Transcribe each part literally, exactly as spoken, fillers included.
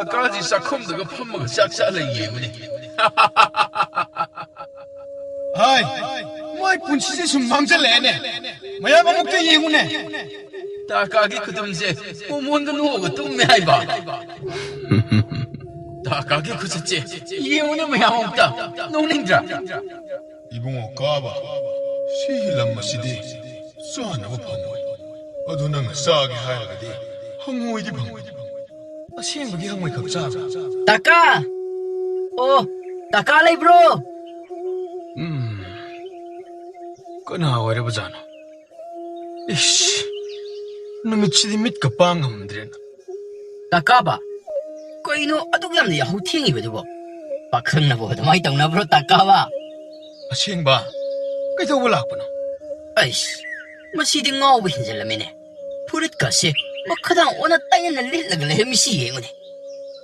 ꯇꯥꯀꯥꯁꯤ ꯆꯥꯛꯈꯨꯝꯗꯒ ꯐꯝꯃꯒ ꯆꯥꯛ ꯆꯥ ꯂꯩ ꯌꯦꯡꯉꯨꯅꯦ꯫ ꯍꯥꯏ, ꯃꯣꯏ ꯄꯨꯟꯁꯤꯁꯦ ꯁꯨꯝ ꯃꯥꯡꯖꯜꯂꯛꯑꯦꯅꯦ꯫ ꯃꯌꯥꯝ ꯑꯃꯨꯛꯇ ꯌꯦꯡꯉꯨꯅꯦ꯫ ꯇꯥꯀꯥꯒꯤ ꯈꯨꯇꯨꯝꯁꯦ ꯃꯣꯃꯣꯟꯒ ꯅꯣꯛꯑꯒ ꯇꯨꯝꯃꯦ ꯍꯥꯏꯕ꯫ ꯇꯥꯀꯥꯒꯤ ꯈꯨꯆꯠꯁꯦ ꯌꯦꯡꯉꯨꯅꯦ ꯃꯌꯥꯝ ꯑꯃꯨꯛꯇ꯫ ꯅꯣꯛꯅꯤꯡꯗ꯭ꯔꯥ? ꯏꯕꯨꯡꯉꯣ ꯀꯥꯕ, ꯁꯤꯒꯤ ꯂꯝ ꯑꯁꯤꯗꯤ ꯆꯥꯅꯕ ꯐꯪꯉꯣꯏ꯫ ꯑꯗꯨ ꯅꯪꯅ ꯆꯥꯒꯦ ꯍꯥꯏꯔꯒꯗꯤ ꯍꯪꯉꯣꯏꯗꯤ ꯐꯪꯉꯣꯏ꯫ ꯑꯁꯦꯡꯕꯒꯤ ꯍꯪꯉꯣꯏ ꯈꯛ ꯆꯥꯕ꯭ꯔꯥ? ꯇꯥꯀꯥ! ꯑꯣ, ꯇꯥꯀꯥ ꯂꯩꯕ꯭ꯔꯣ? ꯎꯝ, ꯀꯅꯥ ꯑꯣꯏꯔꯕꯖꯥꯠꯅꯣ? ꯏꯁ, ꯅꯨꯃꯤꯠꯁꯤꯗꯤ ꯃꯤꯠꯀ ꯄꯥꯡ ꯉꯝꯗ꯭ꯔꯦꯅ꯫ ꯇꯥꯀꯥꯕ, ꯀꯩꯅꯣ ꯑꯗꯨꯛ ꯌꯥꯝꯅ ꯌꯥꯍꯧ ꯊꯦꯡꯉꯤꯕꯗꯨꯕꯣ? ꯄꯥꯈꯪꯅꯕꯨ ꯑꯗꯨꯃꯥꯏꯅ ꯇꯧꯅꯕ꯭ꯔꯣ, ꯇꯥꯀꯥꯕ? ꯑꯁꯦꯡꯕ? ꯀꯩꯗꯧꯕ ꯂꯥꯛꯄꯅꯣ? ꯑꯩꯁ, ꯃꯁꯤꯗꯤ ꯉꯥꯎꯕ ꯍꯦꯟꯖꯜꯂꯝꯃꯦꯅꯦ꯫ ꯐꯨꯔꯤꯠꯀꯁꯦ ꯃꯈꯥꯗꯥꯡ ꯑꯣꯟꯅ ꯇꯩꯅꯅ ꯂꯤꯠꯂꯒ ꯂꯩꯔꯝꯃꯤꯁꯤ ꯌꯦꯡꯉꯨꯅꯦ꯫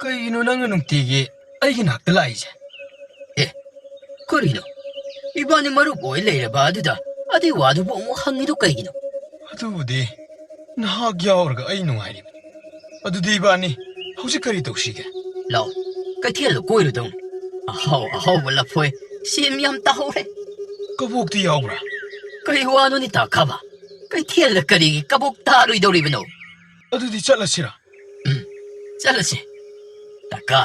ꯀꯩꯒꯤꯅꯣ ꯅꯪꯅ ꯅꯨꯡꯇꯤꯒꯤ ꯑꯩꯒꯤ ꯅꯥꯛꯇ ꯂꯥꯛꯏꯁꯦ? ꯑꯦ, ꯀꯔꯤꯅꯣ? ꯏꯕꯥꯅꯤ ꯃꯔꯨꯞ ꯑꯣꯏ ꯂꯩꯔꯕ ꯑꯗꯨꯗ ꯑꯗꯨꯏ ꯋꯥꯗꯨꯕꯨ ꯑꯃꯨꯛ ꯍꯪꯉꯤꯗꯨ ꯀꯩꯒꯤꯅꯣ? ꯑꯗꯨꯕꯨꯗꯤ ꯅꯍꯥꯛ ꯌꯥꯎꯔꯒ ꯑꯩ ꯅꯨꯡꯉꯥꯏꯔꯤꯕꯅꯤ꯫ ꯑꯗꯨꯗꯤ ꯏꯕꯥꯅꯤ ꯍꯧꯖꯤꯛ ꯀꯔꯤ ꯇꯧꯁꯤꯒꯦ? ꯂꯥꯛꯑꯣ, ꯀꯩꯊꯦꯜꯗ ꯀꯣꯏꯔꯨꯗꯧꯅꯤ꯫ ꯑꯍꯥꯎ ꯑꯍꯥꯎꯕ ꯂꯐꯣꯏ, ꯁꯦꯝ ꯌꯥꯝ ꯇꯥꯍꯧꯔꯦ꯫ ꯀꯕꯣꯛꯇꯤ ꯌꯥꯎꯕ꯭ꯔꯥ? ꯀꯔꯤ ꯋꯥꯅꯣꯅꯦ ꯇꯥꯈꯥꯕ? ꯀꯩꯊꯦꯜꯗ ꯀꯔꯤꯒꯤ ꯀꯕꯣꯛ ꯇꯥꯔꯣꯏꯗꯧꯔꯤꯕꯅꯣ? ꯑꯗꯨꯗꯤ ꯆꯠꯂꯁꯤꯔꯥ? ꯎꯝ, ꯆꯠꯂꯁꯤ꯫ ꯇꯥꯀꯥ,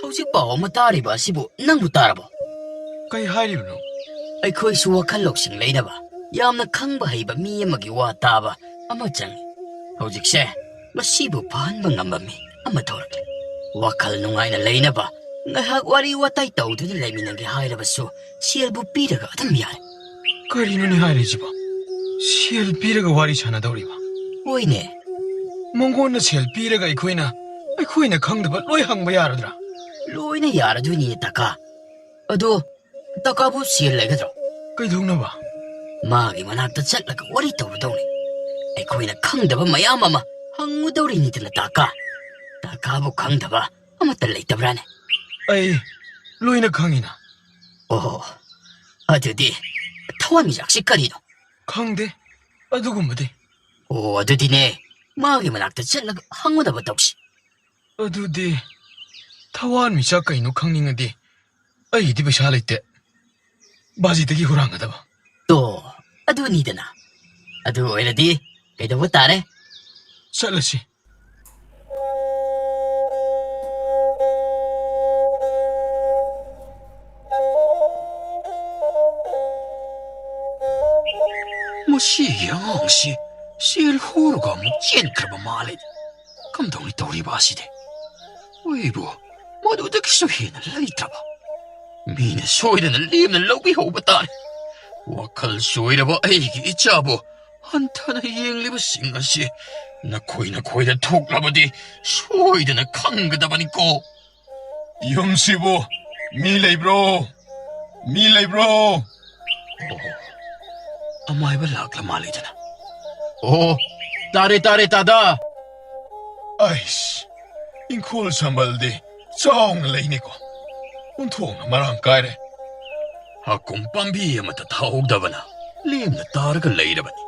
ꯍꯧꯖꯤꯛ ꯄꯥꯎ ꯑꯃ ꯇꯥꯔꯤꯕ ꯑꯁꯤꯕꯨ ꯅꯪꯕꯨ ꯇꯥꯔꯕꯣ? ꯀꯩ ꯍꯥꯏꯔꯤꯕꯅꯣ? ꯑꯩꯈꯣꯏꯁꯨ ꯋꯥꯈꯜ ꯂꯧꯁꯤꯡ ꯂꯩꯅꯕ ꯌꯥꯝꯅ ꯈꯪꯕ ꯍꯩꯕ ꯃꯤ ꯑꯃꯒꯤ ꯋꯥ ꯇꯥꯕ ꯑꯃ ꯆꯪꯉꯤ꯫ ꯍꯧꯖꯤꯛꯁꯦ ꯃꯁꯤꯕꯨ ꯐꯍꯟꯕ ꯉꯝꯕ ꯃꯤ ꯑꯃ ꯊꯣꯔꯛꯂꯦ꯫ ꯋꯥꯈꯜ ꯅꯨꯡꯉꯥꯏꯅ ꯂꯩꯅꯕ ꯉꯥꯏꯍꯥꯛ ꯋꯥꯔꯤ ꯋꯥꯇꯥꯏ ꯇꯧꯗꯨꯅ ꯂꯩꯃꯤꯟꯅꯒꯦ ꯍꯥꯏꯔꯕꯁꯨ ꯁꯦꯜꯕꯨ ꯄꯤꯔꯒ ꯑꯗꯨꯝ ꯌꯥꯔꯦ꯫ ꯀꯔꯤꯅꯣꯅꯦ ꯍꯥꯏꯔꯤꯁꯤꯕꯣ? ꯁꯦꯜ ꯄꯤꯔꯒ ꯋꯥꯔꯤ ꯁꯥꯟꯅꯗꯧꯔꯤꯕ? ꯍꯣꯏꯅꯦ꯫ ꯃꯉꯣꯟꯗ ꯁꯦꯜ ꯄꯤꯔꯒ ꯑꯩꯈꯣꯏꯅ, ꯑꯩꯈꯣꯏꯅ ꯈꯪꯗꯕ ꯂꯣꯏ ꯍꯪꯕ ꯌꯥꯔꯗ꯭ꯔꯥ? ꯂꯣꯏꯅ ꯌꯥꯔꯗꯣꯏꯅꯤꯅꯦ, ꯇꯥꯀꯥ꯫ ꯑꯗꯣ ꯇꯥꯀꯥꯕꯨ ꯁꯦꯜ ꯂꯩꯒꯗ꯭ꯔꯣ? ꯀꯩꯗꯧꯅꯕ? ꯃꯥꯒꯤ ꯃꯅꯥꯛꯇ ꯆꯠꯂꯒ ꯋꯥꯔꯤ ꯇꯧꯔꯨꯗꯧꯅꯤ꯫ ꯑꯩꯈꯣꯏꯅ ꯈꯪꯗꯕ ꯃꯌꯥꯝ ꯑꯃ ꯍꯪꯉꯨꯗꯧꯔꯤꯅꯤꯗꯅ, ꯇꯥꯀꯥ꯫ ꯇꯥꯀꯥꯕꯨ ꯈꯪꯗꯕ ꯑꯃꯠꯇ ꯂꯩꯇꯕ꯭ꯔꯥꯅꯦ? ꯑꯩ ꯂꯣꯏꯅ ꯈꯪꯉꯤꯅ꯫ ꯑꯣꯍꯣ, ꯑꯗꯨꯗꯤ ꯊꯋꯥꯟꯃꯤꯆꯥꯛꯁꯤ ꯀꯔꯤꯅꯣ? ꯈꯪꯗꯦ ꯑꯗꯨꯒꯨꯝꯕꯗꯤ꯫ ꯑꯣ, ꯑꯗꯨꯗꯤꯅꯦ, ꯃꯥꯒꯤ ꯃꯅꯥꯛꯇ ꯆꯠꯂꯒ ꯍꯪꯉꯨꯅꯕ ꯇꯧꯁꯤ꯫ ꯑꯗꯨꯗꯤ ꯊꯋꯥꯟꯃꯤꯆꯥꯛ ꯀꯩꯅꯣ ꯈꯪꯅꯤꯡꯉꯗꯤ ꯑꯩꯒꯤꯗꯤ ꯄꯩꯁꯥ ꯂꯩꯇꯦ꯫ ꯕꯥꯖꯤꯗꯒꯤ ꯍꯨꯔꯥꯟꯒꯗꯕ꯫ ꯇꯣ, ꯑꯗꯨꯅꯤꯗꯅ꯫ ꯑꯗꯨ ꯑꯣꯏꯔꯗꯤ ꯀꯩꯗꯧꯕ ꯇꯥꯔꯦ? ꯆꯠꯂꯁꯤ꯫ ꯃꯁꯤꯒꯤ ꯑꯉꯥꯡꯁꯤ ꯁꯦꯜ ꯍꯨꯔꯒ ꯑꯃꯨꯛ ꯆꯦꯟꯈ꯭ꯔꯕ ꯃꯥꯜꯂꯦ꯫ ꯀꯝꯗꯧꯅꯤ ꯇꯧꯔꯤꯕ ꯑꯁꯤꯗꯤ? ꯑꯩꯕꯨ ꯃꯗꯨꯗꯒꯤꯁꯨ ꯍꯦꯟꯅ ꯂꯩꯇ꯭ꯔꯕ꯫ ꯃꯤꯅ ꯁꯣꯏꯗꯅ ꯂꯦꯝꯅ ꯂꯧꯕꯤꯍꯧꯕ ꯇꯥꯔꯦ꯫ ꯋꯥꯈꯜ ꯆꯣꯏꯔꯕ ꯑꯩꯒꯤ ꯏꯆꯥꯕꯨ ꯍꯟꯊꯅ ꯌꯦꯡꯂꯤꯕꯁꯤꯡ ꯑꯁꯤ ꯅꯈꯣꯏ ꯅꯈꯣꯏꯗ ꯊꯣꯛꯂꯕꯗꯤ ꯁꯣꯏꯗꯅ ꯈꯪꯒꯗꯕꯅꯤꯀꯣ꯫ ꯌꯨꯝꯁꯤꯕꯨ ꯃꯤ ꯂꯩꯕ꯭ꯔꯣ? ꯃꯤ ꯂꯩꯕ꯭ꯔꯣ? ꯑꯣ, ꯑꯃꯥꯏꯕ ꯂꯥꯛꯂ ꯃꯥꯜꯂꯤꯗꯅ꯫ ꯑꯣ, ꯇꯥꯔꯦ, ꯇꯥꯔꯦ, ꯇꯥꯗ꯫ ꯑꯩꯁ, ꯏꯪꯈꯣꯜ ꯁꯝꯕꯜꯗꯤ ꯆꯥꯎꯅ ꯂꯩꯅꯤꯀꯣ꯫ ꯑꯣꯟꯊꯣꯛꯅ ꯃꯔꯥꯡ ꯀꯥꯏꯔꯦ꯫ ꯍꯥꯀꯨꯝ ꯄꯥꯝꯕꯤ ꯑꯃꯠꯇ ꯊꯥꯍꯧꯗꯕꯅ ꯂꯦꯝꯅ ꯇꯥꯔꯒ ꯂꯩꯔꯕꯅꯤ꯫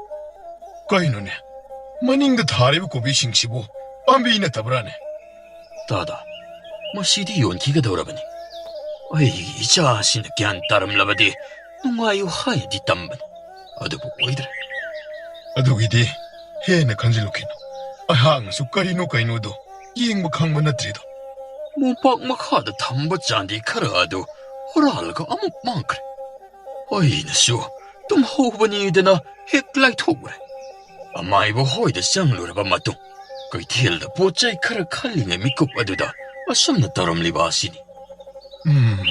ꯀꯩꯅꯣꯅꯦ, ꯃꯅꯤꯡꯗ ꯊꯥꯔꯤꯕ ꯀꯣꯕꯤꯁꯤꯡꯁꯤꯕꯨ ꯄꯥꯝꯕꯤ ꯅꯠꯇꯕ꯭ꯔꯥꯅꯦ? ꯇꯥꯗ, ꯃꯁꯤꯗꯤ ꯌꯣꯟꯈꯤꯒꯗꯧꯔꯕꯅꯤ꯫ ꯑꯩꯒꯤ ꯏꯆꯥꯁꯤꯅ ꯒ꯭ꯌꯥꯟ ꯇꯥꯔꯝꯂꯕꯗꯤ ꯅꯨꯡꯉꯥꯏꯌꯨ ꯍꯥꯏꯅꯗꯤ ꯇꯝꯕꯅꯤ, ꯑꯗꯨꯕꯨ ꯑꯣꯏꯗ꯭ꯔꯦ꯫ ꯑꯗꯨꯒꯤꯗꯤ ꯍꯦꯟꯅ ꯈꯟꯖꯤꯜꯂꯨꯈꯤꯅꯨ꯫ ꯑꯩꯍꯥꯛꯅꯁꯨ ꯀꯔꯤꯅꯣ ꯀꯩꯅꯣꯗꯣ ꯌꯦꯡꯕ ꯈꯪꯕ ꯅꯠꯇ꯭ꯔꯤꯗꯣ꯫ ꯃꯣꯝꯄꯥꯛ ꯃꯈꯥꯗ ꯊꯝꯕ ꯆꯥꯟꯗꯤ ꯈꯔ ꯑꯗꯨ ꯍꯨꯔꯥꯜꯂꯒ ꯑꯃꯨꯛ ꯃꯥꯡꯈ꯭ꯔꯦ꯫ ꯑꯩꯅꯁꯨ ꯇꯨꯝꯍꯧꯕꯅꯤꯗꯅ ꯍꯦꯛ ꯂꯥꯏꯊꯣꯛꯎꯔꯦ꯫ ꯑꯃꯥꯏꯕ ꯍꯣꯏꯗ ꯆꯪꯂꯨꯔꯕ ꯃꯇꯨꯡ, ꯀꯩꯊꯦꯜꯗ ꯄꯣꯠ ꯆꯩ ꯈꯔ ꯈꯜꯂꯤꯉꯩ ꯃꯤꯀꯨꯞ ꯑꯗꯨꯗ ꯑꯁꯨꯝꯅ ꯇꯧꯔꯝꯂꯤꯕ ꯑꯁꯤꯅꯤ꯫ ꯎꯝ,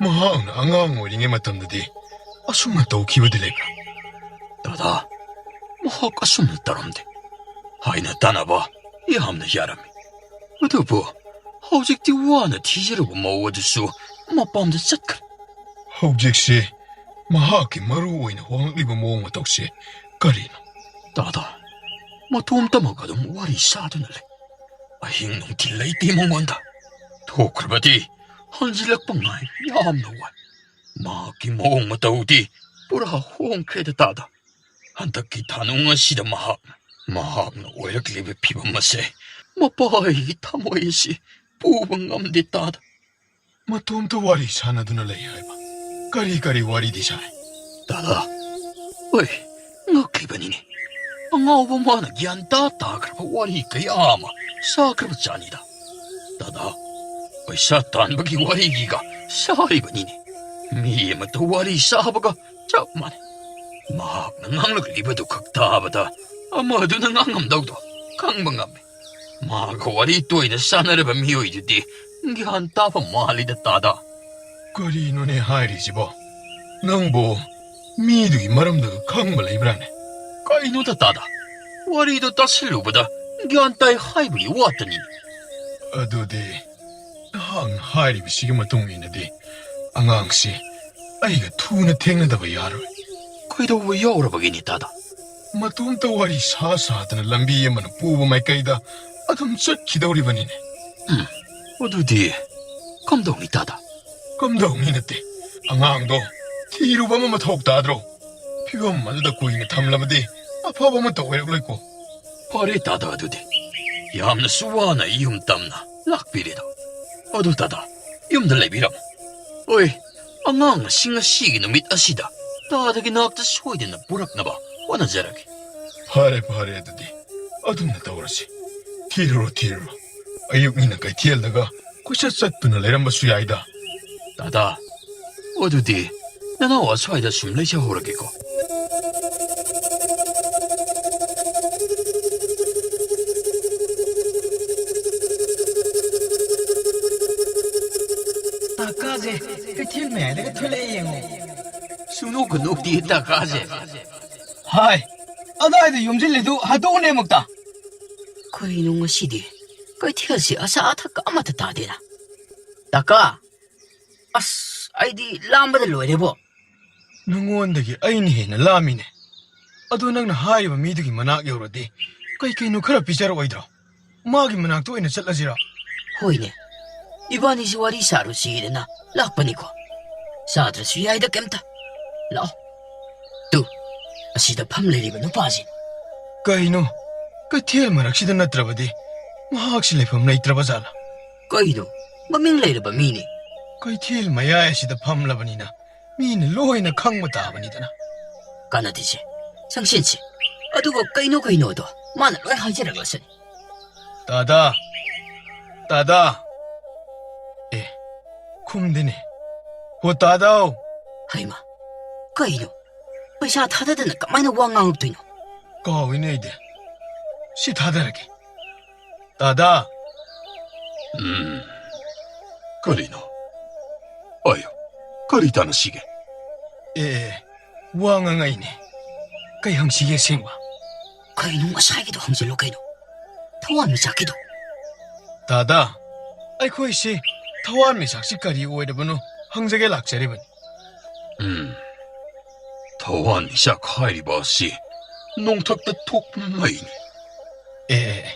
ꯃꯍꯥꯛꯅ ꯑꯉꯥꯡ ꯑꯣꯏꯔꯤꯉꯩ ꯃꯇꯝꯗꯗꯤ ꯑꯁꯨꯝꯅ ꯇꯧꯈꯤꯕꯗꯤ ꯂꯩꯕ꯭ꯔꯥ? ꯗꯥꯗꯥ, ꯃꯍꯥꯛ ꯑꯁꯨꯝꯅ ꯇꯧꯔꯝꯗꯦ꯫ ꯍꯥꯏꯅ ꯇꯥꯟꯅꯕ ꯌꯥꯝꯅ ꯌꯥꯔꯝꯃꯤ꯫ ꯑꯗꯨꯕꯨ ꯍꯧꯖꯤꯛꯇꯤ ꯋꯥꯅ ꯊꯤꯖꯔꯨꯕ ꯃꯧ ꯑꯗꯨꯁꯨ ꯃꯄꯥꯝꯗ ꯆꯠꯈ꯭ꯔꯦ꯫ ꯍꯧꯖꯤꯛꯁꯤ ꯃꯍꯥꯛꯀꯤ ꯃꯔꯨ ꯑꯣꯏꯅ ꯍꯣꯡꯂꯛꯂꯤꯕ ꯃꯑꯣꯡ ꯃꯇꯧꯁꯦ ꯀꯔꯤꯅꯣ? ꯗꯥꯗꯥ, ꯃꯇꯣꯝꯇꯃꯛ ꯑꯗꯨꯝ ꯋꯥꯔꯤ ꯁꯥꯗꯨꯅ ꯂꯩ꯫ ꯑꯍꯤꯡ ꯅꯨꯡꯊꯤꯜ ꯂꯩꯇꯦ ꯃꯉꯣꯟꯗ꯫ ꯊꯣꯛꯈ꯭ꯔꯕꯗꯤ ꯍꯟꯖꯤꯜꯂꯛꯄ ꯉꯥꯏ ꯌꯥꯝꯅ ꯋꯥꯏ꯫ ꯃꯍꯥꯛꯀꯤ ꯃꯑꯣꯡ ꯃꯇꯧꯗꯤ ꯄꯨꯔꯥ ꯍꯣꯡꯈ꯭ꯔꯦꯗ ꯗꯥꯗꯥ꯫ ꯍꯟꯗꯛꯀꯤ ꯊꯥꯅꯨꯡ ꯑꯁꯤꯗ ꯃꯍꯥꯛ ꯃꯍꯥꯛꯅ ꯑꯣꯏꯔꯛꯂꯤꯕ ꯐꯤꯕꯝ ꯑꯁꯦ ꯃꯄꯥꯒꯤ ꯊꯃꯣꯏ ꯑꯁꯤ ꯄꯨꯕ ꯉꯝꯗꯦ, ꯇꯥꯗ꯫ ꯃꯇꯣꯝꯇ ꯋꯥꯔꯤ ꯁꯥꯟꯅꯗꯨꯅ ꯂꯩ ꯍꯥꯏꯕ꯫ ꯀꯔꯤ ꯀꯔꯤ ꯋꯥꯔꯤꯗꯤ ꯁꯥꯏ? ꯇꯥꯗ, ꯍꯣꯏ, ꯉꯛꯂꯤꯕꯅꯤꯅꯦ꯫ ꯑꯉꯥꯎꯕ ꯃꯥꯅ ꯒ꯭ꯌꯥꯟ ꯇꯥ ꯇꯥꯈ꯭ꯔꯕ ꯋꯥꯔꯤ ꯀꯌꯥ ꯑꯃ ꯁꯥꯈ꯭ꯔꯕ ꯖꯥꯠꯅꯤꯗ꯫ ꯇꯥꯗ, ꯄꯩꯁꯥ ꯇꯥꯟꯕꯒꯤ ꯋꯥꯔꯤꯒꯤꯒ ꯁꯥꯔꯤꯕꯅꯤꯅꯦ꯫ ꯃꯤ ꯑꯃꯇ ꯋꯥꯔꯤ ꯁꯥꯕꯒ ꯆꯞ ꯃꯥꯟꯅꯩ꯫ ꯃꯍꯥꯛꯅ ꯉꯥꯡꯂꯛꯂꯤꯕꯗꯨ ꯈꯛ ꯇꯥꯕꯗ ꯑꯃꯗꯨꯅ ꯉꯥꯡꯉꯝꯗꯧꯗꯣ ꯈꯪꯕ ꯉꯝꯃꯤ꯫ ꯃꯥꯒ ꯋꯥꯔꯤ ꯇꯣꯏꯅ ꯁꯥꯟꯅꯔꯕ ꯃꯤꯑꯣꯏꯗꯨꯗꯤ ꯒ꯭ꯌꯥꯟ ꯇꯥꯕ ꯃꯥꯜꯂꯤꯗ, ꯇꯥꯗ꯫ ꯀꯔꯤꯅꯣꯅꯦ ꯍꯥꯏꯔꯤꯁꯤꯕꯣ? ꯅꯪꯕꯨ ꯃꯤꯗꯨꯒꯤ ꯃꯔꯝꯗꯨ ꯈꯪꯕ ꯂꯩꯕ꯭ꯔꯥꯅꯦ? ꯀꯩꯅꯣꯗ, ꯇꯥꯗ? ꯋꯥꯔꯤꯗꯣ ꯇꯥꯁꯤꯜꯂꯨꯕꯗ ꯒ꯭ꯌꯥꯟ ꯇꯥꯏ ꯍꯥꯏꯕꯒꯤ ꯋꯥꯇꯅꯤꯅꯦ꯫ ꯑꯗꯨꯗꯤ ꯅꯍꯥꯛꯅ ꯍꯥꯏꯔꯤꯕꯁꯤꯒꯤ ꯃꯇꯨꯡ ꯏꯟꯅꯗꯤ ꯑꯉꯥꯡꯁꯤ ꯑꯩꯒ ꯊꯨꯅ ꯊꯦꯡꯅꯗꯕ ꯌꯥꯔꯣꯏ꯫ ꯀꯩꯗꯧꯕ ꯌꯥꯎꯔꯕꯒꯦꯅꯦ, ꯇꯥꯗ? ꯃꯇꯣꯝꯇ ꯋꯥꯔꯤ ꯁꯥ ꯁꯥꯗꯅ ꯂꯝꯕꯤ ꯑꯃꯅ ꯄꯨꯕ ꯃꯥꯏꯀꯩꯗ ꯑꯗꯨꯝ ꯆꯠꯈꯤꯗꯧꯔꯤꯕꯅꯤꯅꯦ꯫ ꯎꯝ, ꯑꯗꯨꯗꯤ ꯀꯝꯗꯧꯅꯤ, ꯇꯥꯗ? ꯀꯝꯗꯧꯅꯤ ꯅꯠꯇꯦ, ꯑꯉꯥꯡꯗꯣ ꯊꯤꯔꯨꯕ ꯑꯃ ꯃꯊꯧ ꯇꯥꯗ꯭ꯔꯣ? ꯐꯤꯕꯝ ꯑꯗꯨꯗ ꯀꯨꯏꯅ ꯊꯝꯂꯕꯗꯤ ꯑꯐꯕ ꯑꯃꯠꯇ ꯑꯣꯏꯔꯛꯂꯣꯏꯀꯣ꯫ ꯐꯔꯦ, ꯇꯥꯗ, ꯑꯗꯨꯗꯤ ꯌꯥꯝꯅꯁꯨ ꯋꯥꯅ ꯌꯨꯝ ꯇꯝꯅ ꯂꯥꯛꯄꯤꯔꯦꯗꯣ꯫ ꯑꯗꯨ, ꯇꯥꯗ, ꯌꯨꯝꯗ ꯂꯩꯕꯤꯔꯝꯃꯣ꯫ ꯍꯣꯏ, ꯑꯉꯥꯡ ꯑꯁꯤ ꯉꯁꯤꯒꯤ ꯅꯨꯃꯤꯠ ꯑꯁꯤꯗ ꯇꯥꯗꯒꯤ ꯅꯥꯛꯇ ꯁꯣꯏꯗꯅ ꯄꯨꯔꯛꯅꯕ ꯍꯣꯠꯅꯖꯔꯒꯦ꯫ ꯐꯔꯦ, ꯐꯔꯦ, ꯑꯗꯨꯗꯤ ꯑꯗꯨꯝꯅ ꯇꯧꯔꯁꯤ꯫ ꯊꯤꯔꯨꯔꯣ, ꯊꯤꯔꯨꯔꯣ꯫ ꯑꯌꯨꯛꯅꯤꯅ ꯀꯩꯊꯦꯜꯗꯒ ꯀꯣꯏꯆꯠ ꯆꯠꯇꯨꯅ ꯂꯩꯔꯝꯕꯁꯨ ꯌꯥꯏꯗ꯫ ꯇꯥꯗ, ꯑꯗꯨꯗꯤ ꯅꯅꯥꯎ ꯑꯁ꯭ꯋꯥꯏꯗ ꯁꯨꯝ ꯂꯩꯖꯍꯧꯔꯒꯦꯀꯣ꯫ ꯇꯥꯀꯥꯁꯦ ꯀꯩꯊꯦꯜ ꯃꯌꯥꯏꯗꯒ ꯊꯣꯛꯂꯛꯑꯦ ꯌꯦꯡꯉꯣ꯫ ꯁꯨꯡꯅꯣꯛꯀ ꯅꯣꯛꯇꯦ ꯇꯥꯀꯥꯁꯦ꯫ ꯍꯥꯏ, ꯑꯗꯥꯏꯗ ꯌꯣꯝꯁꯤꯜꯂꯤꯗꯨ ꯍꯥꯠꯇꯣꯛꯎꯅꯦ ꯑꯃꯨꯛꯇ꯫ ꯀꯩꯅꯣ ꯉꯁꯤꯗꯤ ꯀꯩꯊꯦꯜꯁꯤ ꯑꯆꯥ ꯑꯊꯛ ꯑꯃꯠꯇ ꯇꯥꯗꯦꯅ? ꯇꯥꯀꯥ, ꯑꯁ, ꯑꯩꯗꯤ ꯂꯥꯝꯕꯗ ꯂꯣꯏꯔꯦꯕꯣ꯫ ꯅꯉꯣꯟꯗꯒꯤ ꯑꯩꯅ ꯍꯦꯟꯅ ꯂꯥꯝꯃꯤꯅꯦ꯫ ꯑꯗꯣ ꯅꯪꯅ ꯍꯥꯏꯔꯤꯕ ꯃꯤꯗꯨꯒꯤ ꯃꯅꯥꯛ ꯌꯧꯔꯗꯤ ꯀꯩ ꯀꯩꯅꯣ ꯈꯔ ꯄꯤꯖꯔꯛꯑꯣꯏꯗ꯭ꯔꯣ? ꯃꯥꯒꯤ ꯃꯅꯥꯛꯇ ꯑꯣꯏꯅ ꯆꯠꯂꯁꯤꯔꯣ? ꯍꯣꯏꯅꯦ, ꯏꯕꯥꯅꯤꯁꯨ ꯋꯥꯔꯤ ꯁꯥꯔꯨꯁꯤꯗꯅ ꯂꯥꯛꯄꯅꯤꯀꯣ꯫ ꯆꯥꯗ꯭ꯔꯁꯨ ꯌꯥꯏꯗ ꯀꯩꯝꯇ꯫ ꯂꯥꯛꯑꯣ꯫ ꯇꯨ, ꯑꯁꯤꯗ ꯐꯝ ꯂꯩꯔꯤꯕ ꯅꯨꯄꯥꯁꯤ꯫ ꯀꯩꯅꯣ? ꯀꯩꯊꯦꯜ ꯃꯔꯛꯁꯤꯗ ꯅꯠꯇ꯭ꯔꯕꯗꯤ ꯃꯍꯥꯛꯁꯤ ꯂꯩꯐꯝ ꯂꯩꯇ꯭ꯔꯕ ꯖꯥꯠꯂꯥ? ꯀꯩꯅꯣ? ꯃꯃꯤꯡ ꯂꯩꯔꯕ ꯃꯤꯅꯤ꯫ ꯀꯩꯊꯦꯜ ꯃꯌꯥꯏ ꯑꯁꯤꯗ ꯐꯝꯂꯕꯅꯤꯅ ꯃꯤꯅ ꯂꯣꯏꯅ ꯈꯪꯕ ꯇꯥꯕꯅꯤꯗꯅ꯫ ꯀꯥꯟꯅꯗꯦꯁꯦ, ꯆꯪꯁꯤꯟꯁꯤ꯫ ꯑꯗꯨꯒ ꯀꯩꯅꯣ ꯀꯩꯅꯣꯗꯣ ꯃꯥꯅ ꯂꯣꯏ ꯍꯥꯏꯖꯔꯛꯂꯁꯅꯤ꯫ ꯇꯥꯗꯥ! ꯇꯥꯗꯥ! ꯑꯦ, ꯈꯨꯝꯗꯦꯅꯦ꯫ ꯍꯣ ꯇꯥꯗꯥꯎ! ꯍꯩꯃꯥ, ꯀꯩꯅꯣ? ꯄꯩꯁꯥ ꯊꯥꯗꯗꯅ ꯀꯃꯥꯏꯅ ꯋꯥ ꯉꯥꯡꯉꯛꯇꯣꯏꯅꯣ? ꯀꯥꯎꯏꯅꯦ ꯑꯩꯗꯤ꯫ ꯁꯤ ꯊꯥꯗꯔꯒꯦ꯫ ꯇꯥꯗꯥ! ꯎꯝ, ꯀꯔꯤꯅꯣ? ꯑꯌꯣ, ꯀꯔꯤ ꯇꯥꯟꯅꯁꯤꯒꯦ? ꯑꯦ, ꯋꯥ ꯉꯥꯡꯉꯛꯏꯅꯦ꯫ ꯀꯩ ꯍꯪꯁꯤꯒꯦ ꯑꯁꯦꯡꯕ? ꯀꯩꯅꯣ ꯉꯁꯥꯏꯒꯤꯗꯣ ꯍꯪꯖꯤꯜꯂꯣ ꯀꯩꯅꯣ꯫ ꯊꯋꯥꯟꯃꯤꯆꯥꯛꯀꯤꯗꯣ꯫ ꯇꯥꯗꯥ, ꯑꯩꯈꯣꯏꯁꯤ ꯊꯋꯥꯟꯃꯤꯆꯥꯛꯁꯤ ꯀꯔꯤ ꯑꯣꯏꯔꯕꯅꯣ ꯍꯪꯖꯒꯦ ꯂꯥꯛꯆꯔꯤꯕꯅꯤ꯫ ꯎꯝ, ꯊꯋꯥꯟꯃꯤꯆꯥꯛ ꯍꯥꯏꯔꯤꯕ ꯑꯁꯤ ꯅꯣꯡꯊꯛꯇ ꯊꯣꯛꯄ ꯃꯩꯅꯤ꯫ ꯑꯦ, ꯑꯦ, ꯑꯦ,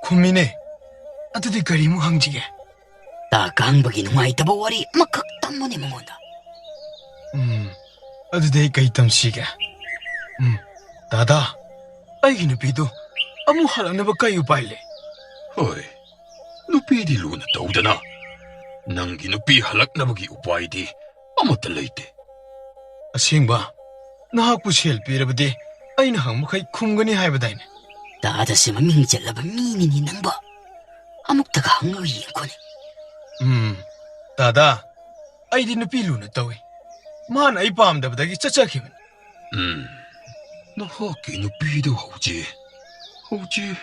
ꯈꯨꯝꯃꯤꯅꯦ꯫ ꯑꯗꯨꯗꯤ ꯀꯔꯤꯃꯨꯛ ꯍꯪꯁꯤꯒꯦ? ꯇꯥ ꯀꯥꯡꯕꯒꯤ ꯅꯨꯡꯉꯥꯏꯇꯕ ꯋꯥꯔꯤ ꯑꯃꯈꯛ ꯇꯝꯃꯨꯅꯦ ꯃꯉꯣꯟꯗ꯫ ꯎꯝ, ꯑꯗꯨꯗꯤ ꯑꯩ ꯀꯩ ꯇꯝꯁꯤꯒꯦ? ꯎꯝ, ꯗꯥꯗꯥ, ꯑꯩꯒꯤ ꯅꯨꯄꯤꯗꯨ ꯑꯃꯨꯛ ꯍꯜꯂꯛꯅꯕ ꯀꯩ ꯎꯄꯥꯏ ꯂꯩ? ꯍꯣꯏ, ꯅꯨꯄꯤꯗꯤ ꯂꯨꯅ ꯇꯧꯗꯅ꯫ ꯅꯪꯒꯤ ꯅꯨꯄꯤ ꯍꯜꯂꯛꯅꯕꯒꯤ ꯎꯄꯥꯏꯗꯤ ꯑꯃꯠꯇ ꯂꯩꯇꯦ꯫ ꯑꯁꯦꯡꯕ? ꯅꯍꯥꯛꯄꯨ ꯁꯦꯜ ꯄꯤꯔꯕꯗꯤ ꯑꯩꯅ ꯍꯪꯕꯈꯩ ꯈꯨꯝꯒꯅꯤ ꯍꯥꯏꯕꯗꯥꯏꯅꯦ? ꯗꯥꯗꯥꯁꯦ ꯃꯃꯤꯡ ꯆꯠꯂꯕ ꯃꯤꯅꯤꯅꯦ ꯅꯪꯕꯣ꯫ ꯑꯃꯨꯛꯇꯒ ꯍꯪꯉꯒ ꯌꯦꯡꯈꯣꯅꯦ꯫ ꯎꯝ, ꯗꯥꯗꯥ, ꯑꯩꯗꯤ ꯅꯨꯄꯤ ꯂꯨꯅ ꯇꯧꯏ꯫ ꯃꯥꯅ ꯑꯩ ꯄꯥꯝꯗꯕꯗꯒꯤ ꯆꯠꯆꯈꯤꯕꯅꯤ꯫ ꯎꯝ, ꯅꯍꯥꯛꯀꯤ ꯅꯨꯄꯤꯗꯨ ꯍꯧꯖꯤꯛ, ꯍꯧꯖꯤꯛ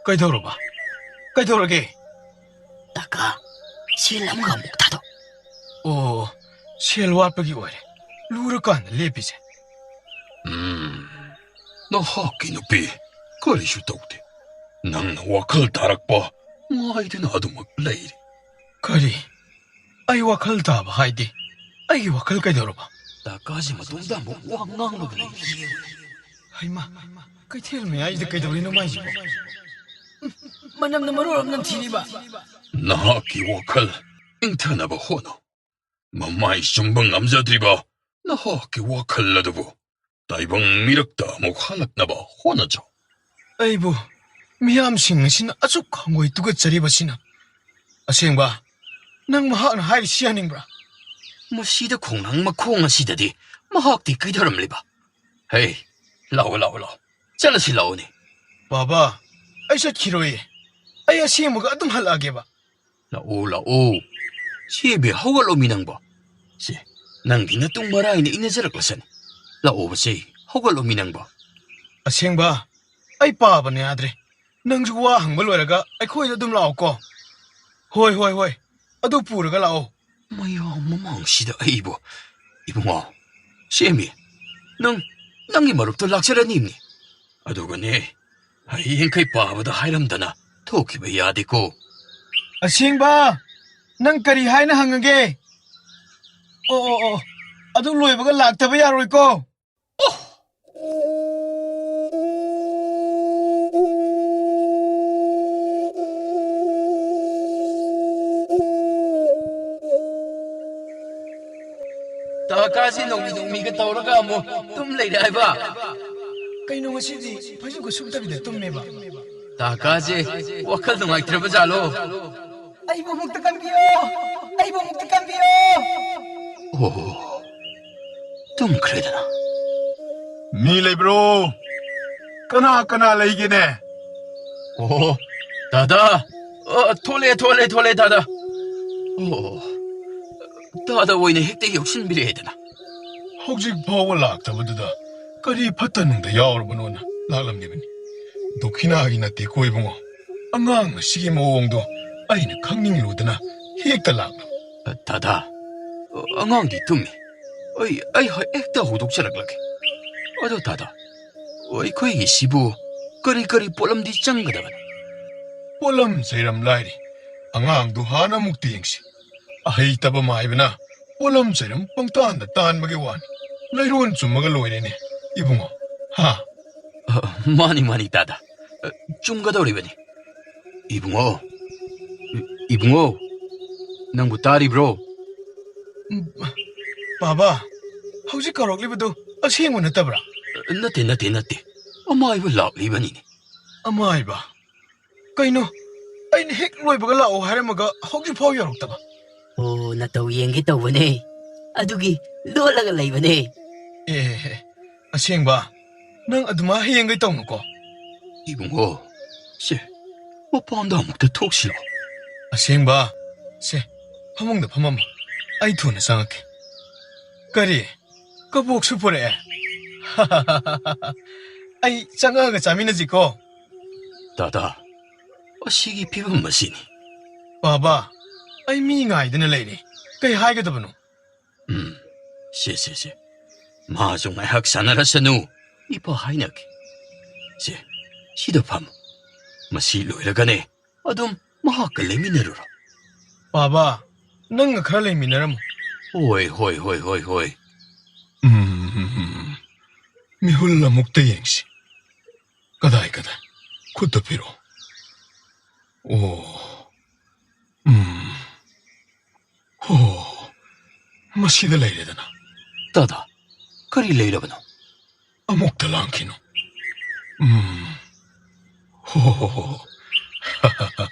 ꯀꯩꯗꯧꯔꯕ? ꯀꯩꯗꯧꯔꯒꯦ? ꯇꯥꯀꯥ, ꯁꯦꯜ ꯑꯃꯒ ꯑꯃꯨꯛ ꯊꯥꯗꯣꯛ꯫ ꯑꯣ, ꯁꯦꯜ ꯋꯥꯠꯄꯒꯤ ꯑꯣꯏꯔꯦ꯫ ꯂꯨꯔꯀꯥꯟꯗ ꯂꯦꯞꯄꯤꯁꯦ꯫ ꯎꯝ, ꯅꯍꯥꯛꯀꯤ ꯅꯨꯄꯤ ꯀꯔꯤꯁꯨ ꯇꯧꯗꯦ꯫ ꯅꯪꯅ ꯋꯥꯈꯜ ꯇꯥꯔꯛꯄ ꯉꯥꯏꯗꯨꯅ ꯑꯗꯨꯃꯛ ꯂꯩꯔꯤ꯫ ꯀꯔꯤ? ꯑꯩ ꯋꯥꯈꯜ ꯇꯥꯕ ꯍꯥꯏꯗꯤ? ꯑꯩꯒꯤ ꯋꯥꯈꯜ ꯀꯩꯗꯧꯔꯕ? ꯇꯥꯀꯥꯁꯤ ꯃꯇꯣꯝꯇ ꯑꯃꯨꯛ ꯋꯥ ꯉꯥꯡꯕꯒ ꯂꯩ꯫ ꯍꯩꯃꯥ, ꯀꯩꯊꯦꯜ ꯃꯌꯥꯏꯁꯤꯗ ꯀꯩꯗꯧꯔꯤꯅꯣ ꯃꯥꯏꯁꯤꯕꯣ? ꯎꯝ, ꯃꯅꯝꯅ ꯃꯔꯣꯜ ꯑꯃ ꯅꯝꯊꯤꯔꯤꯕ꯫ ꯅꯍꯥꯛꯀꯤ ꯋꯥꯈꯜ ꯏꯪꯊꯅꯕ ꯍꯣꯠꯅꯧ꯫ ꯃꯃꯥꯏ ꯆꯨꯝꯕ ꯉꯝꯖꯗ꯭ꯔꯤꯕ ꯅꯍꯥꯛꯀꯤ ꯋꯥꯈꯜ ꯑꯗꯨꯕꯨ ꯇꯥꯏꯕꯪ ꯃꯤꯔꯛꯇ ꯑꯃꯨꯛ ꯍꯜꯂꯛꯅꯕ ꯍꯣꯠꯅꯖꯧ꯫ ꯑꯩꯕꯨ ꯃꯤꯌꯥꯝꯁꯤꯡ ꯑꯁꯤꯅ ꯑꯁꯨꯛ ꯍꯪꯒꯣꯏ ꯇꯨꯒꯠꯆꯔꯤꯕꯁꯤꯅ꯫ ꯑꯁꯦꯡꯕ, ꯅꯪ ꯃꯍꯥꯛꯅ ꯍꯥꯏꯔꯤꯁꯤ ꯌꯥꯅꯤꯡꯕ꯭ꯔꯥ? ꯃꯁꯤꯗ ꯈꯣꯡꯅꯥꯡ ꯃꯈꯣꯡ ꯑꯁꯤꯗꯗꯤ ꯃꯍꯥꯛꯇꯤ ꯀꯩꯗꯧꯔꯝꯂꯤꯕ? ꯍꯦ, ꯂꯥꯛꯑꯣ, ꯂꯥꯛꯑꯣ, ꯂꯥꯛꯑꯣ꯫ ꯆꯠꯂꯁꯤ ꯂꯥꯛꯑꯣꯅꯦ꯫ ꯕꯥꯕꯥ, ꯑꯩ ꯆꯠꯈꯤꯔꯣꯏꯌꯦ꯫ ꯑꯩ ꯑꯁꯦꯡꯕꯒ ꯑꯗꯨꯝ ꯍꯜꯂꯛꯑꯒꯦꯕ꯫ ꯂꯥꯛꯑꯣ, ꯂꯥꯛꯑꯣ꯫ ꯁꯦꯝꯕꯤ, ꯍꯧꯒꯠꯂꯣꯃꯤ ꯅꯪꯕꯣ꯫ ꯁꯦ, ꯅꯪꯗꯤ ꯅꯇꯨꯡ ꯃꯔꯥꯏꯅ ꯏꯟꯅꯖꯔꯛꯂꯁꯅꯤ꯫ ꯂꯥꯛꯑꯣꯕꯁꯦ, ꯍꯧꯒꯠꯂꯣꯃꯤ ꯅꯪꯕꯣ꯫ ꯑꯁꯦꯡꯕ, ꯑꯩ ꯄꯥꯕꯅ ꯌꯥꯗ꯭ꯔꯦ꯫ ꯅꯪꯁꯨ ꯋꯥ ꯍꯪꯕ ꯂꯣꯏꯔꯒ ꯑꯩꯈꯣꯏꯗ ꯑꯗꯨꯝ ꯂꯥꯛꯑꯣꯀꯣ꯫ ꯍꯣꯏ, ꯍꯣꯏ, ꯍꯣꯏ꯫ ꯑꯗꯨ ꯄꯨꯔꯒ ꯂꯥꯛꯑꯣ꯫ ꯃꯌꯥꯝ ꯃꯃꯥꯡꯁꯤꯗ ꯑꯩꯕꯨ꯫ ꯏꯕꯨꯡꯉꯣ, ꯁꯦꯝꯕꯤ, ꯅꯪ, ꯅꯪꯒꯤ ꯃꯔꯨꯞꯇꯣ ꯂꯥꯛꯆꯔꯅꯤꯝꯅꯤ꯫ ꯑꯗꯨꯒꯅꯦ, ꯍꯌꯦꯡꯈꯩ ꯄꯥꯕꯗ ꯍꯥꯏꯔꯝꯗꯅ ꯊꯣꯛꯈꯤꯕ ꯌꯥꯗꯦꯀꯣ꯫ ꯑꯁꯦꯡꯕ, ꯅꯪ ꯀꯔꯤ ꯍꯥꯏꯅ ꯍꯪꯉꯒꯦ? ꯑꯣ, ꯑꯣ, ꯑꯣ, ꯑꯗꯨ ꯂꯣꯏꯕꯒ ꯂꯥꯛꯇꯕ ꯌꯥꯔꯣꯏꯀꯣ꯫ ꯇꯥꯀꯥꯁꯤ ꯅꯣꯡꯃꯤ ꯅꯣꯡꯃꯤꯒ ꯇꯧꯔꯒ ꯑꯃꯨꯛ ꯇꯨꯝ ꯂꯩꯔꯦ ꯍꯥꯏꯕ꯫ ꯀꯩꯅꯣ ꯉꯁꯤꯗꯤ ꯐꯩꯖꯨꯞꯀ ꯁꯨꯞꯇꯕꯤꯗ ꯇꯨꯝꯃꯦꯕ? ꯇꯥꯀꯥꯁꯦ ꯋꯥꯈꯜ ꯅꯨꯡꯉꯥꯏꯇ꯭ꯔꯕ ꯖꯥꯠꯂꯣ? ꯑꯩꯕꯨ ꯑꯃꯨꯛꯇ ꯀꯟꯕꯤꯌꯣ! ꯑꯩꯕꯨ ꯑꯃꯨꯛꯇ ꯀꯟꯕꯤꯌꯣ! ꯑꯣ, ꯇꯨꯝꯈ꯭ꯔꯦꯗꯅ꯫ ꯃꯤ ꯂꯩꯕ꯭ꯔꯣ? ꯀꯅꯥ ꯀꯅꯥ ꯂꯩꯒꯦꯅꯦ? ꯑꯣ, ꯗꯥꯗꯥ꯫ ꯑ, ꯊꯣꯛꯂꯛꯑꯦ, ꯊꯣꯛꯂꯛꯑꯦ, ꯊꯣꯛꯂꯛꯑꯦ, ꯗꯥꯗꯥ꯫ ꯑꯣ, ꯗꯥꯗꯥ ꯑꯣꯏꯅ ꯍꯦꯛꯇ ꯌꯧꯁꯤꯟꯕꯤꯔꯛꯑꯦꯗꯅ꯫ ꯍꯧꯖꯤꯛ ꯐꯥꯎꯕ ꯂꯥꯛꯇꯕꯗꯨꯗ ꯀꯔꯤ ꯐꯠꯇ ꯅꯨꯡꯗ ꯌꯥꯎꯔꯕꯅꯣꯅ ꯂꯥꯛꯂꯝꯂꯤꯕꯅꯤ꯫ ꯗꯣꯈꯤꯅꯥꯒꯤ ꯅꯠꯇꯦꯀꯣ ꯏꯕꯨꯡꯉꯣ꯫ ꯑꯉꯥꯡ ꯑꯁꯤꯒꯤ ꯃꯑꯣꯡꯗꯣ ꯑꯩꯅ ꯈꯪꯅꯤꯡꯂꯨꯗꯅ ꯍꯦꯛꯇ ꯂꯥꯛꯂꯕ꯫ ꯗꯥꯗꯥ, ꯑꯉꯥꯡꯗꯤ ꯇꯨꯝꯃꯤ꯫ ꯑꯩ, ꯑꯩ ꯍꯦꯛꯇ ꯍꯧꯗꯣꯛꯆꯔꯛꯂꯒꯦ꯫ ꯑꯗꯣ ꯗꯥꯗꯥ, ꯑꯩꯈꯣꯏꯒꯤꯁꯤꯕꯨ ꯀꯔꯤ ꯀꯔꯤ ꯄꯣꯠꯂꯝꯗꯤ ꯆꯪꯒꯗꯕꯅꯣ? ꯄꯣꯠꯂꯝ ꯆꯩꯔꯝ ꯂꯥꯏꯔꯤ꯫ ꯑꯉꯥꯡꯗꯨ ꯍꯥꯟꯅ ꯑꯃꯨꯛꯇ ꯌꯦꯡꯁꯤ꯫ ꯑꯍꯩꯇꯕ ꯃꯥꯏꯕꯅ ꯄꯣꯠꯂꯝ ꯆꯩꯔꯝ ꯄꯪꯇꯥꯟꯗ ꯇꯥꯟꯕꯒꯤ ꯋꯥꯅꯤ꯫ ꯂꯩꯔꯣꯟ ꯆꯨꯝꯃꯒ ꯂꯣꯏꯔꯦꯅꯦ, ꯏꯕꯨꯡꯉꯣ꯫ ꯍꯥ? ꯑ, ꯃꯥꯅꯤ, ꯃꯥꯅꯤ, ꯗꯥꯗꯥ꯫ ꯑ, ꯆꯨꯝꯒꯗꯧꯔꯤꯕꯅꯤ꯫ ꯏꯕꯨꯡꯉꯣ, ꯏ-, ꯏꯕꯨꯡꯉꯣ, ꯅꯪꯕꯨ ꯇꯥꯔꯤꯕ꯭ꯔꯣ? ꯎꯝ, ꯕꯥꯕꯥ, ꯍꯧꯖꯤꯛ ꯀꯧꯔꯛꯂꯤꯕꯗꯨ ꯑꯁꯦꯡꯕ ꯅꯠꯇꯕ꯭ꯔꯥ? ꯅꯠꯇꯦ, ꯅꯠꯇꯦ, ꯅꯠꯇꯦ꯫ ꯑꯃꯥꯏꯕ ꯂꯥꯛꯂꯤꯕꯅꯤꯅꯦ꯫ ꯑꯃꯥꯏꯕ? ꯀꯩꯅꯣ? ꯑꯩꯅ ꯍꯦꯛ ꯂꯣꯏꯕꯒ ꯂꯥꯛꯑꯣ ꯍꯥꯏꯔꯝꯃꯒ ꯍꯧꯖꯤꯛ ꯐꯥꯎ ꯌꯧꯔꯛꯇꯕ꯫ ꯑꯣ, ꯅꯇꯧ ꯌꯦꯡꯒꯦ ꯇꯧꯕꯅꯦ꯫ ꯑꯗꯨꯒꯤ ꯂꯣꯠꯂꯒ ꯂꯩꯕꯅꯦ꯫ ꯑꯦ, ꯑꯁꯦꯡꯕ? ꯅꯪ ꯑꯗꯨꯃꯥꯏ ꯍꯌꯦꯡꯒꯩ ꯇꯧꯅꯨꯀꯣ꯫ ꯏꯕꯨꯡꯉꯣ, ꯁꯦ, ꯃꯄꯥꯟꯗ ꯑꯃꯨꯛꯇ ꯊꯣꯛꯁꯤꯔꯣ? ꯑꯁꯦꯡꯕ? ꯁꯦ, ꯐꯃꯨꯡꯗ ꯐꯝꯃꯝꯃꯣ꯫ ꯑꯩ ꯊꯨꯅ ꯆꯪꯉꯛꯀꯦ꯫ ꯀꯔꯤ? ꯀꯕꯣꯛꯁꯨ ꯄꯨꯔꯛꯑꯦ? ꯑꯩ ꯆꯪꯉꯛꯑꯒ ꯆꯥꯃꯤꯟꯅꯁꯤꯀꯣ꯫ ꯗꯥꯗꯥ, ꯑꯁꯤꯒꯤ ꯐꯤꯕꯝ ꯑꯁꯤꯅꯤ꯫ ꯕꯥꯕꯥ, ꯑꯩ ꯃꯤ ꯉꯥꯏꯗꯨꯅ ꯂꯩꯔꯦ꯫ ꯀꯩ ꯍꯥꯏꯒꯗꯕꯅꯣ? ꯎꯝ, ꯁꯦ, ꯁꯦ, ꯁꯦ꯫ ꯃꯥꯁꯨ ꯉꯥꯏꯍꯥꯛ ꯁꯥꯟꯅꯔꯁꯅꯨ꯫ ꯏꯄꯥ ꯍꯥꯏꯅꯒꯦ꯫ ꯁꯦ, ꯁꯤꯗ ꯐꯝꯃꯨ꯫ ꯃꯁꯤ ꯂꯣꯏꯔꯒꯅꯦ, ꯑꯗꯨꯝ ꯃꯍꯥꯛꯀ ꯂꯩꯃꯤꯟꯅꯔꯨꯔꯣ꯫ ꯕꯥꯕꯥ, ꯅꯪꯒ ꯈꯔ ꯂꯩꯃꯤꯟꯅꯔꯝꯃꯨ꯫ ꯍꯣꯏ, ꯍꯣꯏ, ꯍꯣꯏ, ꯍꯣꯏ, ꯍꯣꯏ꯫ ꯎꯝ, ꯃꯤꯍꯨꯜ ꯑꯃꯨꯛꯇ ꯌꯦꯡꯁꯤ꯫ ꯀꯗꯥꯏ, ꯀꯗꯥꯏ? ꯈꯨꯠꯇ ꯄꯤꯔꯛꯑꯣ꯫ ꯑꯣ, ꯎꯝ꯫ ꯍꯣ, ꯃꯁꯤꯗ ꯂꯩꯔꯦꯗꯅ꯫ ꯗꯥꯗꯥ, ꯀꯔꯤ ꯂꯩꯔꯕꯅꯣ? ꯑꯃꯨꯛꯇ ꯂꯥꯡꯈꯤꯅꯨ꯫ ꯎꯝ꯫ ꯍꯣ, ꯍꯣ, ꯍꯣ, ꯍꯣ꯫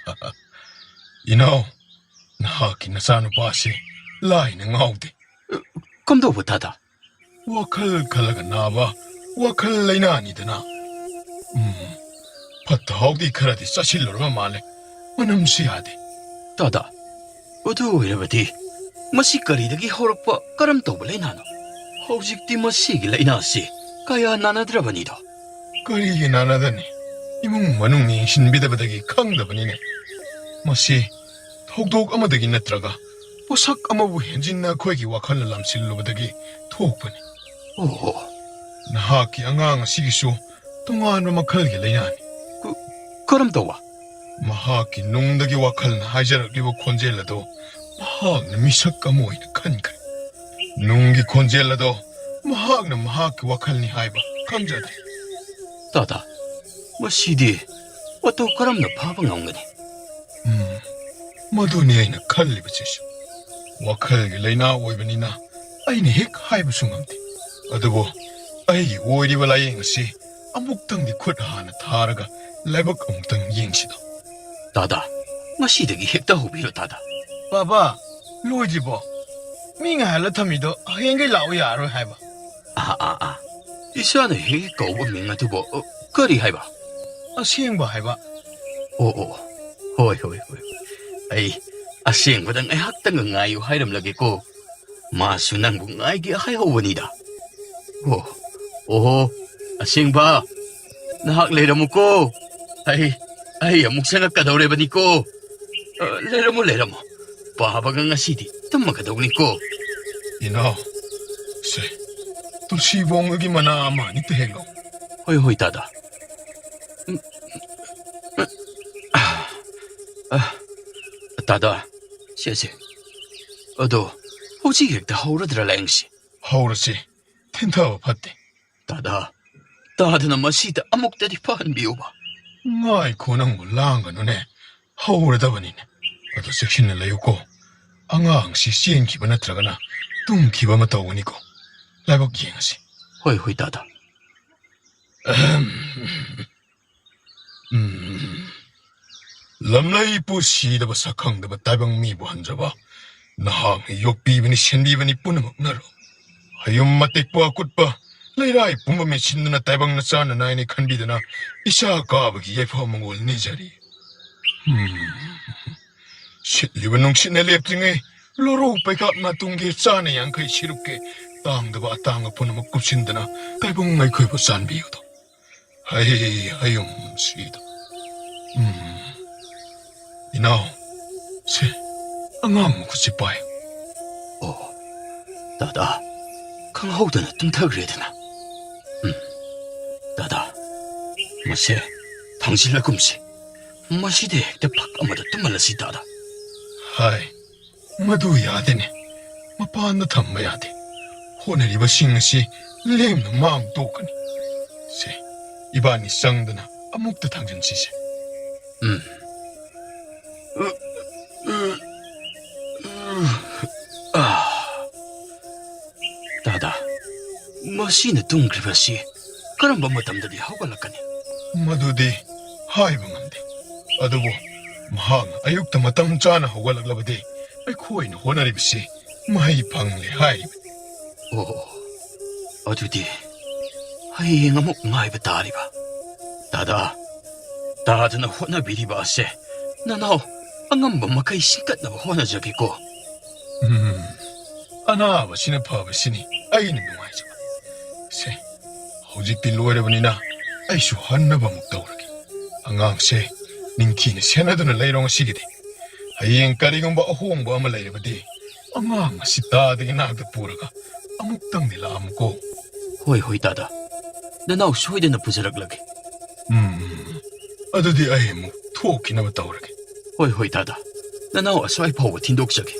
ꯏꯅꯥꯎ, ꯅꯍꯥꯛꯀꯤ ꯅꯆꯥꯅꯨꯄꯥꯁꯤ ꯂꯥꯏꯅ ꯉꯥꯎꯗꯦ꯫ ꯀꯝꯗꯧꯕ, ꯗꯥꯗꯥ? ꯋꯥꯈꯜ ꯈꯜꯂꯒ ꯅꯥꯕ ꯋꯥꯈꯜ ꯂꯩꯅꯥꯅꯤꯗꯅ꯫ ꯎꯝ, ꯐꯠꯇ ꯍꯥꯎꯗꯤ ꯈꯔꯗꯤ ꯆꯥꯁꯤꯜꯂꯨꯔꯕ ꯃꯥꯜꯂꯦ꯫ ꯃꯅꯝꯁꯨ ꯌꯥꯗꯦ꯫ ꯗꯥꯗꯥ, ꯑꯗꯨ ꯑꯣꯏꯔꯕꯗꯤ ꯃꯁꯤ ꯀꯔꯤꯗꯒꯤ ꯍꯧꯔꯛꯄ ꯀꯔꯝ ꯇꯧꯕ ꯂꯩꯅꯥꯅꯣ? ꯍꯧꯖꯤꯛꯇꯤ ꯃꯁꯤꯒꯤ ꯂꯩꯅꯥꯁꯤ ꯀꯌꯥ ꯅꯥꯅꯗ꯭ꯔꯕꯅꯤꯗꯣ꯫ ꯀꯔꯤꯒꯤ ꯅꯥꯅꯗꯅꯤ? ꯏꯃꯨꯡ ꯃꯅꯨꯡ ꯌꯦꯡꯁꯤꯟꯕꯤꯗꯕꯗꯒꯤ ꯈꯪꯗꯕꯅꯤꯅꯦ꯫ ꯃꯁꯤ ꯊꯧꯗꯣꯛ ꯑꯃꯗꯒꯤ ꯅꯠꯇ꯭ꯔꯒ ꯄꯣꯠꯁꯛ ꯑꯃꯕꯨ ꯍꯦꯟꯖꯤꯟꯅ ꯑꯩꯈꯣꯏꯒꯤ ꯋꯥꯈꯜꯅ ꯂꯝꯁꯤꯜꯂꯨꯕꯗꯒꯤ ꯊꯣꯛꯄꯅꯤ꯫ ꯑꯣꯍꯣ꯫ ꯅꯍꯥꯛꯀꯤ ꯑꯉꯥꯡ ꯑꯁꯤꯒꯤꯁꯨ ꯇꯣꯉꯥꯟꯕ ꯃꯈꯜꯒꯤ ꯂꯩꯅꯥꯅꯤ꯫ ꯀ-, ꯀꯔꯝ ꯇꯧꯕ? ꯃꯍꯥꯛꯀꯤ ꯅꯨꯡꯗꯒꯤ ꯋꯥꯈꯜꯅ ꯍꯥꯏꯖꯔꯛꯂꯤꯕ ꯈꯣꯟꯖꯦꯜ ꯑꯗꯨ ꯃꯍꯥꯛꯅ ꯃꯤꯁꯛ ꯑꯃ ꯑꯣꯏꯅ ꯈꯟꯈ꯭ꯔꯦ꯫ ꯅꯨꯡꯒꯤ ꯈꯣꯟꯖꯦꯜ ꯑꯗꯣ ꯃꯍꯥꯛꯅ ꯃꯍꯥꯛꯀꯤ ꯋꯥꯈꯜꯅꯤ ꯍꯥꯏꯕ ꯈꯪꯖꯗ꯭ꯔꯦ꯫ ꯇꯥꯗꯥ, ꯃꯁꯤꯗꯤ ꯃꯇꯧ ꯀꯔꯝꯅ ꯐꯥꯕ ꯉꯝꯒꯅꯤ? ꯎꯝ, ꯃꯗꯨꯅꯤ ꯑꯩꯅ ꯈꯜꯂꯤꯕꯁꯤꯁꯨ꯫ ꯋꯥꯈꯜꯒꯤ ꯂꯩꯅꯥ ꯑꯣꯏꯕꯅꯤꯅ ꯑꯩꯅ ꯍꯦꯛ ꯍꯥꯏꯕꯁꯨ ꯉꯝꯗꯦ꯫ ꯑꯗꯨꯕꯨ ꯑꯩꯒꯤ ꯑꯣꯏꯔꯤꯕ ꯂꯥꯏꯌꯦꯡ ꯑꯁꯤ ꯑꯃꯨꯛꯇꯪꯗꯤ ꯈꯨꯠ ꯍꯥꯟꯅ ꯊꯥꯔꯒ ꯂꯥꯏꯕꯛ ꯑꯃꯨꯛꯇꯪ ꯌꯦꯡꯁꯤꯗꯣ꯫ ꯇꯥꯗ, ꯉꯁꯤꯗꯒꯤ ꯍꯦꯛꯇ ꯍꯧꯕꯤꯔꯣ, ꯇꯥꯗ꯫ ꯕꯥꯕꯥ, ꯂꯣꯏꯗ꯭ꯔꯤꯕꯣ? ꯃꯤ ꯉꯥꯏꯍꯜꯂ ꯊꯝꯃꯤꯗꯣ ꯍꯌꯦꯡꯒꯩ ꯂꯥꯛꯑꯣ ꯌꯥꯔꯔꯣꯏ ꯍꯥꯏꯕ꯫ ꯑꯥ, ꯑꯥ, ꯑꯥ꯫ ꯏꯆꯥꯅ ꯍꯦꯛ ꯍꯦꯛ ꯀꯧꯕ ꯃꯤꯡ ꯑꯗꯨꯕꯨ, ꯑ, ꯀꯔꯤ ꯍꯥꯏꯕ? ꯑꯁꯦꯡꯕ ꯍꯥꯏꯕ꯫ ꯑꯣ, ꯑꯣ, ꯑꯣ꯫ ꯍꯣꯏ, ꯍꯣꯏ, ꯍꯣꯏ꯫ ꯑꯩ ꯑꯁꯦꯡꯕꯗ ꯉꯥꯏꯍꯥꯛꯇꯪꯒ ꯉꯥꯏꯌꯨ ꯍꯥꯏꯔꯝꯂꯒꯦꯀꯣ꯫ ꯃꯥꯁꯨ ꯅꯪꯕꯨ ꯉꯥꯏꯒꯦ ꯍꯥꯏꯍꯧꯕꯅꯤꯗ꯫ ꯑꯣ, ꯑꯣꯍꯣ, ꯑꯁꯦꯡꯕ, ꯅꯍꯥꯛ ꯂꯩꯔꯝꯃꯨꯀꯣ꯫ ꯑꯩ, ꯑꯩ ꯑꯃꯨꯛ ꯆꯪꯉꯛꯀꯗꯧꯔꯦꯕꯅꯤꯀꯣ꯫ ꯑ, ꯂꯩꯔꯝꯃꯨ, ꯂꯩꯔꯝꯃꯨ꯫ ꯄꯥꯕꯒ ꯉꯁꯤꯗꯤ ꯇꯨꯝꯃꯒꯗꯧꯅꯤꯀꯣ꯫ ꯏꯅꯥꯎ, ꯁꯦ, ꯇꯨꯜꯁꯤꯕꯣꯡꯒꯒꯤ ꯃꯅꯥ ꯑꯃ ꯑꯅꯤꯇ ꯍꯦꯛꯂꯛꯎ꯫ ꯍꯣꯏ, ꯍꯣꯏ, ꯇꯥꯗ꯫ ꯎꯝ, ꯎꯝ, ꯑ, ꯑ, ꯇꯥꯗ, ꯁꯦ, ꯁꯦ꯫ ꯑꯗꯣ, ꯍꯧꯖꯤꯛ ꯍꯦꯛꯇ ꯍꯧꯔꯗ꯭ꯔꯥ ꯂꯥꯏꯌꯦꯡꯁꯤ? ꯍꯧꯔꯁꯤ꯫ ꯊꯤꯟꯊꯕ ꯐꯠꯇꯦ꯫ ꯇꯥꯗ, ꯇꯥꯗꯅ ꯃꯁꯤꯗ ꯑꯃꯨꯛꯇꯗꯤ ꯐꯍꯟꯕꯤꯌꯨꯕ꯫ ꯉꯥꯏꯈꯣ, ꯅꯪꯕꯨ ꯂꯥꯡꯒꯅꯨꯅꯦ꯫ ꯍꯧꯔꯗꯕꯅꯤꯅꯦ꯫ ꯑꯗꯣ ꯆꯦꯛꯁꯤꯟꯅ ꯂꯩꯌꯨꯀꯣ꯫ ꯑꯉꯥꯡꯁꯤ ꯆꯦꯟꯈꯤꯕ ꯅꯠꯇ꯭ꯔꯒꯅ ꯇꯨꯝꯈꯤꯕ ꯑꯃ ꯇꯧꯒꯅꯤꯀꯣ꯫ ꯂꯥꯏꯕꯛ ꯌꯦꯡꯉꯁꯤ꯫ ꯍꯣꯏ, ꯍꯣꯏ, ꯇꯥꯗ꯫ ꯑꯍꯝ꯫ ꯎꯝ꯫ ꯂꯝꯂꯩ ꯄꯨ ꯁꯤꯗꯕ ꯁꯛ ꯈꯪꯗꯕ ꯇꯥꯏꯕꯪ ꯃꯤꯕꯨ ꯍꯟꯖꯕ꯫ ꯅꯍꯥꯛꯅ ꯌꯣꯛꯄꯤꯕꯅꯤ, ꯁꯦꯟꯕꯤꯕꯅꯤ ꯄꯨꯝꯅꯃꯛꯅꯔꯣ꯫ ꯍꯌꯨꯝ ꯑꯇꯦꯛꯄ ꯑꯀꯨꯠꯄ, ꯂꯩꯔꯥꯏ ꯄꯨꯝꯕ ꯃꯦꯠꯁꯤꯟꯗꯨꯅ ꯇꯥꯏꯕꯪꯅ ꯆꯥꯅ ꯅꯥꯏꯅꯤ ꯈꯟꯕꯤꯗꯨꯅ ꯏꯆꯥ ꯀꯥꯕꯒꯤ ꯌꯥꯏꯐ ꯃꯪꯒꯣꯜ ꯅꯤꯖꯔꯤ꯫ ꯎꯝ꯫ ꯁꯤꯠꯂꯤꯕ ꯅꯨꯡꯁꯤꯠꯅ ꯂꯦꯞꯇ꯭ꯔꯤꯉꯩ, ꯂꯣꯔꯧ ꯄꯩꯀꯥꯞ ꯅꯥꯇꯨꯡꯒꯤ ꯆꯥꯅ ꯌꯥꯡꯈꯩ ꯁꯤꯔꯨꯛꯀꯤ ꯇꯥꯡꯗꯕ ꯑꯇꯥꯡꯕ ꯄꯨꯝꯅꯃꯛ ꯀꯨꯞꯁꯤꯟꯗꯨꯅ ꯇꯥꯏꯕꯪ ꯑꯩꯈꯣꯏꯕꯨ ꯆꯥꯟꯕꯤꯌꯨꯗꯣ꯫ ꯍꯩ ꯍꯌꯨꯝ ꯁꯤꯗꯣ꯫ ꯎꯝ꯫ ꯏꯅꯥꯎ, ꯁꯦ, ꯑꯉꯥꯡ ꯃꯈꯨꯠꯁꯤ ꯄꯥꯏ꯫ ꯑꯣ, ꯗꯥꯗꯥ, ꯈꯪꯍꯧꯗꯅ ꯇꯨꯝꯊꯈ꯭ꯔꯦꯗꯅ꯫ ꯎꯝ, ꯗꯥꯗꯥ, ꯃꯁꯦ ꯊꯥꯡꯖꯤꯜꯂꯒꯨꯝꯁꯤ꯫ ꯃꯁꯤꯗ ꯍꯦꯛꯇ ꯐꯛ ꯑꯃꯗ ꯇꯨꯝꯍꯜꯂꯁꯤ, ꯗꯥꯗꯥ꯫ ꯍꯥꯏ, ꯃꯗꯨ ꯌꯥꯗꯦꯅꯦ꯫ ꯃꯄꯥꯟꯗ ꯊꯝꯕ ꯌꯥꯗꯦ꯫ ꯍꯣꯠꯅꯔꯤꯕꯁꯤꯡ ꯑꯁꯤ ꯂꯦꯝꯅ ꯃꯥꯡ ꯇꯣꯛꯀꯅꯤ꯫ ꯁꯦ, ꯏꯕꯥꯅꯤ ꯆꯪꯗꯅ ꯑꯃꯨꯛꯇ ꯊꯥꯡꯖꯤꯟꯁꯤꯁꯦ꯫ ꯎꯝ꯫ ꯑꯥ꯫ ꯗꯥꯗꯥ, ꯃꯁꯤꯅ ꯇꯨꯝꯈ꯭ꯔꯤꯕꯁꯤ ꯀꯔꯝꯕ ꯃꯇꯝꯗꯗꯤ ꯍꯧꯒꯠꯂꯛꯀꯅꯤ? ꯃꯗꯨꯗꯤ ꯍꯥꯏꯕ ꯉꯝꯗꯦ꯫ ꯑꯗꯨꯕꯨ ꯃꯍꯥꯛꯅ ꯑꯌꯨꯛꯇ ꯃꯇꯝ ꯆꯥꯅ ꯍꯧꯒꯠꯂꯛꯂꯕꯗꯤ ꯑꯩꯈꯣꯏꯅ ꯍꯣꯠꯅꯔꯤꯕꯁꯤ ꯃꯍꯩ ꯐꯪꯂꯦ ꯍꯥꯏꯔꯤꯕꯅꯤ꯫ ꯑꯣ, ꯑꯗꯨꯗꯤ ꯍꯌꯦꯡ ꯑꯃꯨꯛ ꯉꯥꯏꯕ ꯇꯥꯔꯤꯕ꯫ ꯗꯥꯗꯥ, ꯇꯥꯗꯅ ꯍꯣꯠꯅꯕꯤꯔꯤꯕ ꯑꯁꯦ ꯅꯅꯥꯎ ꯑꯉꯝꯕ ꯃꯈꯩ ꯁꯤꯡꯀꯠꯅꯕ ꯍꯣꯠꯅꯖꯒꯦꯀꯣ꯫ ꯎꯝ, ꯑꯅꯥꯕꯁꯤꯅ ꯐꯕꯁꯤꯅꯤ ꯑꯩꯅ ꯅꯨꯡꯉꯥꯏꯖꯕ꯫ ꯁꯦ, ꯍꯧꯖꯤꯛꯇꯤ ꯂꯣꯏꯔꯕꯅꯤꯅ ꯑꯩꯁꯨ ꯍꯟꯅꯕ ꯑꯃꯨꯛ ꯇꯧꯔꯒꯦ꯫ ꯑꯉꯥꯡꯁꯦ ꯅꯤꯡꯊꯤꯅ ꯁꯦꯟꯅꯗꯨꯅ ꯂꯩꯔꯣ ꯉꯁꯤꯒꯤꯗꯤ꯫ ꯍꯌꯦꯡ ꯀꯔꯤꯒꯨꯝꯕ ꯑꯍꯣꯡꯕ ꯑꯃ ꯂꯩꯔꯕꯗꯤ ꯑꯉꯥꯡ ꯑꯁꯤ ꯇꯥꯗꯒꯤ ꯅꯥꯛꯇ ꯄꯨꯔꯒ ꯑꯃꯨꯛꯇꯪꯗꯤ ꯂꯥꯛꯑꯝꯃꯨꯀꯣ꯫ ꯍꯣꯏ, ꯍꯣꯏ, ꯗꯥꯗꯥ꯫ ꯅꯅꯥꯎ ꯁꯣꯏꯗꯅ ꯄꯨꯖꯔꯛꯂꯒꯦ꯫ ꯎꯝ, ꯎꯝ, ꯎꯝ꯫ ꯑꯗꯨꯗꯤ ꯑꯩ ꯑꯃꯨꯛ ꯊꯣꯛꯈꯤꯅꯕ ꯇꯧꯔꯒꯦ꯫ ꯍꯣꯏ, ꯍꯣꯏ, ꯗꯥꯗꯥ꯫ ꯅꯅꯥꯎ ꯑꯁ꯭ꯋꯥꯏ ꯐꯥꯎꯕ ꯊꯤꯟꯗꯣꯛꯆꯒꯦ꯫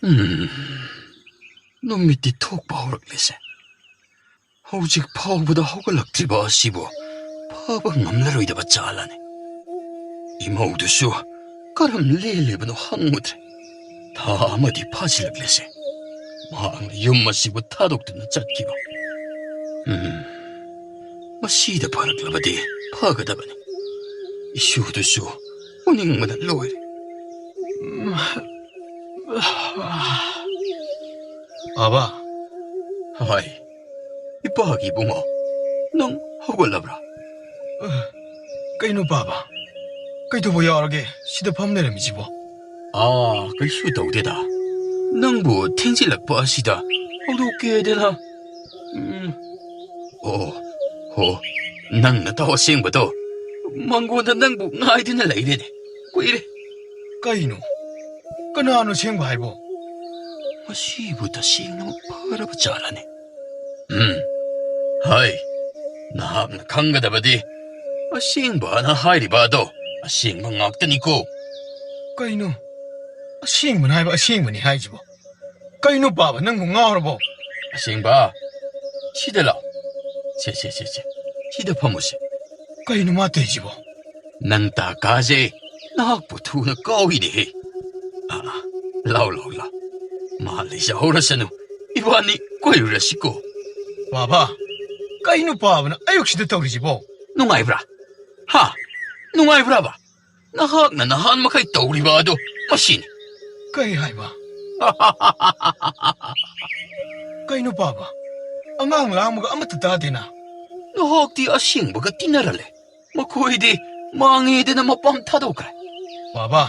ꯎꯝ, ꯅꯨꯃꯤꯠꯇꯤ ꯊꯣꯛꯄ ꯍꯧꯔꯛꯂꯦꯁꯦ꯫ ꯍꯧꯖꯤꯛ ꯐꯥꯎꯕꯗ ꯍꯧꯒꯠꯂꯛꯇ꯭ꯔꯤꯕ ꯑꯁꯤꯕꯨ ꯐꯕ ꯉꯝꯂꯔꯣꯏꯗꯕ ꯖꯥꯠꯂꯅꯦ꯫ ꯏꯃꯧꯗꯨꯁꯨ ꯀꯔꯝ ꯂꯦꯜꯂꯤꯕꯅꯣ ꯍꯪꯉꯨꯗ꯭ꯔꯦ꯫ ꯊꯥ ꯑꯃꯗꯤ ꯐꯥꯖꯤꯜꯂꯛꯂꯦꯁꯦ꯫ ꯃꯍꯥꯛꯅ ꯌꯨꯝ ꯑꯁꯤꯕꯨ ꯊꯥꯗꯣꯛꯇꯨꯅ ꯆꯠꯈꯤꯕ꯫ ꯎꯝ, ꯃꯁꯤꯗ ꯐꯔꯛꯂꯕꯗꯤ ꯐꯒꯗꯕꯅꯤ꯫ ꯏꯁꯨꯗꯨꯁꯨ ꯎꯅꯤꯡꯕꯅ ꯂꯣꯏꯔꯦ꯫ ꯎꯝ, ꯄꯥꯕ꯫ ꯍꯣꯏ, ꯏꯄꯥꯒꯤ ꯏꯕꯨꯡꯉꯣ, ꯅꯪ ꯍꯧꯒꯠꯂꯕ꯭ꯔꯥ? ꯑ, ꯀꯩꯅꯣ ꯄꯥꯕ? ꯀꯩꯗꯧꯕ ꯌꯥꯎꯔꯒꯦ ꯁꯤꯗ ꯐꯝ ꯂꯩꯔꯝꯃꯤꯁꯤꯕꯣ? ꯑꯥ, ꯀꯩꯁꯨ ꯇꯧꯗꯦꯗ꯫ ꯅꯪꯕꯨ ꯊꯦꯡꯖꯤꯜꯂꯛꯄ ꯑꯁꯤꯗ ꯍꯧꯗꯣꯛꯀꯦꯗꯅ꯫ ꯎꯝ꯫ ꯑꯣ, ꯍꯣ, ꯅꯪ ꯅꯇꯥꯎ ꯑꯁꯦꯡꯕꯗꯣ꯫ ꯃꯪꯒꯣꯟꯗ ꯅꯪꯕꯨ ꯉꯥꯏꯗꯨꯅ ꯂꯩꯔꯦꯅꯦ꯫ ꯀꯨꯏꯔꯦ꯫ ꯀꯩꯅꯣ? ꯀꯅꯥꯅꯣ ꯑꯁꯦꯡꯕ ꯍꯥꯏꯕꯣ? ꯃꯁꯤꯕꯨ ꯇꯁꯦꯡꯅꯃꯛ ꯐꯔꯕ ꯖꯥꯠꯂꯅꯦ? ꯎꯝ, ꯍꯥꯏ, ꯅꯍꯥꯛꯅ ꯈꯪꯒꯗꯕꯗꯤ ꯑꯁꯦꯡꯕꯅ ꯍꯥꯏꯔꯤꯕ ꯑꯗꯣ ꯑꯁꯦꯡꯕ ꯉꯥꯛꯇꯅꯤꯀꯣ꯫ ꯀꯩꯅꯣ? ꯑꯁꯦꯡꯕꯅ ꯍꯥꯏꯕ ꯑꯁꯦꯡꯕꯅꯤ ꯍꯥꯏꯁꯤꯕꯣ? ꯀꯩꯅꯣ ꯄꯥꯕ, ꯅꯪꯕꯨ ꯉꯥꯎꯔꯕꯣ? ꯑꯁꯦꯡꯕ? ꯁꯤꯗ ꯂꯥꯎ꯫ ꯁꯦ, ꯁꯦ, ꯁꯦ, ꯁꯦ꯫ ꯁꯤꯗ ꯐꯝꯃꯨꯁꯦ꯫ ꯀꯩꯅꯣ ꯃꯥ ꯇꯧꯔꯤꯁꯤꯕꯣ? ꯅꯪ ꯇꯥꯀꯥꯁꯦ ꯅꯍꯥꯛꯄꯨ ꯊꯨꯅ ꯀꯥꯎꯏꯅꯦꯍꯦ꯫ ꯑꯥ, ꯑꯥ, ꯂꯥꯎ, ꯂꯥꯎ, ꯂꯥꯎ꯫ ꯃꯥ ꯂꯩꯖꯍꯧꯔꯁꯅꯨ꯫ ꯏꯕꯥꯅꯤ ꯀꯣꯏꯔꯨꯔꯁꯤꯀꯣ꯫ ꯕꯥꯕꯥ, ꯀꯩꯅꯣ ꯄꯥꯕꯅ ꯑꯌꯨꯛꯁꯤꯗ ꯇꯧꯔꯤꯁꯤꯕꯣ? ꯅꯨꯡꯉꯥꯏꯕ꯭ꯔꯥ? ꯍꯥ? ꯅꯨꯡꯉꯥꯏꯕ꯭ꯔꯥꯕ? ꯅꯍꯥꯛꯅ ꯅꯍꯥꯟ ꯃꯈꯩ ꯇꯧꯔꯤꯕ ꯑꯗꯨ ꯃꯁꯤꯅꯤ꯫ ꯀꯩ ꯍꯥꯏꯕ? ꯀꯩꯅꯣ ꯄꯥꯕ? ꯑꯉꯥꯡ ꯂꯥꯡꯕꯒ ꯑꯃꯠꯇ ꯇꯥꯗꯦꯅ꯫ ꯅꯍꯥꯛꯇꯤ ꯑꯁꯦꯡꯕꯒ ꯇꯤꯟꯅꯔꯂꯦ꯫ ꯃꯈꯣꯏꯗꯤ ꯃꯥꯡꯉꯦꯗꯅ ꯃꯄꯥꯝ ꯊꯥꯗꯣꯛꯈ꯭ꯔꯦ꯫ ꯕꯥꯕꯥ,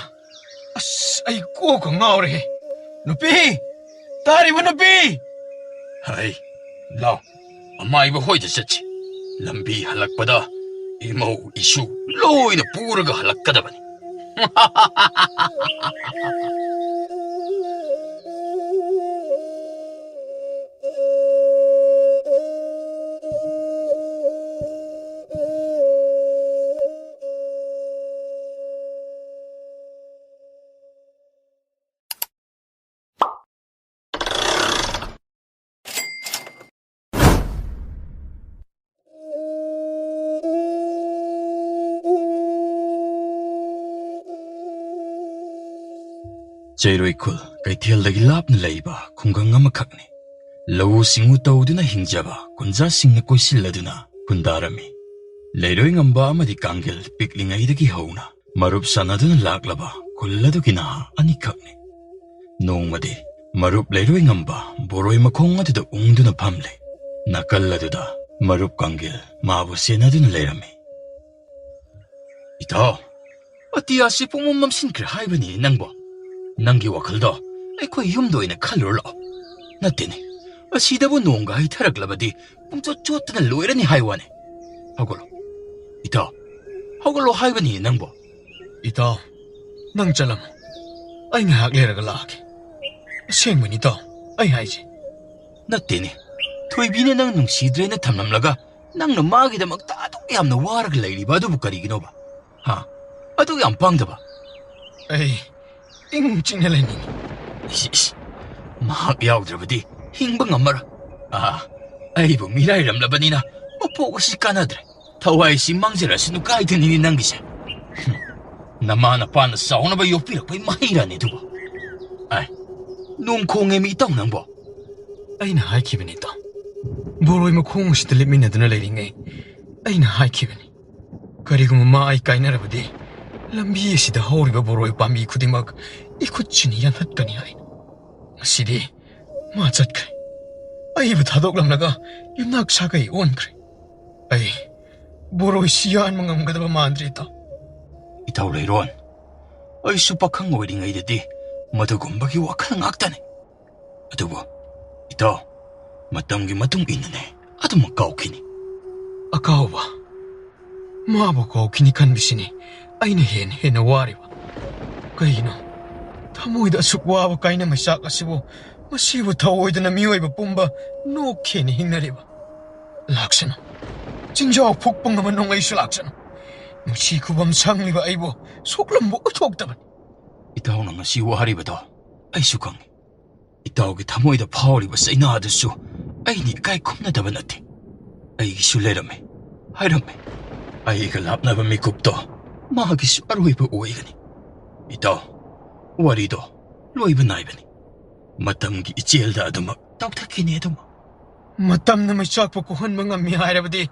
ꯑꯁ, ꯑꯩ ꯀꯣꯛꯀ ꯉꯥꯎꯔꯦꯍꯦ꯫ ꯅꯨꯄꯤ! ꯇꯥꯔꯤꯕ ꯅꯨꯄꯤ! ꯍꯩ, ꯂꯥꯎ, ꯑꯃꯥꯏꯕ ꯍꯣꯏꯗ ꯆꯠꯁꯤ꯫ ꯂꯝꯕꯤ ꯍꯜꯂꯛꯄꯗ ꯏꯃꯧ ꯏꯁꯨ ꯂꯣꯏꯅ ꯄꯨꯔꯒ ꯍꯜꯂꯛꯀꯗꯕꯅꯤ꯫ ꯆꯩꯔꯣꯏ ꯈꯨꯜ ꯀꯩꯊꯦꯜꯗꯒꯤ ꯂꯥꯞꯅ ꯂꯩꯕ ꯈꯨꯡꯒꯪ ꯑꯃꯈꯛꯅꯤ꯫ ꯂꯧꯎ ꯁꯤꯡꯎ ꯇꯧꯗꯨꯅ ꯍꯤꯡꯖꯕ ꯈꯨꯟꯖꯥꯁꯤꯡꯅ ꯀꯣꯏꯁꯤꯜꯂꯗꯨꯅ ꯈꯨꯟꯗꯥꯔꯝꯃꯤ꯫ ꯂꯩꯔꯣꯏ ꯉꯝꯕ ꯑꯃꯗꯤ ꯀꯥꯡꯒꯤꯜ ꯄꯤꯛꯂꯤꯉꯩꯗꯒꯤ ꯍꯧꯅ ꯃꯔꯨꯞ ꯁꯥꯟꯅꯗꯨꯅ ꯂꯥꯛꯂꯕ ꯈꯨꯜ ꯑꯗꯨꯒꯤ ꯅꯍꯥ ꯑꯅꯤꯈꯛꯅꯤ꯫ ꯅꯣꯡꯃꯗꯤ ꯃꯔꯨꯞ ꯂꯩꯔꯣꯏ ꯉꯝꯕ ꯕꯣꯔꯣꯏ ꯃꯈꯣꯡ ꯑꯗꯨꯗ ꯎꯪꯗꯨꯅ ꯐꯝꯂꯦ꯫ ꯅꯥꯀꯜ ꯑꯗꯨꯗ ꯃꯔꯨꯞ ꯀꯥꯡꯒꯤꯜ ꯃꯥꯕꯨ ꯁꯦꯟꯅꯗꯨꯅ ꯂꯩꯔꯝꯃꯤ꯫ "ꯏꯇꯥꯎ, ꯑꯇꯤꯌꯥꯁꯤ ꯄꯨꯝꯃꯝ ꯃꯝꯁꯤꯟꯈ꯭ꯔꯦ ꯍꯥꯏꯕꯅꯤ ꯅꯪꯕꯣ꯫ ꯅꯪꯒꯤ ꯋꯥꯈꯜꯗꯣ ꯑꯩꯈꯣꯏ ꯌꯨꯝꯗ ꯑꯣꯏꯅ ꯈꯜꯂꯨꯔ ꯂꯥꯛꯑꯣ꯫ ꯅꯠꯇꯦꯅꯦ, ꯑꯁꯤꯗꯕꯨ ꯅꯣꯡꯒ ꯍꯩꯊꯔꯛꯂꯕꯗꯤ ꯄꯨꯡꯆꯣꯠ ꯆꯣꯠꯇꯅ ꯂꯣꯏꯔꯅꯤ ꯍꯥꯏ ꯋꯥꯅꯤ꯫ ꯍꯧꯒꯠꯂꯣ꯫ ꯏꯇꯥꯎ, ꯍꯧꯒꯠꯂꯣ ꯍꯥꯏꯕꯅꯤ ꯅꯪꯕꯣ꯫" "ꯏꯇꯥꯎ, ꯅꯪ ꯆꯠꯂꯝꯃꯣ꯫ ꯑꯩ ꯉꯥꯏꯍꯥꯛ ꯂꯩꯔꯒ ꯂꯥꯛꯑꯒꯦ꯫ ꯑꯁꯦꯡꯕꯅꯤ ꯏꯇꯥꯎ, ꯑꯩ ꯍꯥꯏꯁꯦ꯫" "ꯅꯠꯇꯦꯅꯦ, ꯊꯣꯏꯕꯤꯅ ꯅꯪ ꯅꯨꯡꯁꯤꯗ꯭ꯔꯦꯅ ꯊꯝꯂꯝꯂꯒ ꯅꯪꯅ ꯃꯥꯒꯤꯗꯃꯛꯇ ꯑꯗꯨꯛ ꯌꯥꯝꯅ ꯋꯥꯔꯒ ꯂꯩꯔꯤꯕ ꯑꯗꯨꯕꯨ ꯀꯔꯤꯒꯤꯅꯣꯕ? ꯍꯥ? ꯑꯗꯨꯛ ꯌꯥꯝ ꯄꯥꯡꯗꯕ?" "ꯑꯩ ꯏꯪ ꯆꯤꯛꯅ ꯂꯩꯅꯤꯡꯉꯤ꯫" "ꯏꯁ, ꯏꯁ, ꯃꯍꯥꯛ ꯌꯥꯎꯗ꯭ꯔꯕꯗꯤ ꯍꯤꯡꯕ ꯉꯝꯃꯔꯣꯏ꯫ ꯑꯥ, ꯑꯩꯕꯨ ꯃꯤꯔꯥꯏꯔꯝꯂꯕꯅꯤꯅ ꯃꯄꯣꯛ ꯑꯁꯤ ꯀꯥꯟꯅꯗ꯭ꯔꯦ꯫ ꯊꯋꯥꯏꯁꯤ ꯃꯥꯡꯖꯔꯁꯅꯨ ꯀꯥꯏꯗꯅꯤꯅꯦ ꯅꯪꯒꯤꯁꯦ꯫ ꯍꯨꯝ, ꯅꯃꯥ ꯅꯄꯥꯅ ꯆꯥꯎꯅꯕ ꯌꯣꯛꯄꯤꯔꯛꯄꯩ ꯃꯍꯩꯔꯥꯅꯦ ꯑꯗꯨꯕꯨ꯫ ꯑꯥꯏ, ꯅꯣꯡ ꯈꯣꯡꯉꯦꯃꯤ ꯏꯇꯥꯎ ꯅꯪꯕꯣ꯫ ꯑꯩꯅ ꯍꯥꯏꯈꯤꯕꯅꯤ ꯏꯇꯥꯎ, ꯕꯣꯔꯣꯏ ꯃꯈꯣꯡ ꯑꯁꯤꯗ ꯂꯦꯞꯃꯤꯟꯅꯗꯨꯅ ꯂꯩꯔꯤꯉꯩ ꯑꯩꯅ ꯍꯥꯏꯈꯤꯕꯅꯤ, ꯀꯔꯤꯒꯨꯝꯕ ꯃꯥ ꯑꯩ ꯀꯥꯏꯅꯔꯕꯗꯤ ꯂꯝꯕꯤ ꯑꯁꯤꯗ ꯍꯧꯔꯤꯕ ꯕꯣꯔꯣꯏ ꯄꯥꯝꯕꯤ ꯈꯨꯗꯤꯡꯃꯛ ꯏꯈꯨꯠꯁꯤꯅ ꯌꯥꯟꯊꯠꯀꯅꯤ ꯍꯥꯏꯅ꯫ ꯉꯁꯤꯗꯤ ꯃꯥ ꯆꯠꯈ꯭ꯔꯦ, ꯑꯩꯕꯨ ꯊꯥꯗꯣꯛꯂꯝꯂꯒ ꯌꯨꯝꯅꯥꯛ ꯁꯥꯒꯩ ꯑꯣꯟꯈ꯭ꯔꯦ꯫ ꯑꯩ ꯕꯣꯔꯣꯏꯁꯤ ꯌꯥꯟꯕ ꯉꯝꯒꯗꯕ ꯃꯥꯟꯗ꯭ꯔꯦ ꯏꯇꯥꯎ꯫ ꯏꯇꯥꯎ ꯂꯩꯔꯣꯟ, ꯑꯩꯁꯨ ꯄꯥꯈꯪ ꯑꯣꯏꯔꯤꯉꯩꯗꯗꯤ ꯃꯗꯨꯒꯨꯝꯕꯒꯤ ꯋꯥꯈꯜ ꯉꯥꯛꯇꯅꯤ꯫ ꯑꯗꯨꯕꯨ ꯏꯇꯥꯎ, ꯃꯇꯝꯒꯤ ꯃꯇꯨꯡ ꯏꯟꯅꯅꯦ ꯑꯗꯨꯃꯛ ꯀꯥꯎꯈꯤꯅꯤ꯫ ꯑꯀꯥꯎꯕ? ꯃꯥꯕꯨ ꯀꯥꯎꯈꯤꯅꯤ ꯈꯟꯕꯁꯤꯅꯤ ꯑꯩꯅ ꯍꯦꯟꯅ ꯍꯦꯟꯅ ꯋꯥꯔꯤꯕ꯫ ꯀꯩꯒꯤꯅꯣ ꯊꯃꯣꯏꯗ ꯑꯁꯨꯛ ꯋꯥꯕ ꯀꯥꯏꯅ ꯃꯩꯆꯥꯛ ꯑꯁꯤꯕꯨ, ꯃꯁꯤꯕꯨ ꯊꯧꯑꯣꯏꯗꯅ ꯃꯤꯑꯣꯏꯕ ꯄꯨꯝꯕ ꯅꯣꯛꯈꯦꯅ ꯍꯤꯡꯅꯔꯤꯕ? ꯂꯥꯛꯁꯅꯨ, ꯆꯤꯡꯖꯥꯎ ꯐꯨꯛꯄ ꯉꯝꯕ ꯅꯣꯡꯂꯩꯁꯨ ꯂꯥꯛꯁꯅꯨ, ꯃꯁꯤ ꯈꯨꯕꯝ ꯁꯪꯂꯤꯕ ꯑꯩꯕꯨ ꯁꯣꯛꯂꯝꯕ ꯎꯠꯊꯣꯛꯇꯕꯅꯤ꯫ ꯏꯇꯥꯎꯅ ꯉꯁꯤ ꯋꯥꯔꯤꯕꯗꯣ ꯑꯩꯁꯨ ꯈꯪꯏ꯫ ꯏꯇꯥꯎꯒꯤ ꯊꯃꯣꯏꯗ ꯐꯥꯎꯔꯤꯕ ꯆꯩꯅꯥ ꯑꯗꯨꯁꯨ ꯑꯩꯅ ꯏꯀꯥꯏ ꯈꯨꯝꯅꯗꯕ ꯅꯠꯇꯦ꯫ ꯑꯩꯒꯤꯁꯨ ꯂꯩꯔꯝꯃꯤ, ꯍꯥꯏꯔꯝꯃꯤ꯫ ꯑꯩꯒ ꯂꯥꯞꯅꯕ ꯃꯤꯀꯨꯞꯇꯣ ꯃꯥꯒꯤꯁꯨ ꯑꯔꯣꯏꯕ ꯑꯣꯏꯒꯅꯤ꯫ ꯏꯇꯥꯎ, ꯋꯥꯔꯤꯗꯣ ꯂꯣꯏꯕ ꯅꯥꯏꯕꯅꯤ꯫ ꯃꯇꯝꯒꯤ ꯏꯆꯦꯜꯗ ꯑꯗꯨꯃꯛ ꯇꯧꯊꯈꯤꯅꯤ ꯑꯗꯨꯃꯛ꯫ ꯃꯇꯝꯅ ꯃꯩꯆꯥꯛꯄꯨ ꯀꯣꯛꯍꯟꯕ ꯉꯝꯃꯤ ꯍꯥꯏꯔꯕꯗꯤ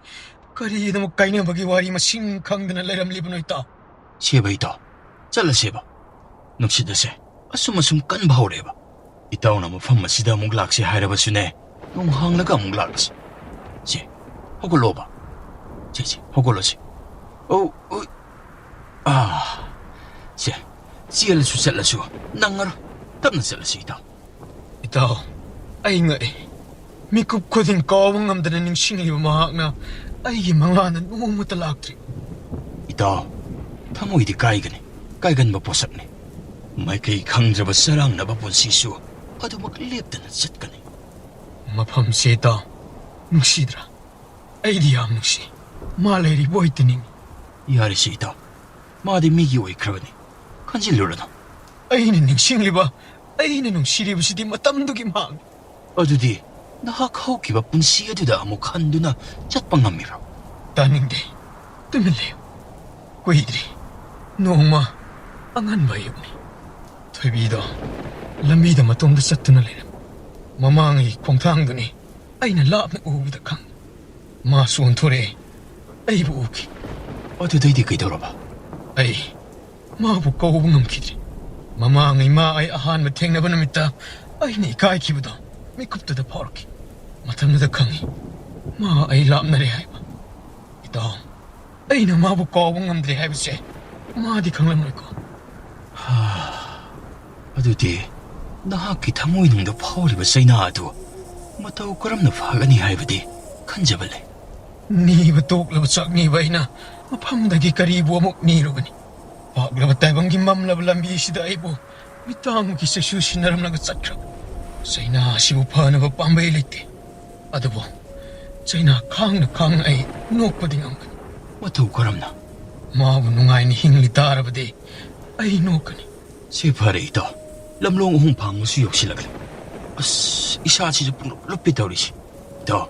ꯀꯔꯤꯒꯤꯗꯃꯛ ꯀꯥꯏꯅꯕꯒꯤ ꯋꯥꯔꯤ ꯃꯁꯤꯡ ꯈꯪꯗꯅ ꯂꯩꯔꯝꯂꯤꯕꯅꯣ ꯏꯇꯥꯎ? ꯁꯦꯕ ꯏꯇꯥꯎ, ꯆꯠꯂꯁꯦꯕ꯫ ꯅꯨꯡꯁꯤꯠ ꯑꯁꯦ ꯑꯁꯨꯝ ꯑꯁꯨꯝ ꯀꯟꯕ ꯍꯧꯔꯛꯑꯦꯕ꯫ ꯏꯇꯥꯎꯅ ꯃꯐꯝ ꯑꯁꯤꯗ ꯑꯃꯨꯛ ꯂꯥꯛꯁꯦ ꯍꯥꯏꯔꯕꯁꯨꯅꯦ, ꯅꯣꯡ ꯍꯥꯡꯂꯒ ꯑꯃꯨꯛ ꯂꯥꯛꯂꯁꯤ꯫ ꯁꯦ, ꯍꯧꯒꯠꯂꯣꯕ꯫ ꯁꯦ, ꯁꯦ, ꯍꯧꯒꯠꯂꯁꯤ꯫ ꯑꯧ, ꯎꯏ꯫ ꯑꯥ, ꯁꯦ, ꯆꯦꯜꯂꯁꯨ ꯆꯠꯂꯁꯨ ꯅꯪꯉꯔꯣꯏ꯫ ꯇꯞꯅ ꯆꯠꯂꯁꯤ ꯏꯇꯥꯎ꯫ ꯏꯇꯥꯎ, ꯑꯩ ꯉꯛꯑꯦ꯫ ꯃꯤꯀꯨꯞ ꯈꯨꯗꯤꯡ ꯀꯥꯎꯕ ꯉꯝꯗꯅ ꯅꯤꯡꯁꯤꯡꯂꯤꯕ ꯃꯍꯥꯛꯅ ꯑꯩꯒꯤ ꯃꯪꯂꯥꯟꯗ ꯅꯣꯡꯃꯇ ꯂꯥꯛꯇ꯭ꯔꯤ꯫ ꯏꯇꯥꯎ, ꯊꯃꯣꯏꯗꯤ ꯀꯥꯏꯒꯅꯤ, ꯀꯥꯏꯒꯟꯕ ꯄꯣꯠꯁꯛꯅꯤ꯫ ꯃꯥꯏꯀꯩ ꯈꯪꯗ꯭ꯔꯕ ꯆꯔꯥꯡꯅꯕ ꯄꯨꯟꯁꯤꯁꯨ ꯑꯗꯨꯃꯛ ꯂꯦꯞꯇꯅ ꯆꯠꯀꯅꯤ꯫ ꯃꯐꯝꯁꯦ ꯏꯇꯥꯎ, ꯅꯨꯡꯁꯤꯗ꯭ꯔꯥ? ꯑꯩꯗꯤ ꯌꯥꯝ ꯅꯨꯡꯁꯤ꯫ ꯃꯥ ꯂꯩꯔꯤꯕ ꯑꯣꯏꯇ ꯅꯤꯡꯏ꯫ ꯌꯥꯔꯦꯁꯦ ꯏꯇꯥꯎ, ꯃꯥꯗꯤ ꯃꯤꯒꯤ ꯑꯣꯏꯈ꯭ꯔꯕꯅꯤ꯫ ꯈꯟꯖꯤꯜꯂꯨꯔꯅꯨ꯫ ꯑꯩꯅ ꯅꯤꯡꯁꯤꯡꯂꯤꯕ, ꯑꯩꯅ ꯅꯨꯡꯁꯤꯔꯤꯕꯁꯤꯗꯤ ꯃꯇꯝꯗꯨꯒꯤ ꯃꯍꯥꯛꯅꯤ꯫ ꯑꯗꯨꯗꯤ ꯅꯍꯥꯛ ꯍꯧꯈꯤꯕ ꯄꯨꯟꯁꯤ ꯑꯗꯨꯗ ꯑꯃꯨꯛ ꯍꯟꯗꯨꯅ ꯆꯠꯄ ꯉꯝꯃꯤꯕ꯭ꯔꯣ? ꯇꯥꯅꯤꯡꯗꯦ꯫ ꯇꯨꯃꯤꯟ ꯂꯩꯌꯨ꯫ ꯀꯨꯏꯗ꯭ꯔꯤ꯫ ꯅꯣꯡꯃ ꯑꯉꯟꯕ ꯑꯌꯨꯛꯅꯤ꯫ ꯊꯣꯏꯕꯤꯗꯣ ꯂꯝꯕꯤꯗ ꯃꯇꯣꯝꯗ ꯆꯠꯇꯨꯅ ꯂꯩꯔꯝꯃꯤ꯫ ꯃꯃꯥꯡꯒꯤ ꯈꯣꯡꯊꯥꯡꯗꯨꯅꯤ ꯑꯩꯅ ꯂꯥꯞꯅ ꯎꯕꯗ ꯈꯪꯉꯤ꯫ ꯃꯥꯁꯨ ꯑꯣꯟꯊꯣꯔꯛꯑꯦ꯫ ꯑꯩꯕꯨ ꯎꯈꯤ꯫ ꯑꯗꯨꯗꯩꯗꯤ ꯀꯩꯗꯧꯔꯕ? ꯑꯩ ꯃꯥꯕꯨ ꯀꯧꯕ ꯉꯝꯈꯤꯗ꯭ꯔꯦ꯫ ꯃꯃꯥꯡꯉꯩ ꯃꯥ ꯑꯩ ꯑꯍꯥꯟꯕ ꯊꯦꯡꯅꯕ ꯅꯨꯃꯤꯠꯇ ꯑꯩꯅ ꯏꯀꯥꯏꯈꯤꯕꯗꯣ ꯃꯤꯀꯨꯞꯇꯨꯗ ꯐꯥꯎꯔꯛꯈꯤ꯫ ꯃꯇꯝꯗꯨꯗ ꯈꯪꯉꯤ, ꯃꯥ ꯑꯩ ꯂꯥꯞꯅꯔꯦ ꯍꯥꯏꯕ꯫ ꯏꯇꯥꯎ, ꯑꯩꯅ ꯃꯥꯕꯨ ꯀꯥꯎꯕ ꯉꯝꯗ꯭ꯔꯦ ꯍꯥꯏꯕꯁꯦ ꯃꯥꯗꯤ ꯈꯪꯂꯝꯂꯣꯏꯀꯣ꯫ ꯍꯥ, ꯑꯗꯨꯗꯤ ꯅꯍꯥꯛꯀꯤ ꯊꯃꯣꯏꯅꯨꯡꯗ ꯐꯥꯎꯔꯤꯕ ꯆꯩꯅꯥ ꯑꯗꯨ ꯃꯇꯧ ꯀꯔꯝꯅ ꯐꯒꯅꯤ ꯍꯥꯏꯕꯗꯤ ꯈꯟꯖꯕ ꯂꯩ꯫ ꯅꯤꯕ ꯇꯣꯛꯂꯕ ꯆꯥꯛꯅꯤꯕ ꯑꯩꯅ ꯃꯐꯝꯗꯒꯤ ꯀꯔꯤꯕꯨ ꯑꯃꯨꯛ ꯅꯤꯔꯨꯒꯅꯤ? ꯄꯥꯛꯂꯕ ꯇꯥꯏꯕꯪꯒꯤ ꯃꯝꯂꯕ ꯂꯝꯕꯤꯁꯤꯗ ꯑꯩꯕꯨ ꯃꯤꯇꯥꯡꯒꯤ ꯆꯩꯁꯨ ꯁꯤꯟꯅꯔꯝꯂꯒ ꯆꯠꯈ꯭ꯔꯕ ꯆꯩꯅꯥ ꯑꯁꯤꯕꯨ ꯐꯅꯕ ꯄꯥꯝꯕꯩ ꯂꯩꯇꯦ꯫ ꯑꯗꯨꯕꯨ ꯆꯩꯅꯥ ꯈꯥꯡꯅ ꯈꯥꯡꯅ ꯑꯩ ꯅꯣꯛꯄꯗꯤ ꯉꯝꯒꯅꯤ꯫ ꯃꯇꯧ ꯀꯔꯝꯅ? ꯃꯥꯕꯨ ꯅꯨꯡꯉꯥꯏꯅ ꯍꯤꯡꯂꯤ ꯇꯥꯔꯕꯗꯤ ꯑꯩ ꯅꯣꯛꯀꯅꯤ꯫ ꯁꯤ ꯐꯔꯦ ꯏꯇꯥꯎ, ꯂꯝꯂꯣꯡ ꯑꯍꯨꯝ ꯐꯥꯡꯕꯁꯨ ꯌꯧꯁꯤꯜꯂꯛꯂꯦ꯫ ꯑꯁ, ꯏꯁꯥꯁꯤꯁꯨ ꯄꯨꯡꯂꯨꯞ ꯂꯨꯞꯄꯦ ꯇꯧꯔꯤꯁꯦ꯫ ꯏꯇꯥꯎ,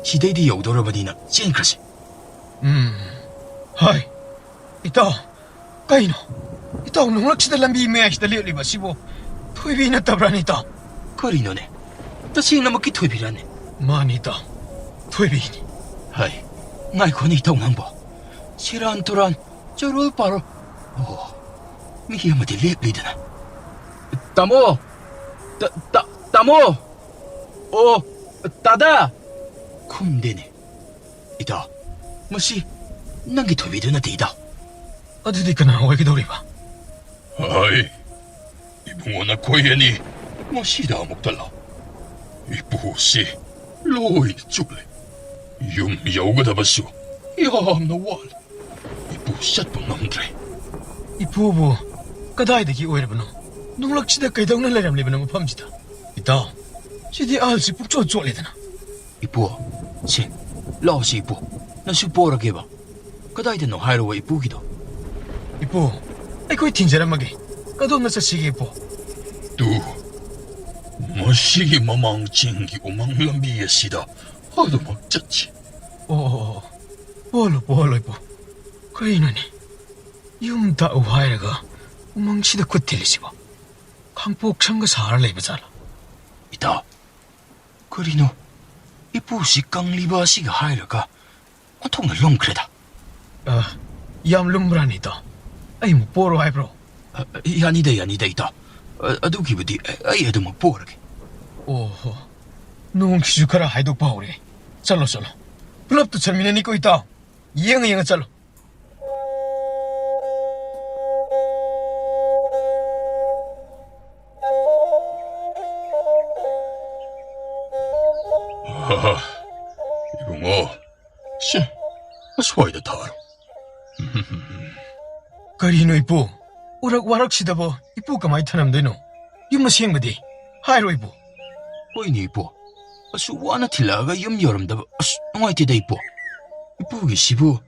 ꯁꯤꯗꯩꯗꯤ ꯌꯧꯗꯧꯔꯕꯅꯤꯅ ꯆꯦꯟꯈ꯭ꯔꯁꯤ꯫ ꯎꯝ, ꯍꯣꯏ꯫ ꯏꯇꯥꯎ, ꯀꯩꯅꯣ? ꯏꯇꯥꯎ, ꯅꯣꯡꯂꯛꯁꯤꯗ ꯂꯝꯕꯤ ꯃꯌꯥꯏꯁꯤꯗ ꯂꯦꯞꯂꯤꯕ ꯑꯁꯤꯕꯨ ꯊꯣꯏꯕꯤ ꯅꯠꯇꯕ꯭ꯔꯥꯅꯦ, ꯏꯇꯥꯎ? ꯀꯔꯤꯅꯣꯅꯦ? ꯇꯁꯦꯡꯅꯃꯛꯀꯤ ꯊꯣꯏꯕꯤꯔꯥꯅꯦ? ꯃꯥꯅꯤ, ꯏꯇꯥꯎ꯫ ꯊꯣꯏꯕꯤꯅꯤ꯫ ꯍꯥꯏ, ꯉꯥꯏꯈꯣꯅꯦ, ꯏꯇꯥꯎ ꯅꯪꯕꯣ꯫ ꯁꯤꯔꯥꯟ ꯇꯨꯔꯥꯟ, ꯆꯔꯣꯜ ꯄꯥꯔꯣꯜ꯫ ꯑꯣ, ꯃꯤ ꯑꯃꯗꯤ ꯂꯦꯞꯂꯤꯗꯅ꯫ ꯇꯥꯃꯣ! ꯇ-, ꯇ-, ꯇꯥꯃꯣ! ꯑꯣ, ꯇꯥꯗꯥ! ꯈꯨꯝꯗꯦꯅꯦ꯫ ꯏꯇꯥꯎ, ꯃꯁꯤ ꯅꯪꯒꯤ ꯊꯣꯏꯕꯤꯗꯨ ꯅꯠꯇꯦ, ꯏꯇꯥꯎ꯫ ꯑꯗꯨꯗꯤ ꯀꯅꯥ ꯑꯣꯏꯒꯗꯧꯔꯤꯕ? ꯍꯥꯏ, ꯏꯕꯨꯡꯉꯣ, ꯅꯈꯣꯏ ꯑꯅꯤ ꯃꯁꯤꯗ ꯑꯃꯨꯛꯇ ꯂꯥꯛꯑꯣ꯫ ꯏꯄꯨꯁꯤ ꯂꯣꯏꯅ ꯆꯨꯞꯂꯦ꯫ ꯌꯨꯝ ꯌꯧꯒꯗꯕꯁꯨ ꯌꯥꯝꯅ ꯋꯥꯠꯂꯤ꯫ ꯏꯄꯨ ꯆꯠꯄ ꯉꯝꯗ꯭ꯔꯦ꯫ ꯏꯄꯨꯕꯨ ꯀꯗꯥꯏꯗꯒꯤ ꯑꯣꯏꯔꯕꯅꯣ? ꯅꯣꯡꯂꯛꯁꯤꯗ ꯀꯩꯗꯧꯅ ꯂꯩꯔꯝꯂꯤꯕꯅꯣ ꯃꯐꯝꯁꯤꯗ? ꯏꯇꯥꯎ, ꯁꯤꯗꯤ ꯑꯍꯜꯁꯤ ꯄꯨꯛꯆꯣꯠ ꯆꯣꯠꯂꯦꯗꯅ꯫ ꯏꯄꯨ, ꯁꯦ, ꯂꯥꯛꯑꯣꯁꯤ ꯏꯄꯨ, ꯅꯪꯁꯨ ꯄꯣꯔꯒꯦꯕ꯫ ꯀꯗꯥꯏꯗꯅꯣ ꯍꯥꯏꯔꯣꯕ ꯏꯄꯨꯒꯤꯗꯣ? ꯏꯄꯨ, ꯑꯩꯈꯣꯏ ꯊꯤꯟꯖꯔꯝꯃꯒꯦ꯫ ꯀꯗꯣꯝꯗ ꯆꯠꯁꯤꯒꯦ ꯏꯄꯨ? ꯇꯨ, ꯃꯁꯤ ꯁꯤꯒꯤ ꯃꯃꯥꯡ ꯆꯤꯡꯒꯤ ꯎꯃꯪ ꯂꯝꯕꯤ ꯑꯁꯤꯗ ꯑꯗꯨꯃꯛ ꯆꯠꯁꯤ꯫ ꯑꯣ, ꯑꯣ, ꯑꯣ, ꯑꯣ꯫ ꯄꯣꯍꯜꯂꯣ, ꯄꯣꯍꯜꯂꯣ, ꯏꯄꯨ꯫ ꯀꯩꯅꯣꯅꯦ? ꯌꯨꯝ ꯇꯥꯛꯎ ꯍꯥꯏꯔꯒ ꯎꯃꯪꯁꯤꯗ ꯈꯨꯠ ꯊꯤꯜꯂꯤꯁꯤꯕꯣ? ꯈꯥꯡꯄꯣꯛ ꯁꯪꯒ ꯁꯥꯔ ꯂꯩꯕ ꯖꯥꯠꯂꯣ? ꯏꯇꯥꯎ, ꯀꯔꯤꯅꯣ? ꯏꯄꯨꯁꯤ ꯀꯪꯂꯤꯕ ꯑꯁꯤꯒ ꯍꯥꯏꯔꯒ ꯑꯣꯟꯊꯣꯛꯅ ꯂꯨꯝꯈ꯭ꯔꯦꯗ꯫ ꯑ, ꯌꯥꯝ ꯂꯨꯝꯕ꯭ꯔꯥꯅꯦ, ꯏꯇꯥꯎ? ꯑꯩ ꯑꯃꯨꯛ ꯄꯣꯔꯣ ꯍꯥꯏꯕ꯭ꯔꯣ? ꯑ, ꯌꯥꯅꯤꯗ, ꯌꯥꯅꯤꯗ, ꯏꯇꯥꯎ꯫ ꯑ, ꯑꯗꯨꯒꯤꯕꯨꯗꯤ ꯑꯩ ꯑꯗꯨꯃꯛ ꯄꯣꯔꯒꯦ꯫ ꯑꯣꯍꯣ, ꯅꯣꯡꯁꯤꯁꯨ ꯈꯔ ꯍꯥꯏꯗꯣꯛꯄ ꯍꯧꯔꯦ꯫ ꯆꯠꯂꯣ, ꯆꯠꯂꯣ꯫ ꯄꯨꯂꯞꯇ ꯆꯠꯃꯤꯟꯅꯅꯤꯀꯣ, ꯏꯇꯥꯎ꯫ ꯌꯦꯡꯉ ꯌꯦꯡꯉ ꯆꯠꯂꯣ꯫ ꯑꯍꯥ, ꯏꯕꯨꯡꯉꯣ, ꯁꯦ, ꯑꯁ꯭ꯋꯥꯏꯗ ꯊꯥꯔꯣ꯫ ꯀꯔꯤꯅꯣ, ꯏꯄꯨ? ꯎꯔꯛ ꯋꯥꯔꯛꯁꯤꯗꯕꯣ ꯏꯄꯨ ꯀꯃꯥꯏ ꯊꯅꯝꯗꯣꯏꯅꯣ? ꯌꯨꯝ ꯑꯁꯦꯡꯕꯗꯤ? ꯍꯥꯏꯔꯣ, ꯏꯄꯨ꯫ ꯍꯣꯏꯅꯦ, ꯏꯄꯨ꯫ ꯑꯁꯨꯛ ꯋꯥꯅ ꯊꯤꯜꯂꯛꯑꯒ ꯌꯨꯝ ꯌꯧꯔꯝꯗꯕ, ꯑꯁ, ꯅꯨꯡꯉꯥꯏꯇꯦꯗ, ꯏꯄꯨ꯫ ꯏꯄꯨꯒꯤꯁꯤꯕꯨ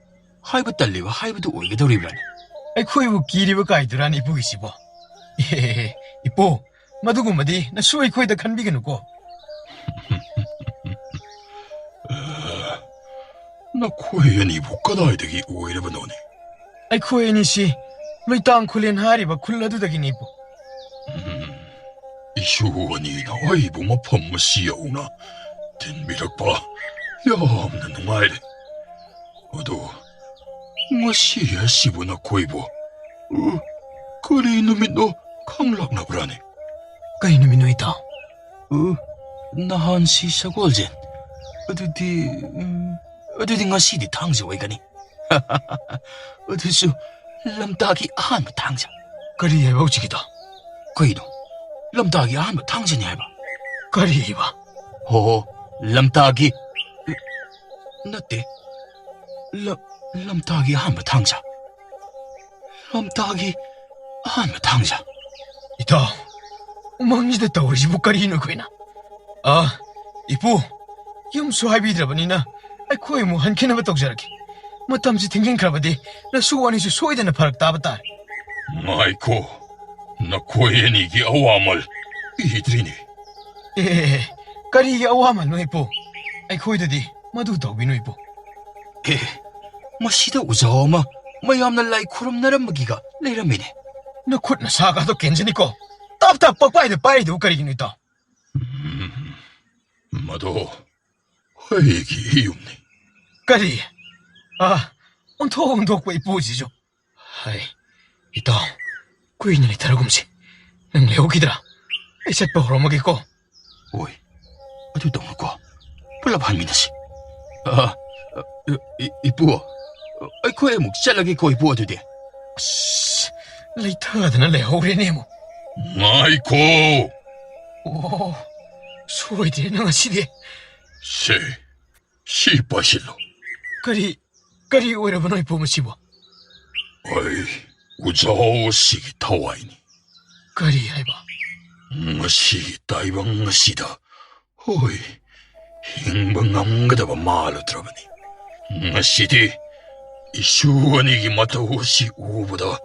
ꯍꯥꯏꯕ ꯇꯜꯂꯤꯕ ꯍꯥꯏꯕꯗꯨ ꯑꯣꯏꯒꯗꯧꯔꯤꯕ꯭ꯔꯥꯅꯦ? ꯑꯩꯈꯣꯏꯕꯨ ꯀꯤꯔꯤꯕ ꯀꯥꯏꯗꯨꯔꯥꯅꯦ ꯏꯄꯨꯒꯤꯁꯤꯕꯣ? ꯏꯄꯨ, ꯃꯗꯨꯒꯨꯝꯕꯗꯤ ꯅꯁꯨ ꯑꯩꯈꯣꯏꯗ ꯈꯟꯕꯤꯒꯅꯨꯀꯣ꯫ ꯅꯈꯣꯏ ꯑꯅꯤꯕꯨ ꯀꯗꯥꯏꯗꯒꯤ ꯑꯣꯏꯔꯕꯅꯣꯅꯦ? ꯑꯩꯈꯣꯏ ꯑꯅꯤꯁꯤ ꯂꯣꯏꯇꯥꯡ ꯈꯨꯂꯦꯟ ꯍꯥꯏꯔꯤꯕ ꯈꯨꯜ ꯑꯗꯨꯗꯒꯤꯅꯤ, ꯏꯄꯨ꯫ ꯎꯝ, ꯏꯁꯨ ꯑꯅꯤꯅ ꯑꯩꯕꯨ ꯃꯐꯝ ꯑꯁꯤ ꯌꯧꯅ ꯊꯤꯟꯕꯤꯔꯛꯄ ꯌꯥꯝꯅ ꯅꯨꯡꯉꯥꯏꯔꯦ꯫ ꯑꯗꯣ ꯉꯁꯤ ꯑꯁꯤꯕꯨ ꯅꯈꯣꯏꯕꯨ, ꯎ, ꯀꯔꯤ ꯅꯨꯃꯤꯠꯅꯣ ꯈꯪꯂꯛꯅꯕ꯭ꯔꯥꯅꯦ? ꯀꯔꯤ ꯅꯨꯃꯤꯠꯅꯣ, ꯏꯇꯥꯎ? ꯎ, ꯅꯍꯥꯟꯁꯤ ꯁꯒꯣꯜꯁꯦ꯫ ꯑꯗꯨꯗꯤ, ꯎꯝ, ꯑꯗꯨꯗꯤ ꯉꯁꯤꯗꯤ ꯊꯥꯡꯖ ꯑꯣꯏꯒꯅꯤ꯫ ꯑꯗꯨꯁꯨ ꯂꯝꯇꯥꯒꯤ ꯑꯍꯥꯟꯕ ꯊꯥꯡꯖ꯫ ꯀꯔꯤ ꯍꯥꯏꯕ ꯍꯧꯖꯤꯛꯀꯤꯗꯣ? ꯀꯩꯅꯣ? ꯂꯝꯇꯥꯒꯤ ꯑꯍꯥꯟꯕ ꯊꯥꯡꯖꯅꯤ ꯍꯥꯏꯕ? ꯀꯔꯤꯕ? ꯍꯣ, ꯍꯣ, ꯂꯝꯇꯥꯒꯤ, ꯅꯠꯇꯦ, ꯂ-, ꯂꯝꯇꯥꯒꯤ ꯑꯍꯥꯟꯕ ꯊꯥꯡꯖ꯫ ꯂꯝꯇꯥꯒꯤ ꯑꯍꯥꯟꯕ ꯊꯥꯡꯖ꯫ ꯏꯇꯥꯎ, ꯎꯃꯪꯁꯤꯗ ꯇꯧꯔꯤꯁꯤꯕꯨ ꯀꯔꯤꯅꯣ ꯑꯩꯈꯣꯏꯅ? ꯑꯥ, ꯏꯄꯨ, ꯌꯨꯝꯁꯨ ꯍꯥꯏꯕꯤꯗ꯭ꯔꯕꯅꯤꯅ ꯑꯩꯈꯣꯏ ꯑꯃꯨꯛ ꯍꯟꯈꯤꯅꯕ ꯇꯧꯖꯔꯒꯦ꯫ ꯃꯇꯝꯁꯤ ꯊꯦꯡꯖꯤꯟꯈ꯭ꯔꯕꯗꯤ ꯅꯁꯨ ꯑꯅꯤꯁꯨ ꯁꯣꯏꯗꯅ ꯐꯔꯛ ꯇꯥꯕ ꯇꯥꯔꯦ꯫ ꯉꯥꯏꯈꯣ, ꯅꯈꯣꯏ ꯑꯅꯤꯒꯤ ꯑꯋꯥꯃꯜ ꯄꯤꯗ꯭ꯔꯤꯅꯦ꯫ ꯑꯦ, ꯀꯔꯤꯒꯤ ꯑꯋꯥꯃꯟꯅꯣ, ꯏꯄꯨ? ꯑꯩꯈꯣꯏꯗꯗꯤ ꯃꯗꯨ ꯇꯧꯕꯤꯅꯨ, ꯏꯄꯨ꯫ ꯑꯦ, ꯃꯁꯤꯗ ꯎꯖꯥꯎ ꯑꯃ ꯃꯌꯥꯝꯅ ꯂꯥꯏ ꯈꯨꯔꯨꯝꯅꯔꯝꯕꯒꯤꯒ ꯂꯩꯔꯝꯃꯤꯅꯦ꯫ ꯅꯈꯨꯠ ꯅꯁꯥꯒꯗꯣ ꯀꯦꯟꯖꯅꯤꯀꯣ꯫ ꯇꯞ ꯇꯞ ꯄꯛꯄꯥꯏꯗ ꯄꯥꯏꯔꯤꯗꯨꯕꯨ ꯀꯔꯤꯒꯤꯅꯣ, ꯏꯇꯥꯎ? ꯎꯝ, ꯃꯗꯣ ꯑꯩꯒꯤ ꯌꯨꯝꯅꯤ꯫ ꯀꯔꯤ? ꯑꯥ, ꯑꯣꯟꯊꯣꯛ ꯑꯣꯟꯊꯣꯛꯄ ꯏꯄꯨꯁꯤꯁꯨ꯫ ꯍꯥꯏ, ꯏꯇꯥꯎ, ꯀꯨꯏꯅ ꯂꯩꯊꯔꯒꯨꯝꯁꯤ꯫ ꯅꯪ ꯂꯩꯍꯧꯈꯤꯗ꯭ꯔꯥ? ꯑꯩ ꯆꯠꯄ ꯍꯧꯔꯝꯃꯒꯦꯀꯣ꯫ ꯍꯣꯏ, ꯑꯗꯨ ꯇꯧꯅꯨꯀꯣ꯫ ꯄꯨꯂꯞ ꯍꯟꯃꯤꯟꯅꯁꯤ꯫ ꯑ, ꯏ-, ꯏ-, ꯏꯄꯨ, ꯑꯩꯈꯣꯏ ꯑꯃꯨꯛ ꯆꯠꯂꯒꯦꯀꯣ, ꯏꯄꯨ, ꯑꯗꯨꯗꯤ꯫ ꯑꯁ, ꯂꯩꯊꯗꯅ ꯂꯩꯍꯧꯔꯦꯅꯦ ꯑꯃꯨꯛ꯫ ꯉꯥꯏꯈꯣ! ꯑꯣ, ꯁꯣꯏꯗ꯭ꯔꯦ ꯅꯪ ꯉꯁꯤꯗꯤ꯫ ꯁꯦ, ꯁꯤ ꯄꯥꯏꯁꯤꯜꯂꯣ꯫ ꯀꯔꯤ, ꯀꯔꯤ ꯑꯣꯏꯔꯕꯅꯣ ꯏꯄꯨ ꯃꯁꯤꯕꯨ? ꯑꯩ ꯎꯖꯥꯎ ꯑꯁꯤꯒꯤ ꯊꯋꯥꯏꯅꯤ꯫ ꯀꯔꯤ ꯍꯥꯏꯕ? ꯉꯁꯤꯒꯤ ꯇꯥꯏꯕꯪ ꯑꯁꯤꯗ, ꯍꯣꯏ, ꯍꯤꯡꯕ ꯉꯝꯒꯗꯕ ꯃꯥꯜꯂꯨꯗ꯭ꯔꯕꯅꯤ꯫ ꯉꯁꯤꯗꯤ ꯏꯁꯨ ꯑꯅꯤꯒꯤ ꯃꯇꯧ ꯑꯁꯤ ꯎꯕꯗ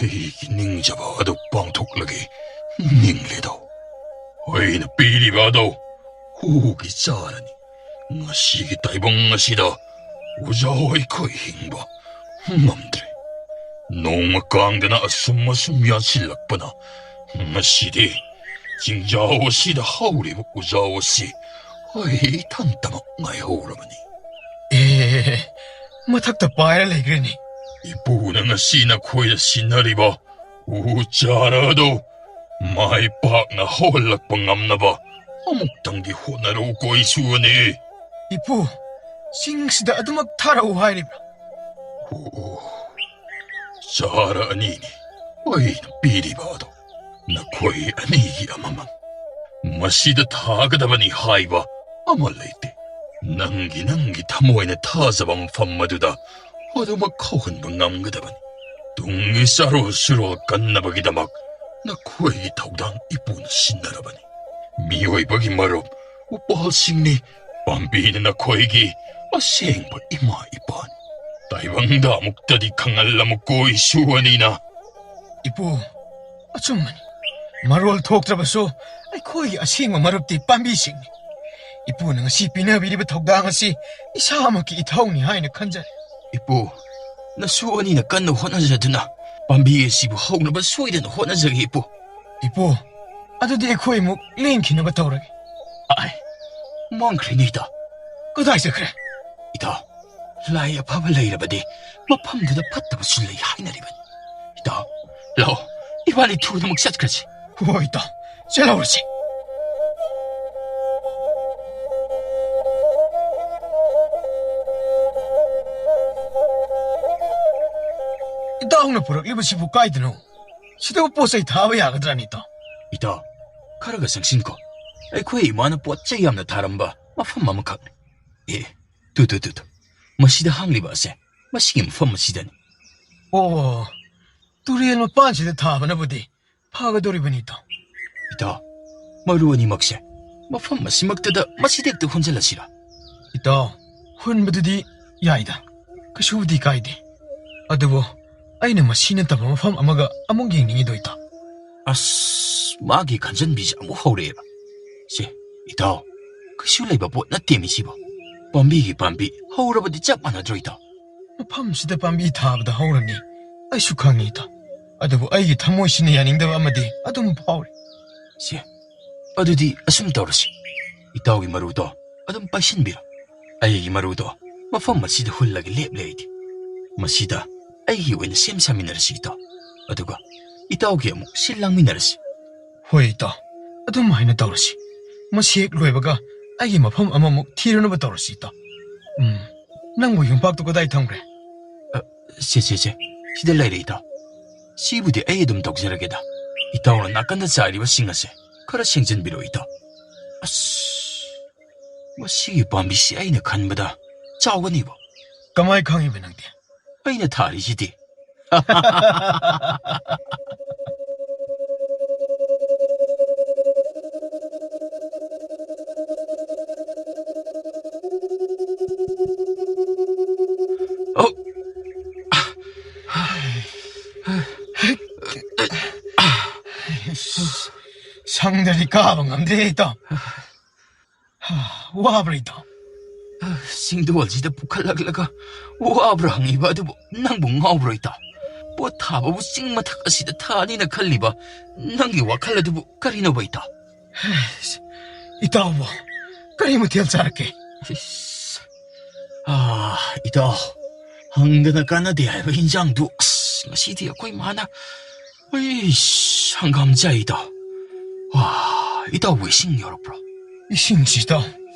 ꯑꯩꯒꯤ ꯅꯤꯡꯖꯕ ꯑꯗꯨ ꯄꯥꯡꯊꯣꯛꯂꯒꯦ ꯅꯤꯡꯂꯦꯗꯣ꯫ ꯑꯩꯅ ꯄꯤꯔꯤꯕ ꯑꯗꯣ ꯍꯨꯒꯤ ꯆꯥꯔꯅꯤ꯫ ꯉꯁꯤꯒꯤ ꯇꯥꯏꯕꯪ ꯑꯁꯤꯗ ꯎꯖꯥꯎ ꯑꯩꯈꯣꯏ ꯍꯤꯡꯕ ꯉꯝꯗ꯭ꯔꯦ꯫ ꯅꯣꯡꯃ ꯀꯥꯡꯗꯅ ꯑꯁꯨꯝ ꯑꯁꯨꯝ ꯌꯥꯟꯁꯤꯜꯂꯛꯄꯅ ꯉꯁꯤꯗꯤ ꯆꯤꯡꯖꯥꯎ ꯑꯁꯤꯗ ꯍꯧꯔꯤꯕ ꯎꯖꯥꯎ ꯑꯁꯤ ꯑꯩ ꯏꯊꯟꯇꯃꯛ ꯉꯥꯏꯍꯧꯔꯕꯅꯤ꯫ ꯑꯦ, ꯃꯊꯛꯇ ꯄꯥꯏꯔ ꯂꯩꯈ꯭ꯔꯦꯅꯦ꯫ ꯏꯄꯨꯅ ꯉꯁꯤ ꯅꯈꯣꯏꯗ ꯁꯤꯟꯅꯔꯤꯕ ꯎ ꯆꯥꯔ ꯑꯗꯨ ꯃꯥꯏ ꯄꯥꯛꯅ ꯍꯧꯍꯜꯂꯛꯄ ꯉꯝꯅꯕ ꯑꯃꯨꯛꯇꯪꯗꯤ ꯍꯣꯠꯅꯔꯧꯀꯣ, ꯏꯁꯨ ꯑꯅꯤ꯫ ꯏꯄꯨ, ꯆꯤꯡꯁꯤꯗ ꯑꯗꯨꯃꯛ ꯊꯥꯔꯛꯎ ꯍꯥꯏꯔꯤꯕ꯭ꯔꯥ? ꯑꯣ, ꯆꯥꯔ ꯑꯅꯤꯅꯤ ꯑꯩꯅ ꯄꯤꯔꯤꯕ ꯑꯗꯣ꯫ ꯅꯈꯣꯏ ꯑꯅꯤꯒꯤ ꯑꯃꯃꯝ꯫ ꯃꯁꯤꯗ ꯊꯥꯒꯗꯕꯅꯤ ꯍꯥꯏꯕ ꯑꯃ ꯂꯩꯇꯦ꯫ ꯅꯪꯒꯤ, ꯅꯪꯒꯤ ꯊꯃꯣꯏꯅ ꯊꯥꯖꯕ ꯃꯐꯝ ꯑꯗꯨꯗ ꯑꯗꯨꯃꯛ ꯍꯧꯍꯟꯕ ꯉꯝꯒꯗꯕꯅꯤ꯫ ꯇꯨꯡꯒꯤ ꯆꯥꯔꯣꯜ ꯁꯨꯔꯣꯜ ꯀꯟꯅꯕꯒꯤꯗꯃꯛ ꯅꯈꯣꯏꯒꯤ ꯊꯧꯗꯥꯡ ꯏꯄꯨꯅ ꯁꯤꯟꯅꯔꯕꯅꯤ꯫ ꯃꯤꯑꯣꯏꯕꯒꯤ ꯃꯔꯨꯞ ꯎꯄꯥꯜꯁꯤꯡꯅꯤ, ꯄꯥꯝꯕꯤꯅ ꯅꯈꯣꯏꯒꯤ ꯑꯁꯦꯡꯕ ꯏꯃꯥ ꯏꯄꯥꯅꯤ꯫ ꯇꯥꯏꯕꯪꯗ ꯑꯃꯨꯛꯇꯗꯤ ꯈꯪꯍꯜꯂꯝꯃꯨꯀꯣ, ꯏꯁꯨ ꯑꯅꯤꯅ꯫ ꯏꯄꯨ, ꯑꯆꯨꯝꯕꯅꯤ꯫ ꯃꯔꯣꯜ ꯊꯣꯛꯇ꯭ꯔꯕꯁꯨ ꯑꯩꯈꯣꯏꯒꯤ ꯑꯁꯦꯡꯕ ꯃꯔꯨꯞꯇꯤ ꯄꯥꯝꯕꯤꯁꯤꯡꯅꯤ꯫ ꯏꯄꯨꯅ ꯉꯁꯤ ꯄꯤꯅꯕꯤꯔꯤꯕ ꯊꯧꯗꯥꯡ ꯑꯁꯤ ꯏꯁꯥꯃꯛꯀꯤ ꯏꯊꯧꯅꯤ ꯍꯥꯏꯅ ꯈꯟꯖꯔꯦ꯫ ꯏꯄꯨ, ꯅꯁꯨ ꯑꯅꯤꯅ ꯀꯟꯅ ꯍꯣꯠꯅꯖꯗꯨꯅ ꯄꯥꯝꯕꯤ ꯑꯁꯤꯕꯨ ꯍꯧꯅꯕ ꯁꯣꯏꯗꯅ ꯍꯣꯠꯅꯖꯒꯦ, ꯏꯄꯨ꯫ ꯏꯄꯨ, ꯑꯗꯨꯗꯤ ꯑꯩꯈꯣꯏ ꯑꯃꯨꯛ ꯂꯦꯡꯈꯤꯅꯕ ꯇꯧꯔꯒꯦ꯫ ꯑꯥꯏ, ꯃꯥꯡꯈ꯭ꯔꯦꯅꯦ, ꯏꯇꯥꯎ꯫ ꯀꯗꯥꯏ ꯆꯠꯈ꯭ꯔꯦ? ꯏꯇꯥꯎ, ꯂꯥꯏ ꯑꯐꯕ ꯂꯩꯔꯕꯗꯤ ꯃꯐꯝꯗꯨꯗ ꯐꯠꯇꯕꯁꯨ ꯂꯩ ꯍꯥꯏꯅꯔꯤꯕꯅꯤ꯫ ꯏꯇꯥꯎ, ꯂꯥꯛꯑꯣ, ꯏꯕꯥꯅꯤ ꯊꯨꯅꯃꯛ ꯆꯠꯈ꯭ꯔꯁꯤ꯫ ꯍꯣꯏ, ꯏꯇꯥꯎ, ꯆꯠꯍꯧꯔꯁꯤ꯫ ꯏꯇꯥꯎꯅ ꯄꯨꯔꯛꯂꯤꯕꯁꯤꯕꯨ ꯀꯥꯏꯗꯅꯣ? ꯁꯤꯗꯕꯨ ꯄꯣꯠ ꯆꯩ ꯊꯥꯕ ꯌꯥꯒꯗ꯭ꯔꯥꯅꯤ, ꯏꯇꯥꯎ? ꯏꯇꯥꯎ, ꯈꯔꯒ ꯆꯪꯁꯤꯟꯈꯣ꯫ ꯑꯩꯈꯣꯏ ꯏꯃꯥꯅ ꯄꯣꯠ ꯆꯩ ꯌꯥꯝꯅ ꯊꯥꯔꯝꯕ ꯃꯐꯝ ꯑꯃꯈꯛꯅꯤ꯫ ꯑꯦ, ꯇꯨ, ꯇꯨ, ꯇꯨ, ꯇꯨ꯫ ꯃꯁꯤꯗ ꯍꯥꯡꯂꯤꯕ ꯑꯁꯦ, ꯃꯁꯤꯒꯤ ꯃꯐꯝ ꯑꯁꯤꯗꯅꯤ꯫ ꯑꯣ, ꯇꯨꯔꯦꯜ ꯃꯄꯥꯟꯁꯤꯗ ꯊꯥꯕꯅꯕꯨꯗꯤ ꯐꯒꯗꯧꯔꯤꯕꯅꯤ, ꯏꯇꯥꯎ꯫ ꯏꯇꯥꯎ, ꯃꯔꯨ ꯑꯅꯤꯃꯛꯁꯦ ꯃꯐꯝ ꯑꯁꯤꯃꯛꯇꯗ ꯃꯁꯤꯗ ꯍꯦꯛꯇ ꯍꯨꯟꯖꯤꯜꯂꯁꯤꯔꯥ? ꯏꯇꯥꯎ, ꯍꯨꯟꯕꯗꯨꯗꯤ ꯌꯥꯏꯗ, ꯀꯩꯁꯨꯕꯨꯗꯤ ꯀꯥꯏꯗꯦ꯫ ꯑꯗꯨꯕꯨ ꯑꯩꯅ ꯃꯁꯤ ꯅꯠꯇꯕ ꯃꯐꯝ ꯑꯃꯒ ꯑꯃꯨꯛ ꯌꯦꯡꯅꯤꯡꯉꯤꯗꯣ, ꯏꯇꯥꯎ꯫ ꯑꯁ, ꯃꯥꯒꯤ ꯈꯟꯖꯟꯕꯤꯁꯦ ꯑꯃꯨꯛ ꯍꯧꯔꯛꯑꯦꯕ꯫ ꯁꯦ, ꯏꯇꯥꯎ, ꯀꯩꯁꯨ ꯂꯩꯕ ꯄꯣꯠ ꯅꯠꯇꯦ ꯃꯤꯁꯤꯕꯨ꯫ ꯄꯥꯝꯕꯤꯒꯤ ꯄꯥꯝꯕꯤ ꯍꯧꯔꯕꯗꯤ ꯆꯞ ꯃꯥꯟꯅꯗ꯭ꯔꯣ, ꯏꯇꯥꯎ? ꯃꯐꯝꯁꯤꯗ ꯄꯥꯝꯕꯤ ꯊꯥꯕꯗ ꯍꯧꯔꯅꯤ, ꯑꯩꯁꯨ ꯈꯪꯉꯤ, ꯏꯇꯥꯎ꯫ ꯑꯗꯨꯕꯨ ꯑꯩꯒꯤ ꯊꯃꯣꯏꯁꯤꯅ ꯌꯥꯅꯤꯡꯗꯕ ꯑꯃꯗꯤ ꯑꯗꯨꯝ ꯐꯥꯎꯔꯤ꯫ ꯁꯦ, ꯑꯗꯨꯗꯤ ꯑꯁꯨꯝ ꯇꯧꯔꯁꯤ꯫ ꯏꯇꯥꯎꯒꯤ ꯃꯔꯨꯗꯣ ꯑꯗꯨꯝ ꯄꯥꯏꯁꯤꯟꯕꯤꯔꯣ꯫ ꯑꯩꯒꯤ ꯃꯔꯨꯗꯣ ꯃꯐꯝ ꯑꯁꯤꯗ ꯍꯨꯜꯂꯒ ꯂꯦꯞꯂꯦ ꯑꯩꯗꯤ꯫ ꯃꯁꯤꯗ ꯑꯩꯒꯤ ꯑꯣꯏꯅ ꯁꯦꯝ ꯁꯥꯃꯤꯟꯅꯔꯁꯤ, ꯏꯇꯥꯎ꯫ ꯑꯗꯨꯒ ꯏꯇꯥꯎꯒꯤ ꯑꯃꯨꯛ ꯁꯤꯜ ꯂꯥꯡꯃꯤꯟꯅꯔꯁꯤ꯫ ꯍꯣꯏ, ꯏꯇꯥꯎ꯫ ꯑꯗꯨꯝ ꯍꯥꯏꯅ ꯇꯧꯔꯁꯤ꯫ ꯃꯁꯤ ꯍꯦꯛ ꯂꯣꯏꯕꯒ ꯑꯩꯒꯤ ꯃꯐꯝ ꯑꯃꯃꯨꯛ ꯊꯤꯔꯨꯅꯕ ꯇꯧꯔꯁꯤ, ꯏꯇꯥꯎ꯫ ꯎꯝ, ꯅꯪꯕꯨ ꯌꯨꯝꯄꯥꯛꯇꯨ ꯀꯗꯥꯏ ꯊꯝꯈ꯭ꯔꯦ? ꯑ, ꯁꯦ, ꯁꯦ, ꯁꯦ, ꯁꯤꯗ ꯂꯩꯔꯦ, ꯏꯇꯥꯎ꯫ ꯁꯤꯕꯨꯗꯤ ꯑꯩ ꯑꯗꯨꯝ ꯇꯧꯖꯔꯒꯦꯗ꯫ ꯏꯇꯥꯎꯅ ꯅꯥꯀꯟꯗ ꯆꯥꯏꯔꯤꯕꯁꯤꯡ ꯑꯁꯦ ꯈꯔ ꯁꯦꯡꯖꯤꯟꯕꯤꯔꯣ, ꯏꯇꯥꯎ꯫ ꯑꯁ, ꯃꯁꯤꯒꯤ ꯄꯥꯝꯕꯤꯁꯤ ꯑꯩꯅ ꯈꯟꯕꯗ ꯆꯥꯎꯒꯅꯤꯕꯣ꯫ ꯀꯃꯥꯏ ꯈꯪꯉꯤꯕ ꯅꯪꯗꯤ? ꯑꯩꯅ ꯊꯥꯔꯤꯁꯤꯗꯤ꯫ ꯑꯣ꯫ ꯅꯪꯗꯗꯤ ꯀꯥꯕ ꯉꯝꯗ꯭ꯔꯦ, ꯏꯇꯥꯎ꯫ ꯋꯥꯕ꯭ꯔꯥ, ꯏꯇꯥꯎ? ꯆꯤꯡꯗꯣꯜꯁꯤꯗ ꯄꯨꯈꯠꯂꯛꯂꯒ ꯋꯥꯕ꯭ꯔꯥ ꯍꯪꯉꯤꯕ ꯑꯗꯨꯕꯨ ꯅꯪꯕꯨ ꯉꯥꯎꯕ꯭ꯔꯣ, ꯏꯇꯥꯎ? ꯄꯣꯠ ꯊꯥꯕꯕꯨ ꯆꯤꯡ ꯃꯊꯛ ꯑꯁꯤꯗ ꯊꯥꯅꯤꯅ ꯈꯜꯂꯤꯕ ꯅꯪꯒꯤ ꯋꯥꯈꯜ ꯑꯗꯨꯕꯨ ꯀꯔꯤꯅꯣꯕ, ꯏꯇꯥꯎ? ꯏꯇꯥꯎꯕꯨ ꯀꯔꯤ ꯃꯊꯦꯜ ꯆꯥꯔꯛꯀꯦ? ꯏꯁ, ꯑꯥ, ꯏꯇꯥꯎ, ꯍꯪꯗꯅ ꯀꯥꯟꯅꯗꯦ ꯍꯥꯏꯕ ꯏꯟꯖꯥꯡꯗꯨ, ꯑꯁ, ꯉꯁꯤꯗꯤ ꯑꯩꯈꯣꯏ ꯃꯥꯅ, ꯑꯩꯁ, ꯍꯪꯒꯥꯝ ꯆꯥꯏ, ꯏꯇꯥꯎ꯫ ꯋꯥ, ꯏꯇꯥꯎꯕꯨ ꯏꯁꯤꯡ ꯌꯥꯎꯔꯛꯄ꯭ꯔꯣ? ꯏꯁꯤꯡꯁꯤ, ꯏꯇꯥꯎ,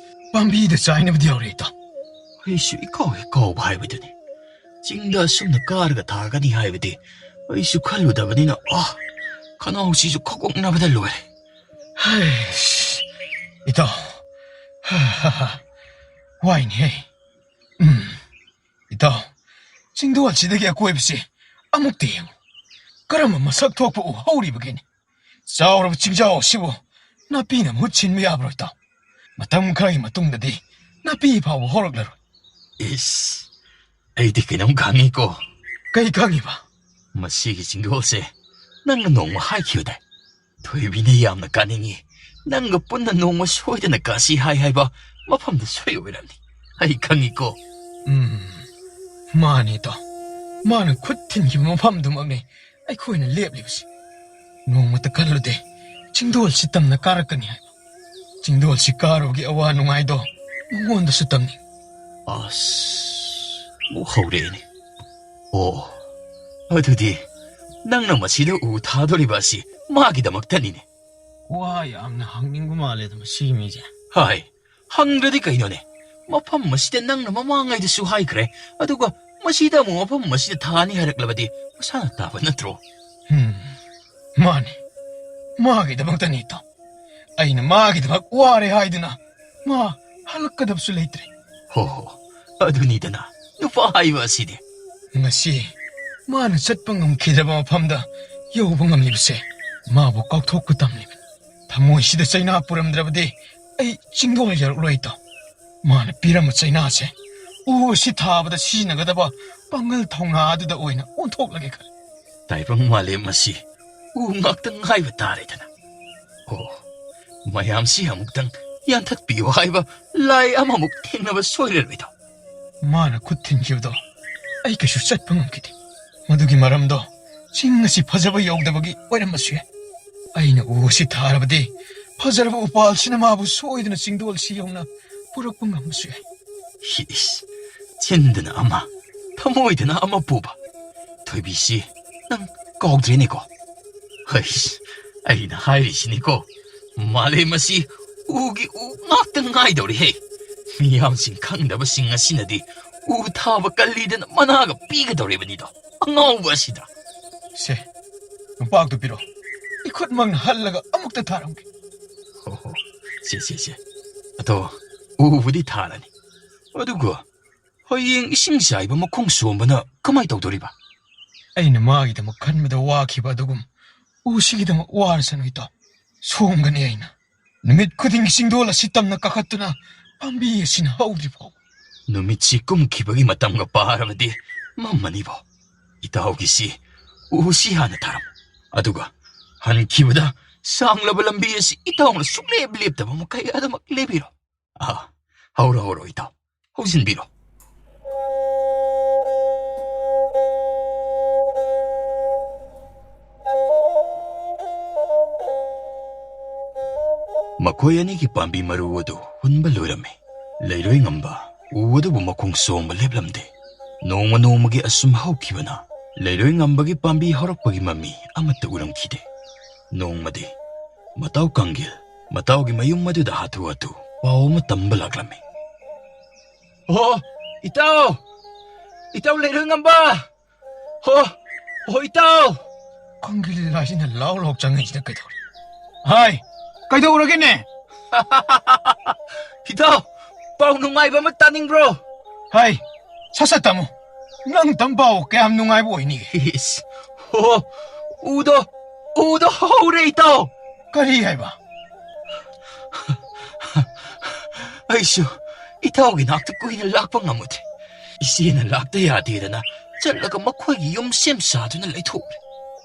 ꯄꯥꯝꯕꯤꯗ ꯆꯥꯏꯅꯕꯗꯤ ꯌꯥꯎꯔꯦ, ꯏꯇꯥꯎ꯫ ꯑꯩꯁꯨ ꯏꯀꯥꯎ ꯍꯦꯛ ꯀꯥꯎꯕ ꯍꯥꯏꯕꯗꯨꯅꯤ꯫ ꯆꯤꯡꯗ ꯑꯁꯨꯝꯅ ꯀꯥꯔꯒ ꯊꯥꯒꯅꯤ ꯍꯥꯏꯕꯗꯤ ꯑꯩꯁꯨ ꯈꯜꯂꯨꯗꯕꯅꯤꯅ, ꯑꯥ, ꯈꯅꯥꯎꯁꯤꯁꯨ ꯈꯧꯒꯣꯛꯅꯕꯗ ꯂꯣꯏꯔꯦ꯫ ꯍꯩꯁ, ꯏꯇꯥꯎ, ꯍꯥ, ꯍꯥ, ꯍꯥ, ꯋꯥꯏꯅꯦꯍꯦ꯫ ꯎꯝ, ꯏꯇꯥꯎ, ꯆꯤꯡꯗꯣꯜꯁꯤꯗꯒꯤ ꯑꯀꯣꯏꯕꯁꯤ ꯑꯃꯨꯛꯇ ꯌꯦꯡꯉꯨ꯫ ꯀꯔꯝꯕ ꯃꯁꯛ ꯊꯣꯛꯄ ꯎ ꯍꯧꯔꯤꯕꯒꯦꯅꯦ? ꯆꯥꯎꯔꯕ ꯆꯤꯡꯖꯥꯎ ꯑꯁꯤꯕꯨ ꯅꯥꯄꯤꯅ ꯃꯍꯨꯠ ꯁꯤꯟꯕ ꯌꯥꯕ꯭ꯔꯣ, ꯏꯇꯥꯎ? ꯃꯇꯝ ꯈꯔꯒꯤ ꯃꯇꯨꯡꯗꯗꯤ ꯅꯥꯄꯤ ꯐꯥꯎꯕ ꯍꯧꯔꯛꯂꯔꯣꯏ꯫ ꯏꯁ, ꯑꯩꯗꯤ ꯀꯩꯅꯣꯝ ꯈꯪꯉꯤꯀꯣ꯫ ꯀꯩ ꯈꯪꯉꯤꯕ? ꯃꯁꯤꯒꯤ ꯆꯤꯡꯗꯣꯜꯁꯦ ꯅꯪꯅ ꯅꯣꯡꯃ ꯍꯥꯏꯈꯤꯕꯗꯥꯏ? ꯊꯣꯏꯕꯤꯅ ꯌꯥꯝꯅ ꯀꯥꯅꯤꯡꯉꯤ, ꯅꯪꯒ ꯄꯨꯟꯅ ꯅꯣꯡꯃ ꯁꯣꯏꯗꯅ ꯀꯥꯁꯤ ꯍꯥꯏ ꯍꯥꯏꯕ ꯃꯐꯝꯗꯨ ꯁꯣꯏ ꯑꯣꯏꯔꯝꯅꯤ꯫ ꯑꯩ ꯈꯪꯉꯤꯀꯣ꯫ ꯎꯝ, ꯃꯥꯅꯤ, ꯏꯇꯥꯎ꯫ ꯃꯥꯅ ꯈꯨꯠ ꯊꯤꯟꯈꯤꯕ ꯃꯐꯝꯗꯨꯃꯛꯅꯤ ꯑꯩꯈꯣꯏꯅ ꯂꯦꯞꯂꯤꯕꯁꯤ꯫ ꯅꯣꯡꯃꯇ ꯈꯜꯂꯨꯗꯦ ꯆꯤꯡꯗꯣꯜꯁꯤ ꯇꯝꯅ ꯀꯥꯔꯛꯀꯅꯤ ꯍꯥꯏꯕ꯫ ꯆꯤꯡꯗꯣꯜꯁꯤ ꯀꯥꯔꯨꯕꯒꯤ ꯑꯋꯥ ꯅꯨꯡꯉꯥꯏꯗꯣ ꯃꯉꯣꯟꯗꯁꯨ ꯇꯝꯅꯤꯡ꯫ ꯑꯁ, ꯑꯃꯨꯛ ꯍꯧꯔꯛꯑꯦꯅꯦ꯫ ꯑꯣ, ꯑꯗꯨꯗꯤ ꯅꯪꯅ ꯃꯁꯤꯗ ꯎ ꯊꯥꯗꯣꯔꯤꯕ ꯑꯁꯤ ꯃꯥꯒꯤꯗꯃꯛꯇꯅꯤꯅꯦ꯫ ꯋꯥ ꯌꯥꯝꯅ ꯍꯪꯅꯤꯡꯕ ꯃꯥꯜꯂꯦꯗ ꯃꯁꯤꯒꯤ ꯃꯤꯁꯦ꯫ ꯍꯥꯏ, ꯍꯪꯗ꯭ꯔꯗꯤ ꯀꯩꯅꯣꯅꯦ? ꯃꯐꯝ ꯑꯁꯤꯗ ꯅꯪꯅ ꯃꯃꯥꯡꯉꯩꯗꯁꯨ ꯍꯥꯏꯈ꯭ꯔꯦ, ꯑꯗꯨꯒ ꯃꯁꯤꯗ ꯑꯃꯨꯛ ꯃꯐꯝ ꯑꯁꯤꯗ ꯊꯥꯅꯤ ꯍꯥꯏꯔꯛꯂꯕꯗꯤ ꯃꯁꯥꯅ ꯇꯥꯕ ꯅꯠꯇ꯭ꯔꯣ? ꯎꯝ, ꯃꯥꯅꯤ꯫ ꯃꯥꯒꯤꯗꯃꯛꯇꯅꯤ, ꯏꯇꯥꯎ꯫ ꯑꯩꯅ ꯃꯥꯒꯤꯗꯃꯛ ꯋꯥꯔꯦ ꯍꯥꯏꯗꯨꯅ ꯃꯥ ꯍꯜꯂꯛꯀꯗꯕꯁꯨ ꯂꯩꯇ꯭ꯔꯦ꯫ ꯍꯣ ꯍꯣ, ꯑꯗꯨꯅꯤꯗꯅ ꯅꯨꯄꯥ ꯍꯥꯏꯕ ꯑꯁꯤꯗꯤ꯫ ꯉꯁꯤ ꯃꯥꯅ ꯆꯠꯄ ꯉꯝꯈꯤꯗ꯭ꯔꯕ ꯃꯐꯝꯗ ꯌꯧꯕ ꯉꯝꯂꯤꯕꯁꯦ ꯃꯥꯕꯨ ꯀꯥꯎꯊꯣꯛꯄ ꯇꯝꯂꯤꯕꯅꯤ꯫ ꯊꯃꯣꯏꯁꯤꯗ ꯆꯩꯅꯥ ꯄꯨꯔꯝꯗ꯭ꯔꯕꯗꯤ ꯑꯩ ꯆꯤꯡꯗꯣꯜ ꯌꯧꯔꯛꯂꯣꯏ, ꯏꯇꯥꯎ꯫ ꯃꯥꯅ ꯄꯤꯔꯝꯕ ꯆꯩꯅꯥꯁꯦ ꯎ ꯑꯁꯤ ꯊꯥꯕꯗ ꯁꯤꯖꯤꯟꯅꯒꯗꯕ ꯄꯥꯡꯒꯜ ꯊꯧꯅꯥ ꯑꯗꯨꯗ ꯑꯣꯏꯅ ꯑꯣꯟꯊꯣꯛꯂꯒꯦ ꯈꯜꯂꯤ꯫ ꯇꯥꯏꯕꯪ ꯃꯥꯂꯦꯝ ꯑꯁꯤ ꯎ ꯉꯥꯛꯇ ꯉꯥꯏꯕ ꯇꯥꯔꯦꯗꯅ꯫ ꯑꯣ, ꯃꯌꯥꯝꯁꯤ ꯑꯃꯨꯛꯇꯪ ꯌꯥꯟꯊꯠꯄꯤꯌꯨ ꯍꯥꯏꯕ ꯂꯥꯏ ꯑꯃꯃꯨꯛ ꯊꯦꯡꯅꯕ ꯁꯣꯏꯔꯔꯣꯏꯗꯣ꯫ ꯃꯥꯅ ꯈꯨꯠ ꯊꯤꯟꯈꯤꯕꯗꯣ ꯑꯩ ꯀꯩꯁꯨ ꯆꯠꯄ ꯉꯝꯈꯤꯗꯦ꯫ ꯃꯗꯨꯒꯤ ꯃꯔꯝꯗꯣ ꯆꯤꯡ ꯑꯁꯤ ꯐꯖꯕ ꯌꯧꯗꯕꯒꯤ ꯑꯣꯏꯔꯝꯕꯁꯨ ꯌꯥꯏ꯫ ꯑꯩꯅ ꯎ ꯑꯁꯤ ꯊꯥꯔꯕꯗꯤ ꯐꯖꯔꯕ ꯎꯄꯥꯜꯁꯤꯅ ꯃꯥꯕꯨ ꯁꯣꯏꯗꯅ ꯆꯤꯡꯗꯣꯜꯁꯤ ꯌꯧꯅ ꯄꯨꯔꯛꯄ ꯉꯝꯕꯁꯨ ꯌꯥꯏ꯫ ꯏꯁ, ꯆꯤꯟꯗꯅ ꯑꯃ, ꯊꯃꯣꯏꯗꯅ ꯑꯃ ꯄꯨꯕ꯫ ꯊꯣꯏꯕꯤꯁꯤ ꯅꯪ ꯀꯥꯎꯗ꯭ꯔꯦꯅꯦꯀꯣ? ꯍꯩꯁ, ꯑꯩꯅ ꯍꯥꯏꯔꯤꯁꯤꯅꯤꯀꯣ, ꯃꯥꯂꯦꯝ ꯑꯁꯤ ꯎꯒꯤ ꯎ ꯉꯥꯛꯇ ꯉꯥꯏꯗꯧꯔꯦꯍꯦ꯫ ꯃꯤꯌꯥꯝꯁꯤꯡ ꯈꯪꯗꯕꯁꯤꯡ ꯑꯁꯤꯅꯗꯤ ꯎ ꯊꯥꯕ ꯀꯜꯂꯤꯗꯅ ꯃꯅꯥꯒ ꯄꯤꯒꯗꯧꯔꯤꯕꯅꯤꯗꯣ, ꯑꯉꯥꯎꯕ ꯑꯁꯤꯗ꯫ ꯁꯦ, ꯌꯣꯝꯄꯥꯛꯇꯨ ꯄꯤꯔꯣ꯫ ꯏꯈꯨꯠꯃꯛꯅ ꯍꯜꯂꯒ ꯑꯃꯨꯛꯇ ꯊꯥꯔꯝꯒꯦ꯫ ꯍꯣ ꯍꯣ, ꯁꯦ ꯁꯦ ꯁꯦ꯫ ꯑꯗꯣ ꯎꯕꯨꯗꯤ ꯊꯥꯔꯅꯤ, ꯑꯗꯨꯒ ꯍꯌꯦꯡ ꯏꯁꯤꯡ ꯆꯥꯏꯕ ꯃꯈꯣꯡ ꯁꯣꯝꯕꯅ ꯀꯃꯥꯏ ꯇꯧꯗꯣꯔꯤꯕ? ꯑꯩꯅ ꯃꯥꯒꯤꯗꯃꯛ ꯈꯟꯕꯗ ꯋꯥꯈꯤꯕ ꯑꯗꯨꯒꯨꯝ ꯎꯁꯤꯒꯤꯗꯃꯛ ꯋꯥꯔꯁꯅꯨ ꯏꯇꯥꯎ꯫ ꯁꯣꯝꯒꯅꯤ ꯑꯩꯅ꯫ ꯅꯨꯃꯤꯠ ꯈꯨꯗꯤꯡꯒꯤ ꯆꯤꯡꯗꯣꯜ ꯑꯁꯤ ꯇꯝꯅ ꯀꯥꯈꯠꯇꯨꯅ ꯄꯥꯝꯕꯤ ꯑꯁꯤꯅ ꯍꯧꯗ꯭ꯔꯤ ꯐꯥꯎꯕ꯫ ꯅꯨꯃꯤꯠꯁꯤ ꯀꯨꯝꯈꯤꯕꯒꯤ ꯃꯇꯝꯒ ꯄꯥꯔꯕꯗꯤ ꯃꯝꯃꯅꯤꯕꯣ꯫ ꯏꯇꯥꯎꯒꯤꯁꯤ ꯎꯁꯤ ꯍꯥꯟꯅ ꯊꯥꯔꯝꯃꯨ꯫ ꯑꯗꯨꯒ ꯍꯟꯈꯤꯕꯗ ꯁꯥꯡꯂꯕ ꯂꯝꯕꯤ ꯑꯁꯤ ꯏꯇꯥꯎꯅ ꯁꯨꯡꯂꯦꯞ ꯂꯦꯞꯇꯕ ꯃꯈꯩ ꯑꯗꯨꯃꯛ ꯂꯦꯞꯄꯤꯔꯣ꯫ ꯑꯥ, ꯍꯧꯔꯣ, ꯍꯧꯔꯣ, ꯏꯇꯥꯎ꯫ ꯍꯧꯖꯤꯟꯕꯤꯔꯣ꯫ ꯃꯈꯣꯏ ꯑꯅꯤꯒꯤ ꯄꯥꯝꯕꯤ ꯃꯔꯨ ꯑꯗꯨ ꯍꯨꯟꯕ ꯂꯣꯏꯔꯝꯃꯤ꯫ ꯂꯩꯔꯣꯏ ꯉꯝꯕ ꯎ ꯑꯗꯨꯕꯨ ꯃꯈꯣꯡ ꯁꯣꯝꯕ ꯂꯦꯞꯂꯝꯗꯦ꯫ ꯅꯣꯡꯃ ꯅꯣꯡꯃꯒꯤ ꯑꯁꯨꯝ ꯍꯧꯈꯤꯕꯅ ꯂꯩꯔꯣꯏ ꯉꯝꯕꯒꯤ ꯄꯥꯝꯕꯤ ꯍꯧꯔꯛꯄꯒꯤ ꯃꯃꯤ ꯑꯃꯠꯇ ꯎꯔꯝꯈꯤꯗꯦ꯫ ꯅꯣꯡꯃꯗꯤ ꯃꯇꯥꯎ ꯀꯥꯡꯒꯤꯜ ꯃꯇꯥꯎꯒꯤ ꯃꯌꯨꯝ ꯑꯗꯨꯗ ꯍꯥꯊꯨ ꯍꯥꯊꯨ ꯄꯥꯎ ꯑꯃ ꯇꯝꯕ ꯂꯥꯛꯂꯝꯃꯤ꯫ "ꯑꯣ, ꯏꯇꯥꯎ! ꯏꯇꯥꯎ ꯂꯩꯔꯣꯏ ꯉꯝꯕ! ꯍꯣ, ꯍꯣ, ꯏꯇꯥꯎ!" ꯀꯥꯡꯒꯤꯜ ꯂꯥꯏꯁꯤꯅ ꯂꯥꯎ ꯂꯥꯎ ꯆꯪꯉꯛꯏꯁꯤꯅ ꯀꯩꯗꯧꯔꯦ? ꯍꯥꯏ, ꯀꯩꯗꯧꯔꯒꯦꯅꯦ? "ꯏꯇꯥꯎ, ꯄꯥꯎ ꯅꯨꯡꯉꯥꯏꯕ ꯑꯃ ꯇꯥꯅꯤꯡꯕ꯭ꯔꯣ?" ꯍꯥꯏ, ꯁꯠ ꯁꯠ ꯇꯝꯃꯨ꯫ ꯅꯪ ꯇꯝ ꯄꯥꯎ ꯀꯌꯥꯝ ꯅꯨꯡꯉꯥꯏꯕ ꯑꯣꯏꯅꯤꯒꯦ? ꯏꯁ, ꯍꯣ, ꯎꯗꯣ, ꯎꯗꯣ ꯍꯧꯔꯦ, ꯏꯇꯥꯎ꯫ ꯀꯔꯤ ꯍꯥꯏꯕ? ꯑꯩꯁꯨ ꯏꯇꯥꯎꯒꯤ ꯅꯥꯛꯇ ꯀꯨꯏꯅ ꯂꯥꯛꯄ ꯉꯝꯃꯨꯗ꯭ꯔꯦ꯫ ꯏꯆꯦꯅ ꯂꯥꯛꯇ ꯌꯥꯗꯦꯗꯅ ꯆꯠꯂꯒ ꯃꯈꯣꯏꯒꯤ ꯌꯨꯝ ꯁꯦꯝ ꯁꯥꯗꯨꯅ ꯂꯩꯊꯣꯛꯎꯔꯦ꯫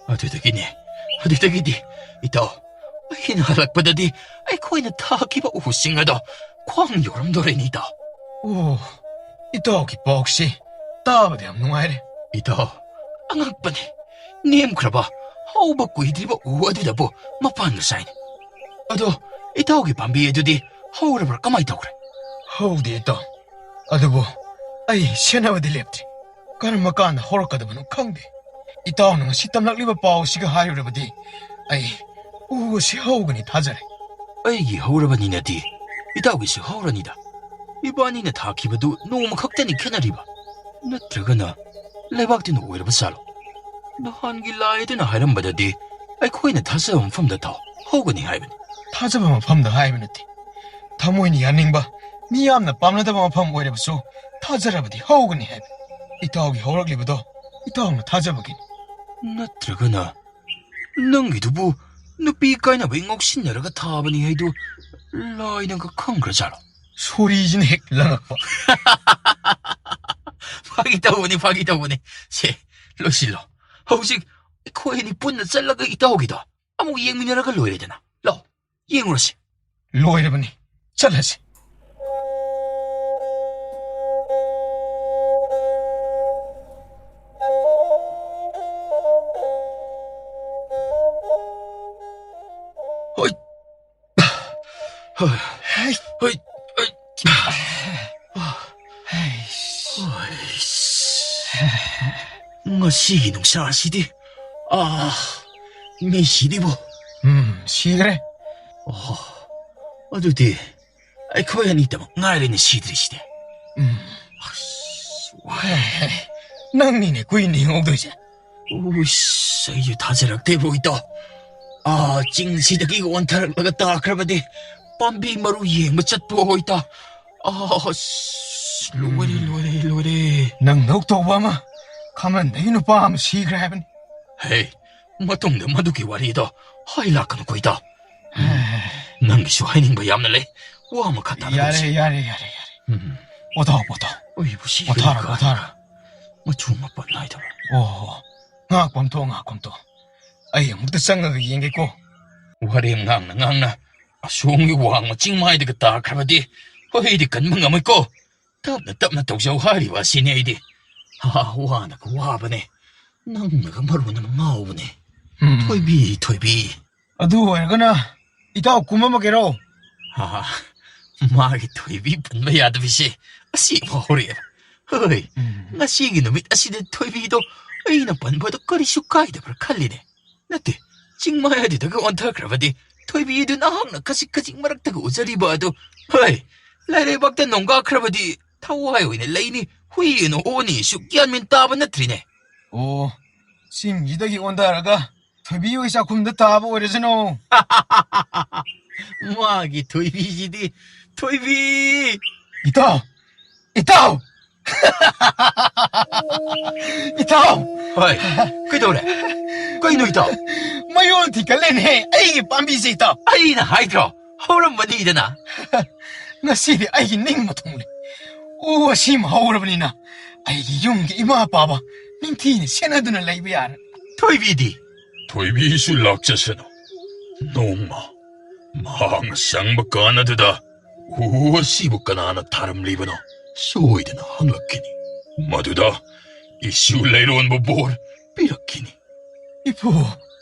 ꯑꯗꯨꯗꯒꯤꯅꯦ, ꯑꯗꯨꯗꯒꯤꯗꯤ ꯏꯇꯥꯎ, ꯑꯩꯅ ꯍꯜꯂꯛꯄꯗꯗꯤ ꯑꯩꯈꯣꯏꯅ ꯊꯥꯈꯤꯕ ꯎꯁꯤꯡ ꯑꯗꯣ ꯈ꯭ꯋꯥꯡ ꯌꯧꯔꯝꯗꯣꯔꯦꯅꯦ, ꯏꯇꯥꯎ꯫ ꯑꯣ, ꯏꯇꯥꯎꯒꯤ ꯄꯥꯎꯁꯤ ꯇꯥꯕꯗ ꯌꯥꯝ ꯅꯨꯡꯉꯥꯏꯔꯦ꯫ ꯏꯇꯥꯎ, ꯑꯉꯛꯄꯅꯤ꯫ ꯅꯦꯝꯈ꯭ꯔꯕ, ꯍꯧꯕ ꯀꯨꯏꯗ꯭ꯔꯤꯕ ꯎ ꯑꯗꯨꯗꯕꯨ ꯃꯄꯥꯟꯒ ꯁꯥꯏꯅꯦ꯫ ꯑꯗꯣ, ꯏꯇꯥꯎꯒꯤ ꯄꯥꯝꯕꯤ ꯑꯗꯨꯗꯤ ꯍꯧꯔꯕ꯭ꯔꯥ, ꯀꯃꯥꯏ ꯇꯧꯈ꯭ꯔꯦ? ꯍꯧꯗꯦ, ꯏꯇꯥꯎ꯫ ꯑꯗꯨꯕꯨ ꯑꯩ ꯁꯦꯟꯅꯕꯗꯤ ꯂꯦꯞꯇ꯭ꯔꯤ꯫ ꯀꯔꯝꯕ ꯀꯥꯟꯗ ꯍꯧꯔꯛꯀꯗꯕꯅꯣ ꯈꯪꯗꯦ꯫ ꯏꯇꯥꯎꯅ ꯉꯁꯤ ꯇꯝꯂꯛꯂꯤꯕ ꯄꯥꯎ ꯑꯁꯤꯒ ꯍꯥꯏꯔꯨꯔꯕꯗꯤ ꯑꯩ ꯎ ꯑꯁꯤ ꯍꯧꯒꯅꯤ ꯊꯥꯖꯔꯦ꯫ ꯑꯩꯒꯤ ꯍꯧꯔꯕꯅꯤꯅꯗꯤ ꯏꯇꯥꯎꯒꯤꯁꯨ ꯍꯧꯔꯅꯤꯗ꯫ ꯏꯕꯥꯅꯤꯅ ꯊꯥꯈꯤꯕꯗꯨ ꯅꯣꯡꯃ ꯈꯛꯇꯅꯤ ꯈꯦꯠꯅꯔꯤꯕ꯫ ꯅꯠꯇ꯭ꯔꯒꯅ ꯂꯩꯕꯥꯛꯇꯨꯅ ꯑꯣꯏꯔꯕ ꯖꯥꯠꯂꯣ? ꯅꯍꯥꯟꯒꯤ ꯂꯥꯏ ꯑꯗꯨꯅ ꯍꯥꯏꯔꯝꯕꯗꯗꯤ ꯑꯩꯈꯣꯏꯅ ꯊꯥꯖꯕ ꯃꯐꯝꯗ ꯊꯥꯎ, ꯍꯧꯒꯅꯤ ꯍꯥꯏꯕꯅꯤ꯫ ꯊꯥꯖꯕ ꯃꯐꯝꯗ ꯍꯥꯏꯕ ꯅꯠꯇꯦ꯫ ꯊꯃꯣꯏꯅ ꯌꯥꯅꯤꯡꯕ, ꯃꯤ ꯌꯥꯝꯅ ꯄꯥꯝꯅꯗꯕ ꯃꯐꯝ ꯑꯣꯏꯔꯕꯁꯨ ꯊꯥꯖꯔꯕꯗꯤ ꯍꯧꯒꯅꯤ ꯍꯥꯏꯕꯅꯤ꯫ ꯏꯇꯥꯎꯒꯤ ꯍꯧꯔꯛꯂꯤꯕꯗꯣ ꯏꯇꯥꯎꯅ ꯊꯥꯖꯕꯒꯤꯅꯤ꯫ ꯅꯠꯇ꯭ꯔꯒꯅ ꯅꯪꯒꯤꯗꯨꯕꯨ ꯅꯨꯄꯤ ꯀꯥꯏꯅꯕꯩ ꯉꯥꯎꯁꯤꯟꯅꯔꯒ ꯊꯥꯕꯅꯤ ꯍꯥꯏꯗꯨ ꯂꯥꯏꯅꯒ ꯈꯪꯈ꯭ꯔꯖꯥꯠꯂꯣ? ꯁꯣꯔꯤꯁꯤꯅ ꯍꯦꯛ ꯂꯪꯉꯛꯄ꯫ ꯐꯥꯒꯤ ꯇꯧꯕꯅꯤ, ꯐꯥꯒꯤ ꯇꯧꯕꯅꯤ꯫ ꯁꯦ, ꯂꯣꯏꯁꯤꯜꯂꯣ꯫ ꯍꯧꯖꯤꯛ ꯑꯩꯈꯣꯏ ꯑꯅꯤ ꯄꯨꯟꯅ ꯆꯠꯂꯒ ꯏꯇꯥꯎꯒꯤꯗꯣ ꯑꯃꯨꯛ ꯌꯦꯡꯃꯤꯟꯅꯔꯒ ꯂꯣꯏꯔꯦꯗꯅ꯫ ꯂꯥꯎ, ꯌꯦꯡꯉꯨꯔꯁꯤ꯫ ꯂꯣꯏꯔꯕꯅꯤ, ꯆꯠꯂꯁꯤ꯫ ꯍꯣꯏ꯫ ꯍꯣꯏ꯫ ꯍꯩ꯫ ꯍꯣꯏ꯫ ꯍꯣꯏ꯫ ꯍꯩꯁ꯫ ꯍꯣꯏ꯫ ꯉꯁꯤꯒꯤ ꯅꯨꯡꯁꯥꯁꯤꯗꯤ, ꯑꯥ, ꯃꯤ ꯁꯤꯗꯤꯕꯣ꯫ ꯎꯝ, ꯁꯤꯈ꯭ꯔꯦ꯫ ꯑꯣ, ꯑꯗꯨꯗꯤ ꯑꯩꯈꯣꯏ ꯑꯅꯤꯇꯃꯛ ꯉꯥꯏꯔꯦꯅꯦ ꯁꯤꯗ꯭ꯔꯤꯁꯤꯗꯤ꯫ ꯎꯝ꯫ ꯑꯁ, ꯋꯥꯏ꯫ ꯍꯦ, ꯍꯦ, ꯅꯪꯅꯤꯅꯦ ꯀꯨꯏꯅ ꯍꯤꯡꯍꯧꯗꯣꯏꯁꯦ꯫ ꯎꯁ, ꯑꯩꯁꯨ ꯊꯥꯖꯔꯛꯇꯦꯕꯣ, ꯏꯇꯥꯎ꯫ ꯑꯥ, ꯆꯤꯡꯁꯤꯗꯒꯤ ꯑꯣꯟꯊꯔꯛꯂꯒ ꯇꯥꯈ꯭ꯔꯕꯗꯤ ꯄꯥꯝꯕꯤ ꯃꯔꯨ ꯌꯦꯡꯕ ꯆꯠꯄ ꯑꯣꯏꯇꯥ꯫ ꯑꯁ, ꯂꯣꯏꯔꯦ, ꯎꯝ꯫ ꯂꯣꯏꯔꯦ, ꯂꯣꯏꯔꯦ꯫ ꯅꯪꯗꯧ ꯇꯧꯕ ꯑꯃ, ꯈꯥꯃꯟꯗꯒꯤ ꯅꯨꯄꯥ ꯑꯃ ꯁꯤꯈ꯭ꯔꯦ ꯍꯥꯏꯕꯅꯤ꯫ ꯍꯦ, ꯃꯇꯨꯡꯗ ꯃꯗꯨꯒꯤ ꯋꯥꯔꯤꯗꯣ ꯍꯥꯏ ꯂꯥꯛꯀꯅꯨꯀꯣ, ꯏꯇꯥꯎ꯫ ꯎꯝ, ꯍꯦ꯫ ꯅꯪꯒꯤꯁꯨ ꯍꯥꯏꯅꯤꯡꯕ ꯌꯥꯝꯅ ꯂꯩ꯫ ꯋꯥ ꯑꯃ ꯈꯟꯊꯅꯒꯨꯝꯁꯤ꯫ ꯌꯥꯔꯦ, ꯌꯥꯔꯦ, ꯌꯥꯔꯦ, ꯌꯥꯔꯦ꯫ ꯎꯝ꯫ ꯄꯣꯊꯥꯎ, ꯄꯣꯊꯥꯎ꯫ ꯑꯩꯕꯨ ꯁꯤꯈ꯭ꯔꯦ ꯄꯣꯊꯥꯔꯣ, ꯀꯥꯏꯅ꯫ ꯄꯣꯊꯥꯔꯣ꯫ ꯃꯆꯨ ꯃꯄꯥꯟ ꯅꯥꯏꯗꯕ꯫ ꯑꯣ, ꯉꯥꯏꯍꯥꯛ ꯄꯣꯝꯊꯣꯛꯑꯣ, ꯉꯥꯏꯍꯥꯛ ꯄꯣꯝꯊꯣꯛꯑꯣ꯫ ꯑꯩ ꯑꯃꯨꯛꯇ ꯆꯪꯉꯒ ꯌꯦꯡꯒꯦꯀꯣ꯫ ꯋꯥꯔꯦꯝ ꯉꯥꯡꯅ ꯉꯥꯡꯅ ꯑꯁꯣꯝꯒꯤ ꯋꯥꯡꯃ ꯆꯤꯡꯃꯥꯏꯗꯒ ꯇꯥꯈ꯭ꯔꯕꯗꯤ ꯑꯩꯗꯤ ꯀꯟꯕ ꯉꯝꯃꯣꯏꯀꯣ꯫ ꯇꯞꯅ ꯇꯞꯅ ꯇꯧꯖꯧ ꯍꯥꯏꯔꯤꯕ ꯑꯁꯤꯅꯤ ꯑꯩꯗꯤ꯫ ꯍꯥ, ꯋꯥꯅꯒ ꯋꯥꯕꯅꯦ꯫ ꯅꯪꯅꯒ ꯃꯔꯣꯟ ꯑꯃ ꯉꯥꯎꯕꯅꯦ꯫ ꯎꯝ꯫ ꯊꯣꯏꯕꯤ, ꯊꯣꯏꯕꯤ꯫ ꯑꯗꯨ ꯑꯣꯏꯔꯒꯅ ꯏꯇꯥꯎ ꯀꯨꯝꯃꯝꯃꯒꯦꯔꯣ? ꯍꯥ, ꯃꯥꯒꯤ ꯊꯣꯏꯕꯤ ꯄꯟꯕ ꯌꯥꯗꯕꯤꯁꯦ ꯑꯁꯤ ꯑꯃ ꯍꯧꯔꯛꯑꯦ꯫ ꯍꯣꯏ, ꯎꯝ꯫ ꯉꯁꯤꯒꯤ ꯅꯨꯃꯤꯠ ꯑꯁꯤꯗ ꯊꯣꯏꯕꯤꯗꯣ ꯑꯩꯅ ꯄꯟꯕꯗꯣ ꯀꯔꯤꯁꯨ ꯀꯥꯏꯗꯕ꯭ꯔꯥ ꯈꯜꯂꯤꯅꯦ꯫ ꯅꯠꯇꯦ, ꯆꯤꯡꯃꯥꯏ ꯑꯗꯨꯗꯒ ꯑꯣꯟꯊꯈ꯭ꯔꯕꯗꯤ ꯊꯣꯏꯕꯤꯗꯨ ꯅꯍꯥꯛꯅ ꯈꯖꯤꯛ ꯈꯖꯤꯛ ꯃꯔꯛꯇꯒ ꯎꯖꯔꯤꯕ ꯑꯗꯨ, ꯍꯣꯏ, ꯂꯥꯏꯔꯩꯕꯥꯛꯇ ꯅꯣꯡꯒꯥꯈ꯭ꯔꯕꯗꯤ ꯊꯋꯥꯏ ꯑꯣꯏꯅ ꯂꯩꯅꯤ, ꯍꯨꯏ ꯑꯣꯏꯅ ꯑꯣꯅꯤ, ꯁꯨ ꯒ꯭ꯌꯥꯟ ꯃꯦꯟ ꯇꯥꯕ ꯅꯠꯇ꯭ꯔꯤꯅꯦ꯫ ꯑꯣ, ꯆꯤꯡꯁꯤꯗꯒꯤ ꯑꯣꯟꯊꯔꯒ ꯊꯣꯏꯕꯤ ꯍꯣꯏ ꯆꯥꯛꯈꯨꯝꯗ ꯇꯥꯕ ꯑꯣꯏꯔꯁꯅꯨ꯫ ꯃꯥꯒꯤ ꯊꯣꯏꯕꯤꯁꯤꯗꯤ, ꯊꯣꯏꯕꯤ! ꯏꯇꯥꯎ! ꯏꯇꯥꯎ! ꯏꯇꯥꯎ! ꯍꯣꯏ, ꯀꯩꯗꯧꯔꯦ? ꯀꯩꯅꯣ ꯏꯇꯥꯎ? ꯃꯌꯣꯜ ꯊꯤꯒꯠꯂꯦꯅꯦ ꯑꯩꯒꯤ ꯄꯥꯝꯕꯤꯁꯦ, ꯏꯇꯥꯎ! ꯑꯩꯅ ꯍꯥꯏꯗ꯭ꯔꯣ? ꯍꯧꯔꯝꯕꯅꯤꯗꯅ꯫ ꯉꯁꯤꯗꯤ ꯑꯩꯒꯤ ꯅꯤꯡꯕ ꯊꯨꯡꯂꯦ꯫ ꯎ ꯑꯁꯤꯃ ꯍꯧꯔꯕꯅꯤꯅ ꯑꯩꯒꯤ ꯌꯨꯝꯒꯤ ꯏꯃꯥ ꯄꯥꯕ ꯅꯤꯡꯊꯤꯅ ꯁꯦꯟꯅꯗꯨꯅ ꯂꯩꯕ ꯌꯥꯔꯦ꯫ ꯊꯣꯏꯕꯤꯗꯤ? ꯊꯣꯏꯕꯤꯁꯨ ꯂꯥꯛꯆꯁꯅꯨ꯫ ꯅꯣꯡꯃ ꯃꯍꯥꯛꯅ ꯆꯪꯕ ꯀꯥꯟ ꯑꯗꯨꯗ ꯎ ꯑꯁꯤꯕꯨ ꯀꯅꯥꯅ ꯊꯥꯔꯝꯂꯤꯕꯅꯣ ꯁꯣꯏꯗꯅ ꯍꯪꯂꯛꯈꯤꯅꯤ꯫ ꯃꯗꯨꯗ ꯏꯁꯨ ꯂꯩꯔꯣꯟꯕ ꯕꯣꯔ ꯄꯤꯔꯛꯈꯤꯅꯤ꯫ ꯏꯄꯨ!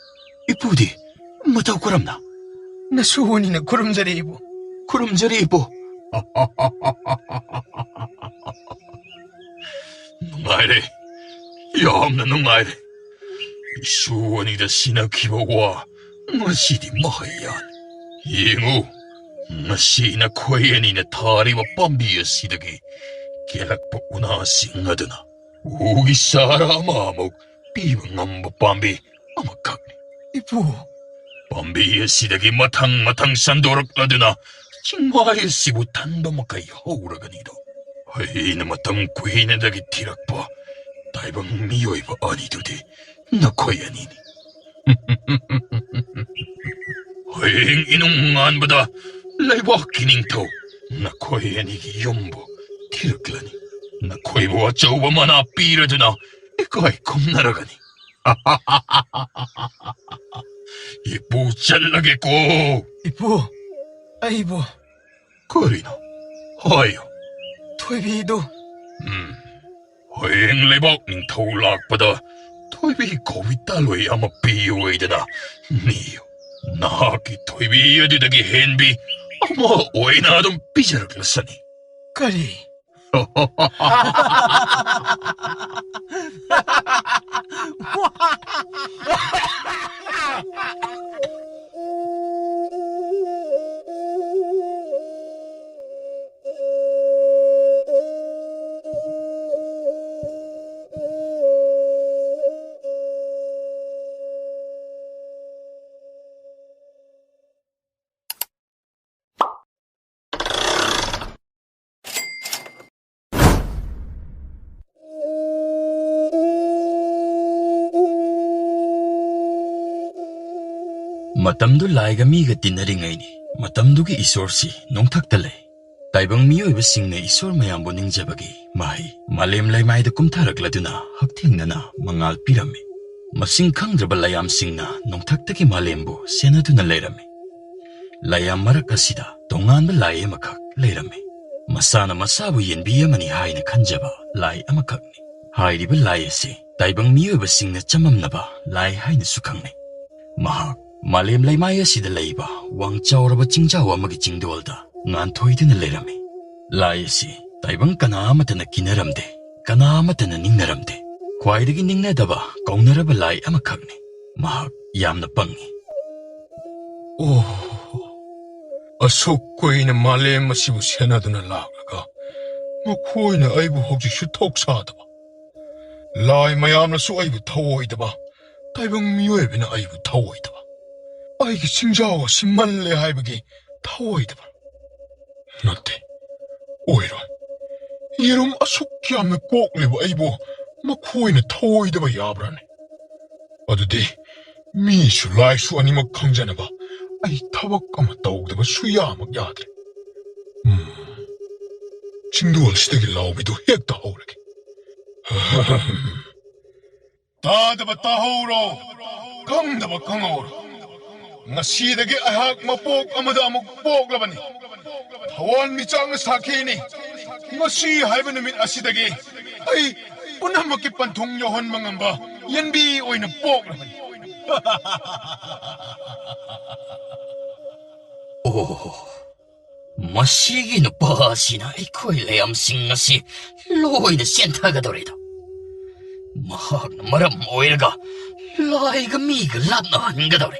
ꯏꯄꯨꯗꯤ ꯃꯇꯧ ꯀꯔꯝꯅ? ꯅꯁꯨ ꯑꯅꯤꯅ ꯈꯨꯔꯨꯝꯖꯔꯤ, ꯏꯄꯨ꯫ ꯈꯨꯔꯨꯝꯖꯔꯤ, ꯏꯄꯨ꯫ ꯅꯨꯡꯉꯥꯏꯔꯦ, ꯌꯥꯝꯅ ꯅꯨꯡꯉꯥꯏꯔꯦ꯫ ꯏꯁꯨ ꯑꯅꯤꯗ ꯁꯤꯟꯅꯈꯤꯕ ꯋꯥ ꯉꯁꯤꯗꯤ ꯃꯍꯩ ꯌꯥꯜꯂꯦ꯫ ꯌꯦꯡꯉꯨ, ꯉꯁꯤ ꯅꯈꯣꯏ ꯑꯅꯤꯅ ꯊꯥꯔꯤꯕ ꯄꯥꯝꯕꯤ ꯑꯁꯤꯗꯒꯤ ꯀꯦꯜꯂꯛꯄ ꯎꯅꯥꯁꯤꯡ ꯑꯗꯨꯅ ꯎꯒꯤ ꯆꯥꯔ ꯑꯃ ꯑꯃꯨꯛ ꯄꯤꯕ ꯉꯝꯕ ꯄꯥꯝꯕꯤ ꯑꯃꯈꯛꯅꯤ꯫ ꯏꯄꯨ! ꯄꯥꯝꯕꯤ ꯑꯁꯤꯗꯒꯤ ꯃꯊꯪ ꯃꯊꯪ ꯁꯟꯗꯣꯔꯛꯂꯗꯨꯅ ꯆꯤꯡꯃꯥꯏ ꯑꯁꯤꯕꯨ ꯊꯟꯕ ꯃꯈꯩ ꯍꯧꯔꯒꯅꯤꯗꯣ꯫ ꯑꯩꯅ ꯃꯇꯝ ꯀꯨꯏꯅꯗꯒꯤ ꯊꯤꯔꯛꯄ ꯇꯥꯏꯕꯪ ꯃꯤꯑꯣꯏꯕ ꯑꯅꯤꯗꯨꯗꯤ ꯅꯈꯣꯏ ꯑꯅꯤꯅꯤ꯫ ꯍꯌꯦꯡ ꯏꯅꯨꯡ ꯉꯥꯟꯕꯗ ꯂꯩꯕꯥꯛꯀꯤ ꯅꯤꯡꯊꯧ ꯅꯈꯣꯏ ꯑꯅꯤꯒꯤ ꯌꯨꯝꯕꯨ ꯊꯤꯔꯛꯂꯅꯤ꯫ ꯅꯈꯣꯏꯕꯨ ꯑꯆꯧꯕ ꯃꯅꯥ ꯄꯤꯔꯗꯨꯅ ꯏꯀꯥꯏ ꯈꯨꯝꯅꯔꯒꯅꯤ꯫ ꯏꯄꯨ, ꯆꯠꯂꯒꯦꯀꯣ꯫ ꯏꯄꯨ, ꯑꯩꯕꯨ꯫ ꯀꯔꯤꯅꯣ? ꯍꯥꯏꯌꯨ꯫ ꯊꯣꯏꯕꯤꯗꯨ꯫ ꯎꯝ꯫ ꯍꯌꯦꯡ ꯂꯩꯕꯥꯛ ꯅꯤꯡꯊꯧ ꯂꯥꯛꯄꯗ ꯊꯣꯏꯕꯤ ꯀꯧꯕꯤ ꯇꯥꯂꯣꯏ ꯑꯃ ꯄꯤꯌꯨ ꯍꯥꯏꯗꯅ ꯅꯤꯌꯨ꯫ ꯅꯍꯥꯛꯀꯤ ꯊꯣꯏꯕꯤ ꯑꯗꯨꯗꯒꯤ ꯍꯦꯟꯕꯤ ꯑꯃ ꯑꯣꯏꯅ ꯑꯗꯨꯝ ꯄꯤꯖꯔꯛꯂꯁꯅꯤ꯫ ꯀꯔꯤ? ꯃꯇꯝꯗꯨ ꯂꯥꯏꯒ ꯃꯤꯒ ꯇꯤꯟꯅꯔꯤꯉꯩꯅꯤ꯫ ꯃꯇꯝꯗꯨꯒꯤ ꯏꯁꯣꯔꯁꯤ ꯅꯣꯡꯊꯛꯇ ꯂꯩ꯫ ꯇꯥꯏꯕꯪ ꯃꯤꯑꯣꯏꯕꯁꯤꯡꯅ ꯏꯁꯣꯔ ꯃꯌꯥꯝꯕꯨ ꯅꯤꯡꯖꯕꯒꯤ ꯃꯍꯩ ꯃꯥꯂꯦꯝ ꯂꯩꯃꯥꯏꯗ ꯀꯨꯝꯊꯔꯛꯂꯗꯨꯅ ꯍꯛꯊꯦꯡꯅꯅ ꯃꯉꯥꯜ ꯄꯤꯔꯝꯃꯤ꯫ ꯃꯁꯤꯡ ꯈꯪꯗ꯭ꯔꯕ ꯂꯥꯏꯌꯥꯝꯁꯤꯡꯅ ꯅꯣꯡꯊꯛꯇꯒꯤ ꯃꯥꯂꯦꯝꯕꯨ ꯁꯦꯟꯅꯗꯨꯅ ꯂꯩꯔꯝꯃꯤ꯫ ꯂꯥꯏꯌꯥꯝ ꯃꯔꯛ ꯑꯁꯤꯗ ꯇꯣꯉꯥꯟꯕ ꯂꯥꯏ ꯑꯃꯈꯛ ꯂꯩꯔꯝꯃꯤ꯫ ꯃꯁꯥꯅ ꯃꯁꯥꯕꯨ ꯌꯦꯟꯕꯤ ꯑꯃꯅꯤ ꯍꯥꯏꯅ ꯈꯟꯖꯕ ꯂꯥꯏ ꯑꯃꯈꯛꯅꯤ꯫ ꯍꯥꯏꯔꯤꯕ ꯂꯥꯏ ꯑꯁꯤ ꯇꯥꯏꯕꯪ ꯃꯤꯑꯣꯏꯕꯁꯤꯡꯅ ꯆꯃꯝꯅꯕ ꯂꯥꯏ ꯍꯥꯏꯅꯁꯨ ꯈꯪꯅꯩ꯫ ꯃꯍꯥꯛ ꯃꯥꯂꯦꯝ ꯂꯩꯃꯥꯏ ꯑꯁꯤꯗ ꯂꯩꯕ ꯋꯥꯡ ꯆꯥꯎꯔꯕ ꯆꯤꯡꯖꯥꯎ ꯑꯃꯒꯤ ꯆꯤꯡꯗꯣꯜꯗ ꯉꯥꯟꯊꯣꯏꯗꯨꯅ ꯂꯩꯔꯝꯃꯤ꯫ ꯂꯥꯏ ꯑꯁꯤ ꯇꯥꯏꯕꯪ ꯀꯅꯥ ꯑꯃꯠꯇꯅ ꯀꯤꯅꯔꯝꯗꯦ, ꯀꯅꯥ ꯑꯃꯠꯇꯅ ꯅꯤꯡꯅꯔꯝꯗꯦ꯫ ꯈ꯭ꯋꯥꯏꯗꯒꯤ ꯅꯤꯡꯅꯗꯕ ꯀꯧꯅꯔꯕ ꯂꯥꯏ ꯑꯃꯈꯛꯅꯤ꯫ ꯃꯍꯥꯛ ꯌꯥꯝꯅ ꯄꯪꯉꯤ꯫ ꯑꯣ, ꯑꯁꯨꯛ ꯀꯨꯏꯅ ꯃꯥꯂꯦꯝ ꯑꯁꯤꯕꯨ ꯁꯦꯟꯅꯗꯨꯅ ꯂꯥꯛꯂꯒ ꯃꯈꯣꯏꯅ ꯑꯩꯕꯨ ꯍꯧꯖꯤꯛꯁꯨ ꯊꯧꯁꯥꯗꯕ, ꯂꯥꯏ ꯃꯌꯥꯝꯅꯁꯨ ꯑꯩꯕꯨ ꯊꯧꯑꯣꯏꯗꯕ, ꯇꯥꯏꯕꯪ ꯃꯤꯑꯣꯏꯕꯅ ꯑꯩꯕꯨ ꯊꯧꯑꯣꯏꯗꯕ, ꯑꯩꯒꯤ ꯆꯤꯡꯖꯥꯎ ꯑꯁꯤ ꯃꯜꯂꯦ ꯍꯥꯏꯕꯒꯤ ꯊꯧꯑꯣꯏꯗꯕ꯫ ꯅꯠꯇꯦ, ꯑꯣꯏꯔꯣꯏ꯫ ꯌꯦꯔꯨꯝ ꯑꯁꯨꯛ ꯌꯥꯝꯅ ꯀꯣꯛꯂꯤꯕ ꯑꯩꯕꯨ ꯃꯈꯣꯏꯅ ꯊꯧꯑꯣꯏꯗꯕ ꯌꯥꯕ꯭ꯔꯥꯅꯦ? ꯑꯗꯨꯗꯤ ꯃꯤꯁꯨ ꯂꯥꯏꯁꯨ ꯑꯅꯤꯃꯛ ꯈꯪꯖꯅꯕ ꯑꯩ ꯊꯕꯛ ꯑꯃ ꯇꯧꯗꯕ ꯁꯨꯌꯥꯃꯛ ꯌꯥꯗ꯭ꯔꯦ꯫ ꯎꯝ, ꯆꯤꯡꯗꯣꯜꯁꯤꯗꯒꯤ ꯂꯥꯎꯕꯤꯗꯨ ꯍꯦꯛꯇ ꯍꯧꯔꯒꯦ꯫ ꯇꯥꯗꯕ ꯇꯥꯍꯧꯔꯣ꯫ ꯈꯪꯗꯕ ꯈꯪꯍꯧꯔꯣ꯫ ꯉꯁꯤꯗꯒꯤ ꯑꯩꯍꯥꯛ ꯃꯄꯣꯛ ꯑꯃꯗ ꯑꯃꯨꯛ ꯄꯣꯛꯂꯕꯅꯤ꯫ ꯊꯋꯥꯟꯃꯤꯆꯥꯛꯅ ꯁꯥꯈꯤꯅꯤ꯫ ꯉꯁꯤ ꯍꯥꯏꯕ ꯅꯨꯃꯤꯠ ꯑꯁꯤꯗꯒꯤ ꯑꯩ ꯄꯨꯝꯅꯃꯛꯀꯤ ꯄꯟꯊꯨꯡ ꯌꯧꯍꯟꯕ ꯉꯝꯕ ꯌꯦꯟꯕꯤ ꯑꯣꯏꯅ ꯄꯣꯛꯂꯕꯅꯤ꯫ ꯑꯣ, ꯃꯁꯤꯒꯤ ꯅꯨꯄꯥ ꯑꯁꯤꯅ ꯑꯩꯈꯣꯏ ꯂꯩꯌꯥꯝꯁꯤꯡ ꯑꯁꯤ ꯂꯣꯏꯅ ꯆꯦꯟꯊꯒꯗꯧꯔꯦꯗꯣ꯫ ꯃꯍꯥꯛꯅ ꯃꯔꯝ ꯑꯣꯏꯔꯒ ꯂꯥꯏꯒ ꯃꯤꯒ ꯂꯥꯞꯅꯍꯟꯒꯗꯧꯔꯦ꯫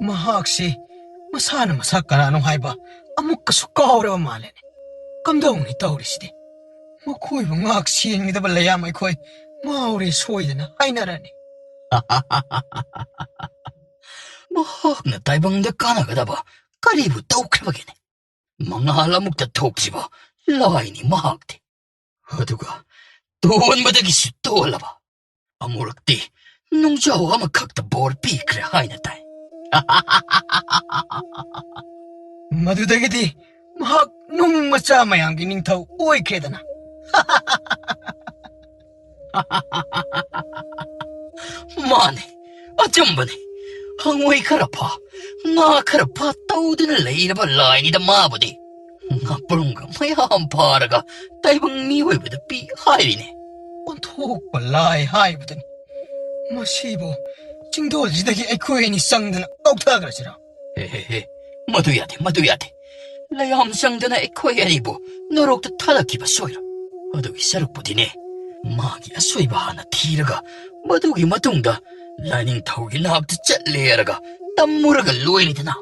ꯃꯍꯥꯛꯁꯤ ꯃꯁꯥꯅ ꯃꯁꯥ ꯀꯅꯥꯅꯣ ꯍꯥꯏꯕ ꯑꯃꯨꯛꯀꯁꯨ ꯀꯥꯎꯔꯕ ꯃꯥꯜꯂꯦꯅꯦ꯫ ꯀꯝꯗꯧꯅꯤ ꯇꯧꯔꯤꯁꯤꯗꯤ? ꯃꯈꯣꯏꯕꯨ ꯉꯥꯛ ꯁꯦꯟꯒꯗꯕ ꯂꯩꯌꯥꯝ ꯑꯩꯈꯣꯏ ꯃꯥꯎꯔꯦ ꯁꯣꯏꯗꯅ ꯍꯥꯏꯅꯔꯅꯤ꯫ ꯃꯍꯥꯛꯅ ꯇꯥꯏꯕꯪꯗ ꯀꯥꯟꯅꯒꯗꯕ ꯀꯔꯤꯕꯨ ꯇꯧꯈ꯭ꯔꯕꯒꯦꯅꯦ? ꯃꯉꯥꯜ ꯑꯃꯨꯛꯇ ꯊꯣꯛꯇ꯭ꯔꯤꯕ ꯂꯥꯏꯅꯤ ꯃꯍꯥꯛꯇꯤ꯫ ꯑꯗꯨꯒ ꯇꯣꯟꯕꯗꯒꯤꯁꯨ ꯇꯣꯜꯂꯕ꯫ ꯑꯃꯨꯔꯛꯇꯤ ꯅꯨꯡꯖꯥꯎ ꯑꯃꯈꯛꯇ ꯕꯣꯔ ꯄꯤꯈ꯭ꯔꯦ ꯍꯥꯏꯅ ꯇꯥꯏ꯫ ꯃꯗꯨꯗꯒꯤꯗꯤ ꯃꯍꯥꯛ ꯅꯨꯡ ꯃꯆꯥ ꯃꯌꯥꯝꯒꯤ ꯅꯤꯡꯊꯧ ꯑꯣꯏꯈ꯭ꯔꯦꯗꯅ꯫ ꯃꯥꯅꯦ, ꯑꯆꯨꯝꯕꯅꯦ꯫ ꯍꯉꯣꯏ ꯈꯔ ꯐꯥ, ꯉꯥ ꯈꯔ ꯐꯥ ꯇꯧꯗꯨꯅ ꯂꯩꯔꯕ ꯂꯥꯏꯅꯤꯗ ꯃꯥꯕꯨꯗꯤ꯫ ꯉꯥꯄ꯭ꯔꯨꯝꯒ ꯃꯌꯥꯝ ꯐꯥꯔꯒ ꯇꯥꯏꯕꯪ ꯃꯤꯑꯣꯏꯕꯗ ꯄꯤ ꯍꯥꯏꯔꯤꯅꯦ꯫ ꯑꯣꯟꯊꯣꯛꯄ ꯂꯥꯏ ꯍꯥꯏꯕꯗꯨꯅꯤ꯫ ꯃꯁꯤꯕꯨ ꯆꯤꯡꯗꯣꯜꯁꯤꯗꯒꯤ ꯑꯩꯈꯣꯏ ꯑꯅꯤ ꯆꯪꯗꯅ ꯀꯧꯊꯈ꯭ꯔꯁꯤꯔꯣ? ꯍꯦ, ꯍꯦ, ꯍꯦ, ꯃꯗꯨ ꯌꯥꯗꯦ, ꯃꯗꯨ ꯌꯥꯗꯦ꯫ ꯂꯩꯌꯥꯝ ꯆꯪꯗꯅ ꯑꯩꯈꯣꯏ ꯑꯅꯤꯕꯨ ꯅꯔꯣꯛꯇ ꯊꯥꯗꯈꯤꯕ ꯁꯣꯏꯔꯣꯏ꯫ ꯑꯗꯨꯒꯤ ꯁꯔꯨꯛꯄꯨꯗꯤꯅꯦ, ꯃꯥꯒꯤ ꯑꯁꯣꯏꯕ ꯍꯥꯟꯅ ꯊꯤꯔꯒ, ꯃꯗꯨꯒꯤ ꯃꯇꯨꯡꯗ ꯂꯥꯏꯅꯤꯡꯊꯧꯒꯤ ꯅꯥꯛꯇ ꯆꯠꯂꯦ ꯍꯥꯏꯔꯒ ꯇꯝꯃꯨꯔꯒ ꯂꯣꯏꯔꯦꯗꯅ꯫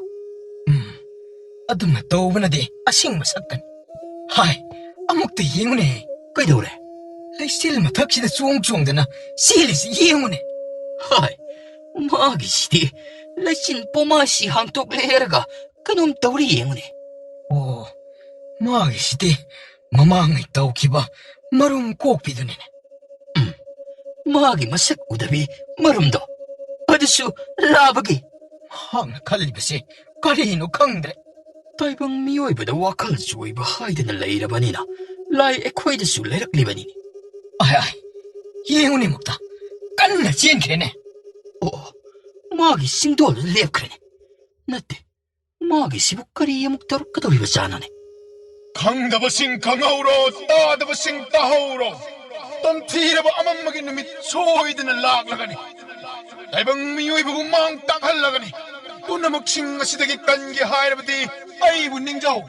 ꯎꯝ, ꯑꯗꯨꯝꯅ ꯇꯧꯕꯅꯗꯤ ꯑꯁꯦꯡꯕ ꯁꯛꯇꯅꯤ꯫ ꯍꯥꯏ, ꯑꯃꯨꯛꯇ ꯌꯦꯡꯉꯨꯅꯦ꯫ ꯀꯩꯗꯧꯔꯦ? ꯂꯩꯆꯤꯜ ꯃꯊꯛꯁꯤꯗ ꯆꯣꯡ ꯆꯣꯡꯗꯅ ꯆꯦꯜꯂꯤꯁꯤ ꯌꯦꯡꯉꯨꯅꯦ꯫ ꯍꯥꯏ, ꯃꯥꯒꯤꯁꯤꯗꯤ ꯂꯩꯆꯤꯜ ꯄꯣꯃꯥꯁꯤ ꯍꯥꯡꯇꯣꯛꯂꯦ ꯍꯥꯏꯔꯒ ꯀꯩꯅꯣꯝ ꯇꯧꯔꯤ ꯌꯦꯡꯉꯨꯅꯦ꯫ ꯑꯣ, ꯃꯥꯒꯤꯁꯤꯗꯤ ꯃꯃꯥꯡꯉꯩ ꯇꯧꯈꯤꯕ ꯃꯔꯨꯝ ꯀꯣꯛꯄꯤꯗꯨꯅꯤꯅꯦ꯫ ꯎꯝ, ꯃꯥꯒꯤ ꯃꯁꯛ ꯎꯗꯕꯤ ꯃꯔꯨꯝꯗꯣ, ꯑꯗꯨꯁꯨ ꯂꯥꯕꯒꯤ꯫ ꯃꯍꯥꯛꯅ ꯈꯜꯂꯤꯕꯁꯦ ꯀꯔꯤꯅꯣ ꯈꯪꯗ꯭ꯔꯦ꯫ ꯇꯥꯏꯕꯪ ꯃꯤꯑꯣꯏꯕꯗ ꯋꯥꯈꯜ ꯆꯣꯏꯕ ꯍꯥꯏꯗꯅ ꯂꯩꯔꯕꯅꯤꯅ ꯂꯥꯏ ꯑꯩꯈꯣꯏꯗꯁꯨ ꯂꯩꯔꯛꯂꯤꯕꯅꯤꯅꯦ꯫ ꯑꯥꯏ, ꯑꯥꯏ, ꯌꯦꯡꯉꯨꯅꯦ ꯃꯨꯛꯇ, ꯀꯟꯅ ꯆꯦꯟꯈ꯭ꯔꯦꯅꯦ꯫ ꯑꯣ, ꯃꯥꯒꯤ ꯆꯤꯡꯗꯣꯜꯗꯨ ꯂꯦꯞꯈ꯭ꯔꯦꯅꯦ꯫ ꯅꯠꯇꯦ, ꯃꯥꯒꯤꯁꯤꯕꯨ ꯀꯔꯤ ꯑꯃꯨꯛ ꯇꯧꯔꯛꯀꯗꯧꯔꯤꯕ ꯖꯥꯠꯅꯣꯅꯦ? ꯈꯪꯗꯕꯁꯤꯡ ꯈꯪꯍꯧꯔꯣ, ꯇꯥꯗꯕꯁꯤꯡ ꯇꯥꯍꯧꯔꯣ꯫ ꯇꯝꯊꯤꯔꯕ ꯑꯃꯝꯕꯒꯤ ꯅꯨꯃꯤꯠ ꯁꯣꯏꯗꯅ ꯂꯥꯛꯂꯒꯅꯤ꯫ ꯇꯥꯏꯕꯪ ꯃꯤꯑꯣꯏꯕꯕꯨ ꯃꯥꯡ ꯇꯥꯛꯍꯜꯂꯒꯅꯤ꯫ ꯄꯨꯝꯅꯃꯛꯁꯤꯡ ꯑꯁꯤꯗꯒꯤ ꯀꯟꯒꯦ ꯍꯥꯏꯔꯕꯗꯤ ꯑꯩꯕꯨ ꯅꯤꯡꯖꯧ꯫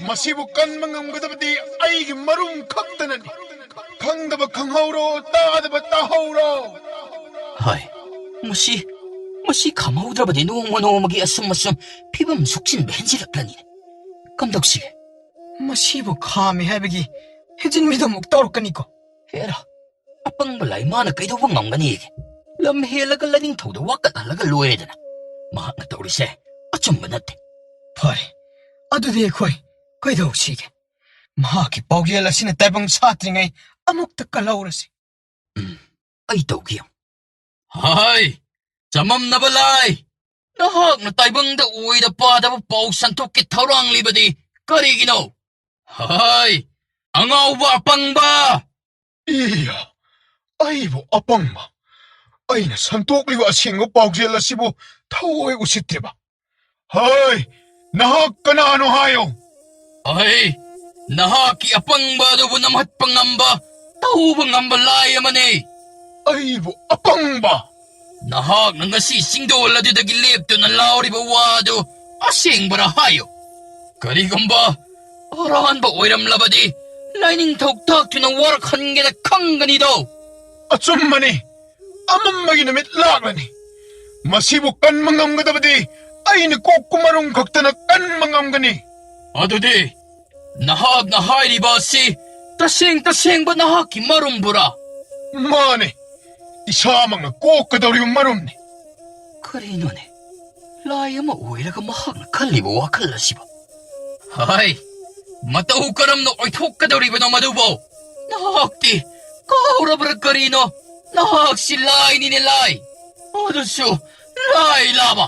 ꯃꯁꯤꯕꯨ ꯀꯟꯕ ꯉꯝꯒꯗꯕꯗꯤ ꯑꯩꯒꯤ ꯃꯔꯨꯝ ꯈꯛꯇꯅꯅꯤ꯫ ꯈꯪꯗꯕ ꯈꯪꯍꯧꯔꯣ, ꯇꯥꯗꯕ ꯇꯥꯍꯧꯔꯣ꯫ ꯍꯣꯏ, ꯃꯁꯤ, ꯃꯁꯤ ꯈꯪꯍꯧꯗ꯭ꯔꯕꯗꯤ ꯅꯣꯡꯃ ꯅꯣꯡꯃꯒꯤ ꯑꯁꯨꯝ ꯑꯁꯨꯝ ꯐꯤꯕꯝ ꯁꯣꯛꯆꯤꯟꯕ ꯍꯦꯟꯖꯤꯜꯂꯛꯂꯅꯤꯅꯦ꯫ ꯀꯝꯗꯧꯁꯤꯒꯦ? ꯃꯁꯤꯕꯨ ꯈꯥꯝꯃꯤ ꯍꯥꯏꯕꯒꯤ ꯍꯦꯟꯖꯤꯟꯕꯤꯗ ꯑꯃꯨꯛ ꯇꯧꯔꯛꯀꯅꯤꯀꯣ꯫ ꯍꯦꯔꯥ, ꯑꯄꯪꯕ ꯂꯥꯏ ꯃꯥꯅ ꯀꯩꯗꯧꯕ ꯉꯝꯒꯅꯤꯒꯦ? ꯂꯝ ꯍꯦꯜꯂꯒ ꯂꯥꯏꯅꯤꯡꯊꯧꯗ ꯋꯥꯀꯠꯍꯜꯂꯒ ꯂꯣꯏꯔꯦꯗꯅ꯫ ꯃꯍꯥꯛꯅ ꯇꯧꯔꯤꯁꯦ ꯑꯆꯨꯝꯕ ꯅꯠꯇꯦ꯫ ꯐꯔꯦ, ꯑꯗꯨꯗꯤ ꯑꯩꯈꯣꯏ ꯀꯩꯗꯧꯁꯤꯒꯦ? ꯃꯍꯥꯛꯀꯤ ꯄꯥꯎꯖꯦꯜ ꯑꯁꯤꯅ ꯇꯥꯏꯕꯪ ꯁꯥꯠꯇ꯭ꯔꯤꯉꯩ ꯑꯃꯨꯛꯇ ꯀꯜꯍꯧꯔꯁꯤ꯫ ꯎꯝ, ꯑꯩ ꯇꯧꯒꯦ꯫ ꯍꯥꯏ, ꯆꯃꯝꯅꯕ ꯂꯥꯏ! ꯅꯍꯥꯛꯅ ꯇꯥꯏꯕꯪꯗ ꯑꯣꯏꯗ ꯄꯥꯗꯕ ꯄꯥꯎ ꯁꯟꯗꯣꯛꯀꯦ ꯊꯧꯔꯥꯡꯂꯤꯕꯗꯤ ꯀꯔꯤꯒꯤꯅꯣ? ꯍꯥꯏ, ꯑꯉꯥꯎꯕ ꯑꯄꯪꯕ! ꯏꯌꯥ, ꯑꯩꯕꯨ ꯑꯄꯪꯕ! ꯑꯩꯅ ꯁꯟꯗꯣꯛꯂꯤꯕ ꯑꯁꯦꯡꯕ ꯄꯥꯎꯖꯦꯜ ꯑꯁꯤꯕꯨ ꯊꯑꯣꯏ ꯎꯁꯤꯠꯇ꯭ꯔꯤꯕ꯫ ꯍꯣꯏ, ꯅꯍꯥꯛ ꯀꯅꯥꯅꯣ ꯍꯥꯏꯌꯣ? ꯑꯩ ꯅꯍꯥꯛꯀꯤ ꯑꯄꯪꯕ ꯑꯗꯨꯕꯨ ꯅꯝꯍꯠꯄ ꯉꯝꯕ, ꯇꯧꯕ ꯉꯝꯕ ꯂꯥꯏ ꯑꯃꯅꯤ꯫ ꯑꯩꯕꯨ ꯑꯄꯪꯕ? ꯅꯍꯥꯛꯅ ꯉꯁꯤ ꯆꯤꯡꯗꯣꯜ ꯑꯗꯨꯗꯒꯤ ꯂꯦꯞꯇꯨꯅ ꯂꯥꯎꯔꯤꯕ ꯋꯥ ꯑꯗꯨ ꯑꯁꯦꯡꯕꯔꯥ ꯍꯥꯏꯌꯨ꯫ ꯀꯔꯤꯒꯨꯝꯕ ꯑꯔꯥꯟꯕ ꯑꯣꯏꯔꯝꯂꯕꯗꯤ ꯂꯥꯏꯅꯤꯡꯊꯧ ꯇꯥꯛꯇꯨꯅ ꯋꯥꯔꯛꯍꯟꯒꯦꯅ ꯈꯪꯒꯅꯤꯗꯣ꯫ ꯑꯆꯨꯝꯕꯅꯤ, ꯑꯃꯝꯕꯒꯤ ꯅꯨꯃꯤꯠ ꯂꯥꯛꯂꯅꯤ꯫ ꯃꯁꯤꯕꯨ ꯀꯟꯕ ꯉꯝꯒꯗꯕꯗꯤ ꯑꯩꯅ ꯀꯣꯛꯄ ꯃꯔꯨꯝ ꯈꯛꯇꯅ ꯀꯟꯕ ꯉꯝꯒꯅꯤ꯫ ꯑꯗꯨꯗꯤ ꯅꯍꯥꯛꯅ ꯍꯥꯏꯔꯤꯕ ꯑꯁꯤ ꯇꯁꯦꯡ ꯇꯁꯦꯡꯕ ꯅꯍꯥꯛꯀꯤ ꯃꯔꯨꯝꯕꯨꯔꯥ? ꯃꯥꯅꯦ, ꯏꯁꯥꯃꯛꯅ ꯀꯣꯛꯀꯗꯧꯔꯤꯕ ꯃꯔꯨꯝꯅꯤ꯫ ꯀꯔꯤꯅꯣꯅꯦ, ꯂꯥꯏ ꯑꯃ ꯑꯣꯏꯔꯒ ꯃꯍꯥꯛꯅ ꯈꯜꯂꯤꯕ ꯋꯥꯈꯜ ꯑꯁꯤꯕꯨ? ꯍꯥꯏ, ꯃꯇꯧ ꯀꯔꯝꯅ ꯑꯣꯏꯊꯣꯛꯀꯗꯧꯔꯤꯕꯅꯣ ꯃꯗꯨꯕꯨ? ꯅꯍꯥꯛꯇꯤ ꯀꯥꯎꯔꯕ꯭ꯔꯥ ꯀꯔꯤꯅꯣ? ꯅꯍꯥꯛꯁꯤ ꯂꯥꯏꯅꯤꯅꯦ, ꯂꯥꯏ꯫ ꯑꯗꯨꯁꯨ ꯂꯥꯏ ꯂꯥꯕ꯫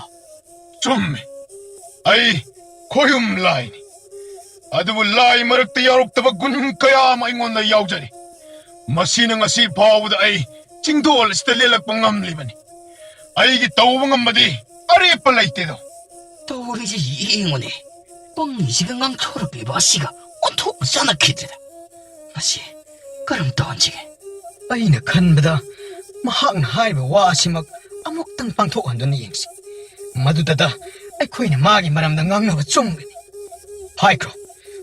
ꯆꯨꯝꯃꯤ, ꯑꯩ ꯈꯣꯌꯨꯝ ꯂꯥꯏꯅꯤ꯫ ꯑꯗꯨꯕꯨ ꯂꯥꯏ ꯃꯔꯛꯇ ꯌꯥꯎꯔꯛꯇꯕ ꯒꯨꯟ ꯀꯌꯥ ꯑꯃ ꯑꯩꯉꯣꯟꯗ ꯌꯥꯎꯖꯔꯤ꯫ ꯃꯁꯤꯅ ꯉꯁꯤ ꯐꯥꯎꯕꯗ ꯑꯩ ꯆꯤꯡꯗꯣꯜ ꯑꯁꯤꯗ ꯂꯦꯜꯂꯛꯄ ꯉꯝꯂꯤꯕꯅꯤ꯫ ꯑꯩꯒꯤ ꯇꯧꯕ ꯉꯝꯕꯗꯤ ꯑꯔꯦꯞꯄ ꯂꯩꯇꯦꯗꯣ꯫ ꯇꯧꯔꯤꯁꯤ ꯌꯦꯡꯉꯨꯅꯦ, ꯄꯪꯉꯤꯁꯤꯒ ꯉꯥꯡꯊꯣꯔꯛꯂꯤꯕ ꯑꯁꯤꯒ ꯑꯣꯟꯊꯣꯛꯅ ꯆꯥꯟꯅꯈꯤꯗ꯭ꯔꯦꯗ꯫ ꯃꯁꯤ ꯀꯔꯝ ꯇꯧꯍꯟꯁꯤꯒꯦ? ꯑꯩꯅ ꯈꯟꯕꯗ ꯃꯍꯥꯛꯅ ꯍꯥꯏꯔꯤꯕ ꯋꯥ ꯑꯁꯤꯃꯛ ꯑꯃꯨꯛꯇꯪ ꯄꯥꯡꯊꯣꯛꯍꯟꯗꯨꯅ ꯌꯦꯡꯁꯤ꯫ ꯃꯗꯨꯗꯇ ꯑꯩꯈꯣꯏꯅ ꯃꯥꯒꯤ ꯃꯔꯝꯗ ꯉꯥꯡꯅꯕ ꯆꯨꯝꯒꯅꯤ꯫ ꯍꯥꯏꯈ꯭ꯔꯣ,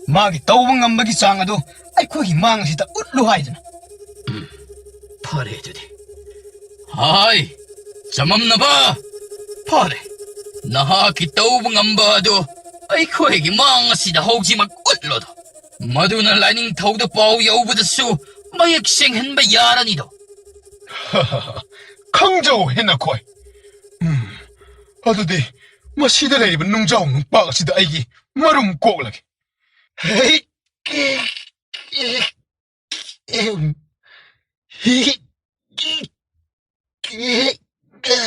ꯃꯥꯒꯤ ꯇꯧꯕ ꯉꯝꯕꯒꯤ ꯆꯥꯡ ꯑꯗꯨ ꯑꯩꯈꯣꯏꯒꯤ ꯃꯥꯡ ꯑꯁꯤꯗ ꯎꯠꯂꯨ ꯍꯥꯏꯗꯨꯅ꯫ ꯎꯝ, ꯐꯔꯦ ꯑꯗꯨꯗꯤ꯫ ꯍꯥꯏ, ꯆꯃꯝꯅꯕ! ꯐꯔꯦ, ꯅꯍꯥꯛꯀꯤ ꯇꯧꯕ ꯉꯝꯕ ꯑꯗꯨ ꯑꯩꯈꯣꯏꯒꯤ ꯃꯥꯡ ꯑꯁꯤꯗ ꯍꯧꯖꯤꯛꯃꯛ ꯎꯠꯂꯣꯗꯣ꯫ ꯃꯗꯨꯅ ꯂꯥꯏꯅꯤꯡꯊꯧꯗ ꯄꯥꯎ ꯌꯧꯕꯗꯁꯨ ꯃꯌꯦꯛ ꯁꯦꯡꯍꯟꯕ ꯌꯥꯔꯅꯤꯗꯣ꯫ ꯈꯪꯖꯧ ꯍꯦ ꯅꯈꯣꯏ꯫ ꯎꯝ, ꯑꯗꯨꯗꯤ ꯃꯁꯤꯗ ꯂꯩꯔꯤꯕ ꯅꯨꯡꯖꯥꯎ ꯅꯨꯡꯄꯥꯛ ꯑꯁꯤꯗ ꯑꯩꯒꯤ ꯃꯔꯨꯝ ꯀꯣꯛꯂꯒꯦ꯫ ꯍꯦ, ꯀꯦ, ꯀꯦ, ꯀꯦ, ꯍꯤ, ꯀꯦ, ꯀꯦ, ꯀꯦ꯫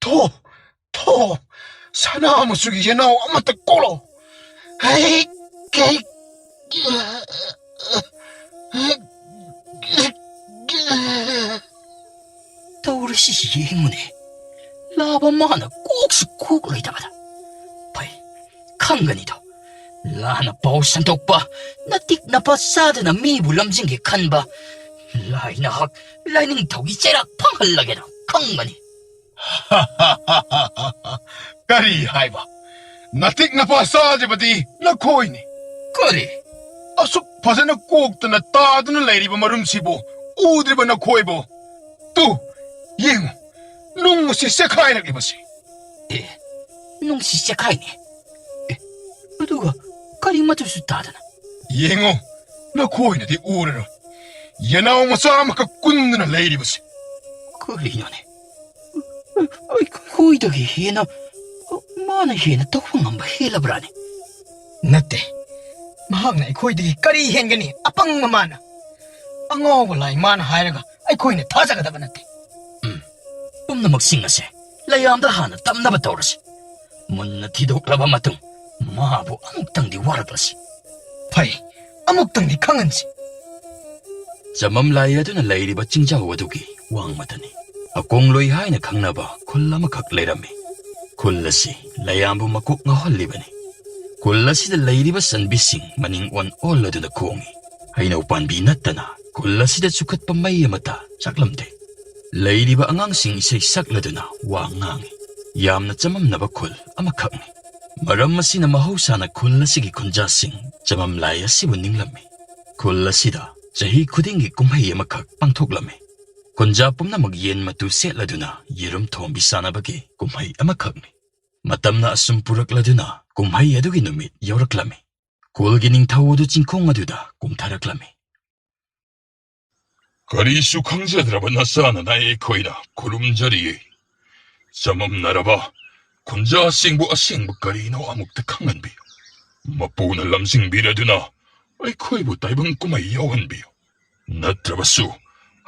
ꯊꯣ, ꯊꯣ, ꯁꯅꯥ ꯃꯆꯨꯒꯤ ꯌꯦꯅꯥꯎ ꯑꯃꯠꯇ ꯀꯣꯛꯂꯣ꯫ ꯍꯦ, ꯀꯦ, ꯀꯦ꯫ ꯇꯧꯔꯤꯁꯤ ꯌꯦꯡꯉꯨꯅꯦ, ꯂꯥꯕ ꯃꯥꯅ ꯀꯣꯛꯁꯨ ꯀꯣꯛꯂꯣꯏꯗꯕꯗ꯫ ꯐꯩ, ꯈꯪꯒꯅꯤꯗꯣ, ꯂꯥꯟꯅ ꯄꯥꯎ ꯁꯟꯗꯣꯛꯄ, ꯅꯇꯤꯛ ꯅꯄꯥ ꯆꯥꯗꯅ ꯃꯤꯕꯨ ꯂꯝꯖꯤꯡꯒꯦ ꯈꯟꯕ ꯂꯥꯏ ꯅꯍꯥꯛ ꯂꯥꯏꯅꯤꯡꯊꯧꯒꯤ ꯆꯩꯔꯥꯛ ꯐꯪꯍꯜꯂꯒꯦꯅ ꯈꯪꯒꯅꯤ꯫ ꯀꯔꯤ ꯍꯥꯏꯕ? ꯅꯇꯤꯛ ꯅꯄꯥ ꯆꯥꯗ꯭ꯔꯤꯕꯗꯤ ꯅꯈꯣꯏꯅꯤ꯫ ꯀꯔꯤ? ꯑꯁꯨꯛ ꯐꯖꯅ ꯀꯣꯛꯇꯅ ꯇꯥꯗꯨꯅ ꯂꯩꯔꯤꯕ ꯃꯔꯨꯝꯁꯤꯕꯨ ꯎꯗ꯭ꯔꯤꯕ ꯅꯈꯣꯏꯕꯨ? ꯇꯨ, ꯌꯦꯡꯉꯨ, ꯅꯨꯡ ꯑꯁꯤ ꯆꯦꯈꯥꯏꯔꯛꯂꯤꯕꯁꯤ꯫ ꯑꯦ, ꯅꯨꯡꯁꯤ ꯆꯦꯈꯥꯏꯅꯦ꯫ ꯑꯦ, ꯑꯗꯨꯒ ꯀꯔꯤ ꯃꯆꯨꯁꯨ ꯇꯥꯗꯅ? ꯌꯦꯡꯉꯨ, ꯅꯈꯣꯏꯅꯗꯤ ꯎꯔꯔꯣꯏ꯫ ꯌꯦꯅꯥꯎ ꯃꯆꯥ ꯑꯃꯈꯛ ꯀꯨꯟꯗꯨꯅ ꯂꯩꯔꯤꯕꯁꯤ꯫ ꯀꯔꯤꯅꯣꯅꯦ? ꯑꯩꯈꯣꯏꯗꯒꯤ ꯍꯦꯟꯅ ꯃꯥꯅ ꯍꯦꯟꯅ ꯇꯧꯕ ꯉꯝꯕ ꯍꯦꯜꯂꯕ꯭ꯔꯥꯅꯦ? ꯅꯠꯇꯦ꯫ ꯃꯍꯥꯛꯅ ꯑꯩꯈꯣꯏꯗꯒꯤ ꯀꯔꯤ ꯍꯦꯟꯒꯅꯤ? ꯑꯄꯪꯕ ꯃꯥꯅ꯫ ꯑꯉꯥꯎꯕ ꯂꯥꯏ ꯃꯥꯅ ꯍꯥꯏꯔꯒ ꯑꯩꯈꯣꯏꯅ ꯊꯥꯖꯒꯗꯕ ꯅꯠꯇꯦ꯫ ꯎꯝ, ꯄꯨꯝꯅꯃꯛꯁꯤꯡ ꯑꯁꯦ ꯂꯩꯌꯥꯝꯗ ꯍꯥꯟꯅ ꯇꯝꯅꯕ ꯇꯧꯔꯁꯤ꯫ ꯃꯨꯟꯅ ꯊꯤꯗꯣꯛꯂꯕ ꯃꯇꯨꯡ ꯃꯥꯕꯨ ꯑꯃꯨꯛꯇꯪꯗꯤ ꯋꯥꯔꯛꯂꯁꯤ꯫ ꯐꯩ, ꯑꯃꯨꯛꯇꯪꯗꯤ ꯈꯪꯍꯟꯁꯤ꯫ ꯆꯃꯝ ꯂꯥꯏ ꯑꯗꯨꯅ ꯂꯩꯔꯤꯕ ꯆꯤꯡꯖꯥꯎ ꯑꯗꯨꯒꯤ ꯋꯥꯡꯃꯗꯅꯤ꯫ ꯑꯀꯣꯡꯂꯣꯏ ꯍꯥꯏꯅ ꯈꯪꯅꯕ ꯈꯨꯜ ꯑꯃꯈꯛ ꯂꯩꯔꯝꯃꯤ꯫ ꯈꯨꯜ ꯑꯁꯤ ꯂꯩꯌꯥꯝꯕꯨ ꯃꯀꯣꯛ ꯉꯥꯎꯍꯜꯂꯤꯕꯅꯤ꯫ ꯈꯨꯜ ꯑꯁꯤꯗ ꯂꯩꯔꯤꯕ ꯆꯟꯕꯤꯁꯤꯡ ꯃꯅꯤꯡ ꯑꯣꯟ ꯑꯣꯜꯂꯗꯨꯅ ꯈꯣꯡꯏ꯫ ꯍꯩꯅꯧ ꯄꯥꯝꯕꯤ ꯅꯠꯇꯅ ꯈꯨꯜ ꯑꯁꯤꯗ ꯆꯨꯈꯠꯄ ꯃꯩ ꯑꯃꯠꯇ ꯆꯥꯛꯂꯝꯗꯦ꯫ ꯂꯩꯔꯤꯕ ꯑꯉꯥꯡꯁꯤꯡ ꯏꯁꯩ ꯁꯛꯂꯗꯨꯅ ꯋꯥ ꯉꯥꯡꯏ꯫ ꯌꯥꯝꯅ ꯆꯃꯝꯅꯕ ꯈꯨꯜ ꯑꯃꯈꯛꯅꯤ꯫ ꯃꯔꯝ ꯑꯁꯤꯅ ꯃꯍꯧꯁꯥꯅ ꯈꯨꯜ ꯑꯁꯤꯒꯤ ꯈꯨꯟꯖꯥꯁꯤꯡ ꯆꯃꯝꯂꯥꯏ ꯑꯁꯤꯕꯨ ꯅꯤꯡꯂꯝꯃꯤ꯫ ꯈꯨꯜ ꯑꯁꯤꯗ ꯆꯍꯤ ꯈꯨꯗꯤꯡꯒꯤ ꯀꯨꯝꯍꯩ ꯑꯃꯈꯛ ꯄꯥꯡꯊꯣꯛꯂꯝꯃꯤ꯫ ꯈꯨꯟꯖꯥ ꯄꯨꯝꯅꯃꯛ ꯌꯦꯟ ꯃꯇꯨ ꯁꯦꯠꯂꯗꯨꯅ ꯌꯦꯔꯨꯝ ꯊꯣꯡꯕꯤ ꯁꯥꯟꯅꯕꯒꯤ ꯀꯨꯝꯍꯩ ꯑꯃꯈꯛꯅꯤ꯫ ꯃꯇꯝꯅ ꯑꯁꯨꯝ ꯄꯨꯔꯛꯂꯗꯨꯅ ꯀꯨꯝꯍꯩ ꯑꯗꯨꯒꯤ ꯅꯨꯃꯤꯠ ꯌꯧꯔꯛꯂꯝꯃꯤ꯫ ꯈꯨꯜꯒꯤ ꯅꯤꯡꯊꯧ ꯑꯗꯨ ꯆꯤꯡꯈꯣꯡ ꯑꯗꯨꯗ ꯀꯨꯝꯊꯔꯛꯂꯝꯃꯤ꯫ "ꯀꯔꯤꯁꯨ ꯈꯪꯖꯗ꯭ꯔꯕ ꯅꯆꯥꯅ ꯅꯥꯏ ꯑꯩꯈꯣꯏꯅ ꯈꯨꯔꯨꯝꯖꯔꯤꯌꯦ꯫ ꯆꯃꯝꯅꯔꯕ ꯈꯨꯟꯖꯥꯁꯤꯡꯕꯨ ꯑꯁꯦꯡꯕ ꯀꯔꯤꯅꯣ ꯑꯃꯨꯛꯇ ꯈꯪꯍꯟꯕꯤꯌꯨ꯫ ꯃꯄꯨꯅ ꯂꯝꯖꯤꯡꯕꯤꯔꯗꯨꯅ ꯑꯩꯈꯣꯏꯕꯨ ꯇꯥꯏꯕꯪ ꯀꯨꯝꯍꯩ ꯌꯥꯎꯍꯟꯕꯤꯌꯨ꯫ ꯅꯠꯇ꯭ꯔꯕꯁꯨ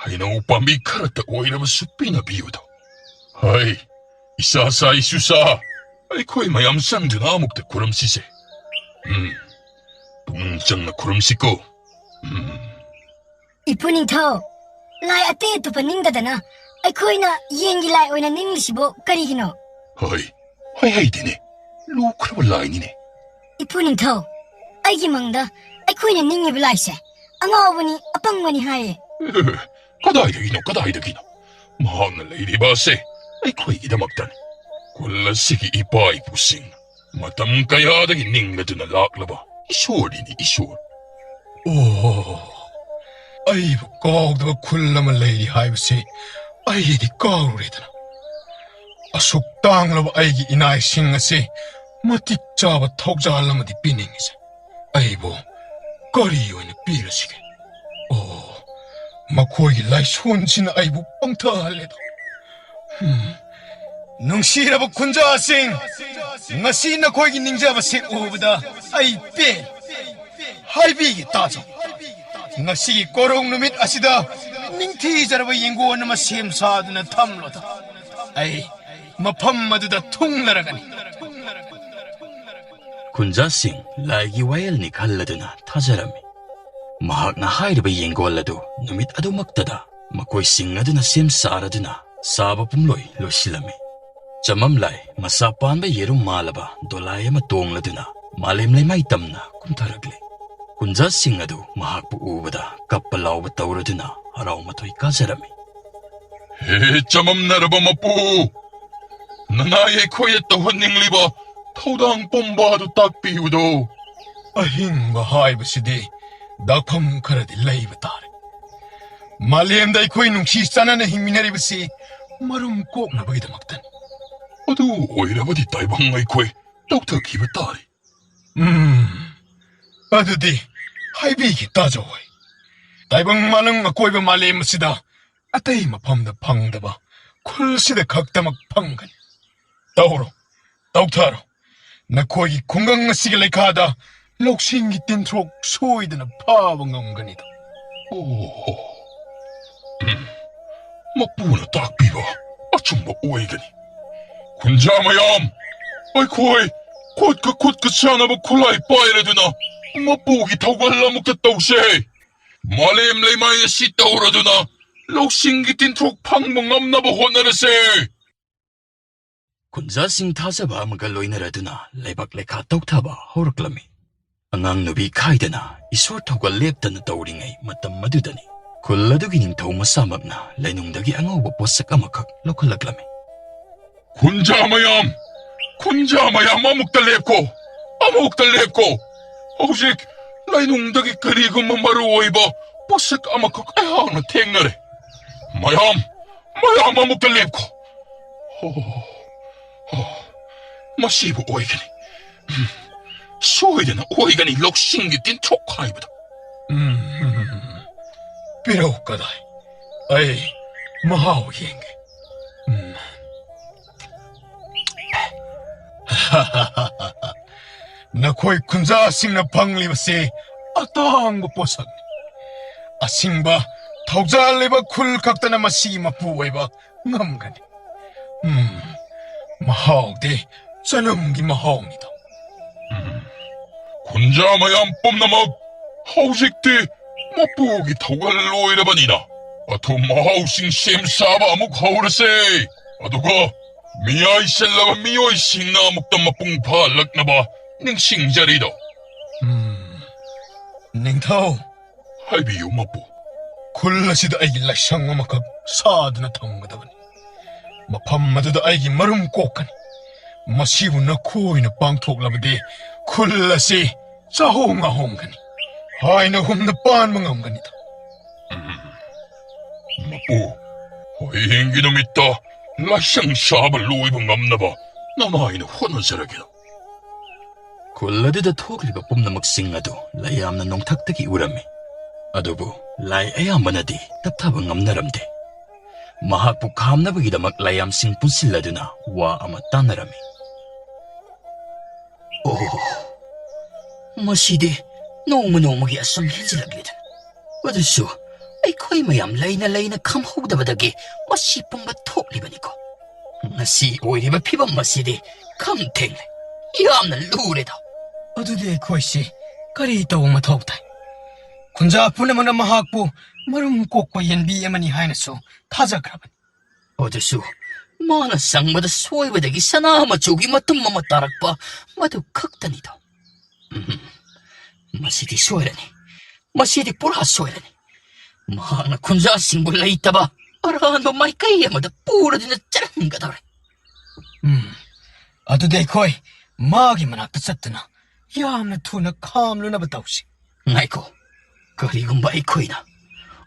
ꯍꯩꯅꯧ ꯄꯥꯝꯕꯤ ꯈꯔꯇ ꯑꯣꯏꯔꯕꯁꯨ ꯄꯤꯅꯕꯤꯌꯨꯗ꯫ ꯍꯩ, ꯏꯆꯥ ꯆꯥ ꯏꯁꯨ ꯆꯥ, ꯑꯩꯈꯣꯏ ꯃꯌꯥꯝ ꯆꯪꯗꯨꯅ ꯑꯃꯨꯛꯇ ꯈꯨꯔꯨꯝꯁꯤꯁꯦ꯫ ꯎꯝ, ꯄꯨꯛꯅꯤꯡ ꯆꯪꯅ ꯈꯨꯔꯨꯝꯁꯤꯀꯣ꯫ ꯎꯝ." "ꯏꯄꯨ ꯅꯤꯡꯊꯧ, ꯂꯥꯏ ꯑꯇꯩ ꯑꯇꯣꯞꯄ ꯅꯤꯡꯗꯗꯅ ꯑꯩꯈꯣꯏꯅ ꯌꯦꯟꯒꯤ ꯂꯥꯏ ꯑꯣꯏꯅ ꯅꯤꯡꯂꯤꯁꯤꯕꯨ ꯀꯔꯤꯒꯤꯅꯣ?" "ꯍꯣꯏ, ꯍꯣꯏ, ꯍꯩꯗꯤꯅꯦ, ꯂꯨꯈ꯭ꯔꯕ ꯂꯥꯏꯅꯤꯅꯦ꯫" "ꯏꯄꯨ ꯅꯤꯡꯊꯧ, ꯑꯩꯒꯤ ꯃꯪꯗ ꯑꯩꯈꯣꯏꯅ ꯅꯤꯡꯉꯤꯕ ꯂꯥꯏꯁꯦ ꯑꯉꯥꯎꯕꯅꯤ, ꯑꯄꯪꯕꯅꯤ ꯍꯥꯏꯌꯦ꯫" "ꯑꯦ, ꯀꯗꯥꯏꯗꯒꯤꯅꯣ, ꯀꯗꯥꯏꯗꯒꯤꯅꯣ? ꯃꯍꯥꯛꯅ ꯂꯩꯔꯤꯕ ꯑꯁꯦ ꯑꯩꯈꯣꯏꯒꯤꯗꯃꯛꯇꯅꯤ꯫ ꯈꯨꯜ ꯑꯁꯤꯒꯤ ꯏꯄꯥ ꯏꯄꯨꯁꯤꯡ ꯃꯇꯝ ꯀꯌꯥꯗꯒꯤ ꯅꯤꯡꯂꯗꯨꯅ ꯂꯥꯛꯂꯕ ꯏꯁꯣꯔꯅꯤꯅꯦ, ꯏꯁꯣꯔ꯫" "ꯑꯣ, ꯑꯩꯕꯨ ꯀꯥꯎꯗꯕ ꯈꯨꯜ ꯑꯃ ꯂꯩꯔꯤ ꯍꯥꯏꯕꯁꯤ ꯑꯩꯗꯤ ꯀꯥꯎꯔꯨꯔꯦꯗꯅ꯫ ꯑꯁꯨꯛ ꯇꯥꯡꯂꯕ ꯑꯩꯒꯤ ꯏꯅꯥꯏꯁꯤꯡ ꯑꯁꯤ ꯃꯇꯤꯛ ꯆꯥꯕ ꯊꯧꯖꯥꯜ ꯑꯃꯗꯤ ꯄꯤꯅꯤꯡꯉꯤꯁꯦ꯫ ꯑꯩꯕꯨ ꯀꯔꯤ ꯑꯣꯏꯅ ꯄꯤꯔꯁꯤꯒꯦ? ꯑꯣ, ꯃꯈꯣꯏꯒꯤ ꯂꯥꯏꯁꯣꯟꯁꯤꯅ ꯑꯩꯕꯨ ꯄꯪꯊꯍꯜꯂꯦꯗ꯫ ꯍꯝ꯫ ꯅꯨꯡꯁꯤꯔꯕ ꯈꯨꯟꯖꯥꯁꯤꯡ, ꯉꯁꯤ ꯅꯈꯣꯏꯒꯤ ꯅꯤꯡꯖꯕꯁꯦ ꯎꯕꯗ ꯑꯩ ꯄꯦꯜꯂꯦ꯫ ꯍꯥꯏꯕꯤꯒꯦ ꯇꯥꯖꯧ꯫ ꯉꯁꯤꯒꯤ ꯀꯣꯔꯧ ꯅꯨꯃꯤꯠ ꯑꯁꯤꯗ ꯅꯤꯡꯊꯤꯖꯔꯕ ꯌꯦꯡꯒꯣꯟ ꯑꯃ ꯁꯦꯝ ꯁꯥꯗꯨꯅ ꯊꯝꯂꯣꯗ꯫ ꯑꯩ ꯃꯐꯝ ꯑꯗꯨꯗ ꯊꯨꯡꯂꯔꯒꯅꯤ꯫" ꯈꯨꯟꯖꯥꯁꯤꯡ ꯂꯥꯏꯒꯤ ꯋꯥꯌꯦꯜꯅꯤ ꯈꯜꯂꯗꯨꯅ ꯊꯥꯖꯔꯝꯃꯤ꯫ ꯃꯍꯥꯛꯅ ꯍꯥꯏꯔꯤꯕ ꯌꯦꯡꯒꯣꯜ ꯑꯗꯨ ꯅꯨꯃꯤꯠ ꯑꯗꯨꯃꯛꯇꯗ ꯃꯈꯣꯏꯁꯤꯡ ꯑꯗꯨꯅ ꯁꯦꯝ ꯁꯥꯔꯗꯨꯅ ꯆꯥꯕ ꯄꯨꯝꯂꯣꯏ ꯂꯣꯏꯁꯤꯜꯂꯝꯃꯤ꯫ ꯆꯃꯝꯂꯥꯏ ꯃꯆꯥ ꯄꯥꯟꯕ ꯌꯦꯔꯨꯝ ꯃꯥꯜꯂꯕ ꯗꯣꯂꯥꯏ ꯑꯃ ꯇꯣꯡꯂꯗꯨꯅ ꯃꯥꯂꯦꯝ ꯂꯩꯃꯥꯏ ꯇꯝꯅ ꯀꯨꯝꯊꯔꯛꯂꯦ꯫ ꯀꯨꯟꯖꯥꯁꯤꯡ ꯑꯗꯨ ꯃꯍꯥꯛꯄꯨ ꯎꯕꯗ ꯀꯞꯄ ꯂꯥꯎꯕ ꯇꯧꯔꯗꯨꯅ ꯍꯔꯥꯎ ꯃꯊꯣꯏ ꯀꯥꯖꯔꯝꯃꯤ꯫ "ꯍꯦ ꯆꯃꯝꯅꯔꯕ ꯃꯄꯨ, ꯅꯅꯥꯏ ꯑꯩꯈꯣꯏꯗ ꯇꯧꯍꯟꯅꯤꯡꯂꯤꯕ ꯊꯧꯗꯥꯡ ꯄꯨꯝꯕ ꯑꯗꯨ ꯇꯥꯛꯄꯤꯌꯨꯗꯣ꯫ ꯑꯍꯤꯡꯕ ꯍꯥꯏꯕꯁꯤꯗꯤ ꯗꯥꯛꯐꯝ ꯈꯔꯗꯤ ꯂꯩꯕ ꯇꯥꯔꯦ꯫ ꯃꯥꯂꯦꯝꯗ ꯑꯩꯈꯣꯏ ꯅꯨꯡꯁꯤ ꯆꯥꯟꯅꯅ ꯍꯤꯡꯃꯤꯟꯅꯔꯤꯕꯁꯤ ꯃꯔꯨꯝ ꯀꯣꯛꯅꯕꯒꯤꯗꯃꯛꯇꯅꯤ꯫" "ꯑꯗꯨ ꯑꯣꯏꯔꯕꯗꯤ ꯇꯥꯏꯕꯪ ꯑꯩꯈꯣꯏ ꯇꯧꯊꯈꯤꯕ ꯇꯥꯔꯦ꯫" "ꯎꯝ, ꯑꯗꯨꯗꯤ ꯍꯥꯏꯕꯤꯒꯦ ꯇꯥꯖꯧ ꯍꯣꯏ꯫ ꯇꯥꯏꯕꯪ ꯃꯥꯂꯪ ꯑꯀꯣꯏꯕ ꯃꯥꯂꯦꯝ ꯑꯁꯤꯗ ꯑꯇꯩ ꯃꯐꯝꯗ ꯐꯪꯗꯕ ꯈꯨꯜꯁꯤꯗ ꯈꯛꯇꯃꯛ ꯐꯪꯒꯅꯤ꯫ ꯇꯧꯔꯣ, ꯇꯧꯊꯔꯣ꯫ ꯅꯈꯣꯏꯒꯤ ꯈꯨꯡꯒꯪ ꯑꯁꯤꯒꯤ ꯂꯩꯈꯥꯗ ꯂꯧꯁꯤꯡꯒꯤ ꯇꯤꯟꯊ꯭ꯔꯣꯛ ꯁꯣꯏꯗꯅ ꯐꯥꯕ ꯉꯝꯒꯅꯤꯗ꯫" "ꯑꯣ, ꯎꯝ, ꯃꯄꯨꯅ ꯇꯥꯛꯄꯤꯕ ꯑꯆꯨꯝꯕ ꯑꯣꯏꯒꯅꯤ꯫ ꯈꯨꯟꯖꯥ ꯃꯌꯥꯝ, ꯑꯩꯈꯣꯏ ꯈꯨꯠꯀ ꯈꯨꯠꯀ ꯆꯥꯟꯅꯕ ꯈꯨꯠꯂꯥꯏ ꯄꯥꯏꯔꯗꯨꯅ ꯃꯄꯨꯒꯤ ꯊꯧꯒꯜ ꯑꯃꯨꯛꯇ ꯇꯧꯁꯦ꯫ ꯃꯥꯂꯦꯝ ꯂꯩꯃꯥꯏ ꯑꯁꯤ ꯇꯧꯔꯗꯨꯅ ꯂꯧꯁꯤꯡꯒꯤ ꯇꯤꯟꯊ꯭ꯔꯣꯛ ꯐꯪꯕ ꯉꯝꯅꯕ ꯍꯣꯠꯅꯔꯁꯦ꯫" ꯈꯨꯟꯖꯥꯁꯤꯡ ꯊꯥꯖꯕ ꯑꯃꯒ ꯂꯣꯏꯅꯔꯗꯨꯅ ꯂꯩꯕꯥꯛ ꯂꯩꯈꯥ ꯇꯧꯊꯕ ꯍꯧꯔꯛꯂꯝꯃꯤ꯫ ꯑꯉꯥꯡ ꯅꯨꯄꯤ ꯈꯥꯏꯗꯅ ꯏꯁꯣꯔ ꯊꯧꯒꯜ ꯂꯦꯞꯇꯅ ꯇꯧꯔꯤꯉꯩ ꯃꯇꯝ ꯑꯗꯨꯗꯅꯤ ꯈꯨꯜ ꯑꯗꯨꯒꯤ ꯅꯤꯡꯊꯧ ꯃꯁꯥꯃꯛꯅ ꯂꯩꯅꯨꯡꯗꯒꯤ ꯑꯉꯧꯕ ꯄꯣꯠꯁꯛ ꯑꯃꯈꯛ ꯂꯧꯈꯠꯂꯛꯂꯝꯃꯤ꯫ "ꯈꯨꯟꯖꯥ ꯃꯌꯥꯝ, ꯈꯨꯟꯖꯥ ꯃꯌꯥꯝ, ꯑꯃꯨꯛꯇ ꯂꯦꯞꯀꯣ, ꯑꯃꯨꯛꯇ ꯂꯦꯞꯀꯣ꯫ ꯍꯧꯖꯤꯛ ꯂꯩꯅꯨꯡꯗꯒꯤ ꯀꯔꯤꯒꯨꯝꯕ ꯃꯔꯨ ꯑꯣꯏꯕ ꯄꯣꯠꯁꯛ ꯑꯃꯈꯛ ꯑꯩꯍꯥꯛꯅ ꯊꯦꯡꯅꯔꯦ꯫ ꯃꯌꯥꯝ, ꯃꯌꯥꯝ, ꯑꯃꯨꯛꯇ ꯂꯦꯞꯀꯣ꯫ ꯑꯣ, ꯑꯣ, ꯃꯁꯤꯕꯨ ꯑꯣꯏꯒꯅꯤ꯫ ꯎꯝ, ꯁꯣꯏꯗꯅ ꯑꯣꯏꯒꯅꯤ ꯂꯧꯁꯤꯡꯒꯤ ꯇꯤꯟꯊ꯭ꯔꯣꯛ ꯍꯥꯏꯕꯗꯣ꯫" "ꯎꯝ, ꯎꯝ, ꯎꯝ, ꯎꯝ꯫ ꯄꯤꯔꯛꯎ ꯀꯗꯥꯏ? ꯑꯩ ꯃꯍꯥꯎ ꯌꯦꯡꯒꯦ꯫" ꯎꯝ꯫ "ꯅꯈꯣꯏ ꯈꯨꯟꯖꯥꯁꯤꯡꯅ ꯐꯪꯂꯤꯕꯁꯤ ꯑꯇꯥꯡꯕ ꯄꯣꯠꯁꯛꯅꯤ꯫ ꯑꯁꯤꯡꯕ ꯊꯧꯖꯥꯜ ꯂꯩꯕ ꯈꯨꯜ ꯈꯛꯇꯅ ꯃꯁꯤ ꯃꯄꯨ ꯑꯣꯏꯕ ꯉꯝꯒꯅꯤ꯫ ꯎꯝ, ꯃꯍꯥꯎꯗꯤ ꯆꯅꯝꯒꯤ ꯃꯍꯥꯎꯅꯤꯗꯣ꯫" ꯎꯝ, ꯈꯨꯟꯖꯥ ꯃꯌꯥꯝ ꯄꯨꯝꯅꯃꯛ, ꯍꯧꯖꯤꯛꯇꯤ ꯃꯄꯨꯒꯤ ꯊꯧꯒꯜ ꯂꯣꯏꯔꯕꯅꯤꯅ ꯑꯊꯨꯝ ꯑꯍꯥꯎꯁꯤꯡ ꯁꯦꯝ ꯁꯥꯕ ꯑꯃꯨꯛ ꯍꯧꯔꯁꯦ꯫ ꯑꯗꯨꯒ ꯃꯤꯌꯥꯏ ꯆꯜꯂꯕ ꯃꯤꯑꯣꯏꯁꯤꯡꯅ ꯑꯃꯨꯛꯇ ꯃꯄꯨꯡ ꯐꯥꯍꯜꯂꯛꯅꯕ ꯅꯤꯡꯁꯤꯡꯖꯔꯤꯗꯣ꯫ ꯎꯝ, ꯅꯤꯡꯊꯧ꯫ ꯍꯥꯏꯕꯤꯌꯨ, ꯃꯄꯨ꯫ ꯈꯨꯜ ꯑꯁꯤꯗ ꯑꯩꯒꯤ ꯂꯥꯏꯁꯪ ꯑꯃꯈꯛ ꯁꯥꯗꯨꯅ ꯊꯝꯒꯗꯕꯅꯤ꯫ ꯃꯐꯝ ꯑꯗꯨꯗ ꯑꯩꯒꯤ ꯃꯔꯨꯝ ꯀꯣꯛꯀꯅꯤ꯫ ꯃꯁꯤꯕꯨ ꯅꯈꯣꯏꯅ ꯄꯥꯡꯊꯣꯛꯂꯕꯗꯤ ꯈꯨꯜ ꯑꯁꯤ ꯆꯥꯍꯣꯡ ꯉꯥꯍꯣꯡꯒꯅꯤ꯫ ꯍꯥꯏꯅ ꯍꯨꯝꯅ ꯄꯥꯟꯕ ꯉꯝꯒꯅꯤꯗ꯫ ꯎꯝ꯫ ꯃꯄꯨ, ꯍꯌꯦꯡꯒꯤ ꯅꯨꯃꯤꯠꯇ ꯂꯥꯏꯁꯪ ꯁꯥꯕ ꯂꯣꯏꯕ ꯉꯝꯅꯕ ꯅꯃꯥꯏꯅ ꯍꯣꯠꯅꯖꯔꯒꯦ꯫ ꯈꯨꯜ ꯑꯗꯨꯗ ꯊꯣꯛꯂꯤꯕ ꯄꯨꯝꯅꯃꯛꯁꯤꯡ ꯑꯗꯨ ꯂꯥꯏꯌꯥꯝꯅ ꯅꯣꯡꯊꯛꯇꯒꯤ ꯎꯔꯝꯃꯤ꯫ ꯑꯗꯨꯕꯨ ꯂꯥꯏ ꯑꯌꯥꯝꯕꯅꯗꯤ ꯇꯞꯊꯕ ꯉꯝꯅꯔꯝꯗꯦ꯫ ꯃꯍꯥꯛꯄꯨ ꯈꯥꯝꯅꯕꯒꯤꯗꯃꯛ ꯂꯥꯏꯌꯥꯝꯁꯤꯡ ꯄꯨꯟꯁꯤꯜꯂꯗꯨꯅ ꯋꯥ ꯑꯃ ꯇꯥꯟꯅꯔꯝꯃꯤ꯫ ꯑꯣ, ꯃꯁꯤꯗꯤ ꯅꯣꯡꯃ ꯅꯣꯡꯃꯒꯤ ꯑꯁꯨꯝ ꯍꯦꯟꯖꯤꯜꯂꯛꯂꯦꯗꯅ꯫ ꯑꯗꯨꯁꯨ ꯑꯩꯈꯣꯏ ꯃꯌꯥꯝ ꯂꯩꯅ ꯂꯩꯅ ꯈꯪꯍꯧꯗꯕꯗꯒꯤ ꯃꯁꯤ ꯄꯨꯝꯕ ꯊꯣꯛꯂꯤꯕꯅꯤꯀꯣ꯫ ꯉꯁꯤ ꯑꯣꯏꯔꯤꯕ ꯐꯤꯕꯝ ꯑꯁꯤꯗꯤ ꯈꯝ ꯊꯦꯡꯂꯦ꯫ ꯌꯥꯝꯅ ꯂꯨꯔꯦꯗ꯫ ꯑꯗꯨꯗꯤ ꯑꯩꯈꯣꯏꯁꯤ ꯀꯔꯤ ꯇꯧꯕ ꯃꯊꯧ ꯇꯥꯏ? ꯈꯨꯟꯖꯥ ꯄꯨꯝꯅꯃꯛꯅ ꯃꯍꯥꯛꯄꯨ ꯃꯔꯨꯝ ꯀꯣꯛꯄ ꯌꯦꯟꯕꯤ ꯑꯃꯅꯤ ꯍꯥꯏꯅꯁꯨ ꯊꯥꯖꯈ꯭ꯔꯕꯅꯤ꯫ ꯑꯗꯨꯁꯨ ꯃꯥꯅ ꯆꯪꯕꯗ ꯁꯣꯏꯕꯗꯒꯤ ꯁꯅꯥ ꯃꯆꯨꯒꯤ ꯃꯇꯨꯝ ꯑꯃ ꯇꯥꯔꯛꯄ, ꯃꯗꯨ ꯈꯛꯇꯅꯤꯗꯣ꯫ ꯎꯝ, ꯃꯁꯤꯗꯤ ꯁꯣꯏꯔꯅꯤ꯫ ꯃꯁꯤꯗꯤ ꯄꯨꯔꯥ ꯁꯣꯏꯔꯅꯤ꯫ ꯃꯍꯥꯛꯅ ꯈꯨꯟꯖꯥꯁꯤꯡꯕꯨ ꯂꯩꯇꯕ ꯑꯔꯥꯟꯕ ꯃꯥꯏꯀꯩ ꯑꯃꯗ ꯄꯨꯔꯗꯨꯅ ꯆꯠꯍꯟꯒꯗꯧꯔꯦ꯫ ꯎꯝ, ꯑꯗꯨꯗꯤ ꯑꯩꯈꯣꯏ ꯃꯥꯒꯤ ꯃꯅꯥꯛꯇ ꯆꯠꯇꯨꯅ ꯌꯥꯝꯅ ꯊꯨꯅ ꯈꯥꯝꯂꯨꯅꯕ ꯇꯧꯁꯤ꯫ ꯉꯥꯏꯈꯣ, ꯀꯔꯤꯒꯨꯝꯕ ꯑꯩꯈꯣꯏꯅ,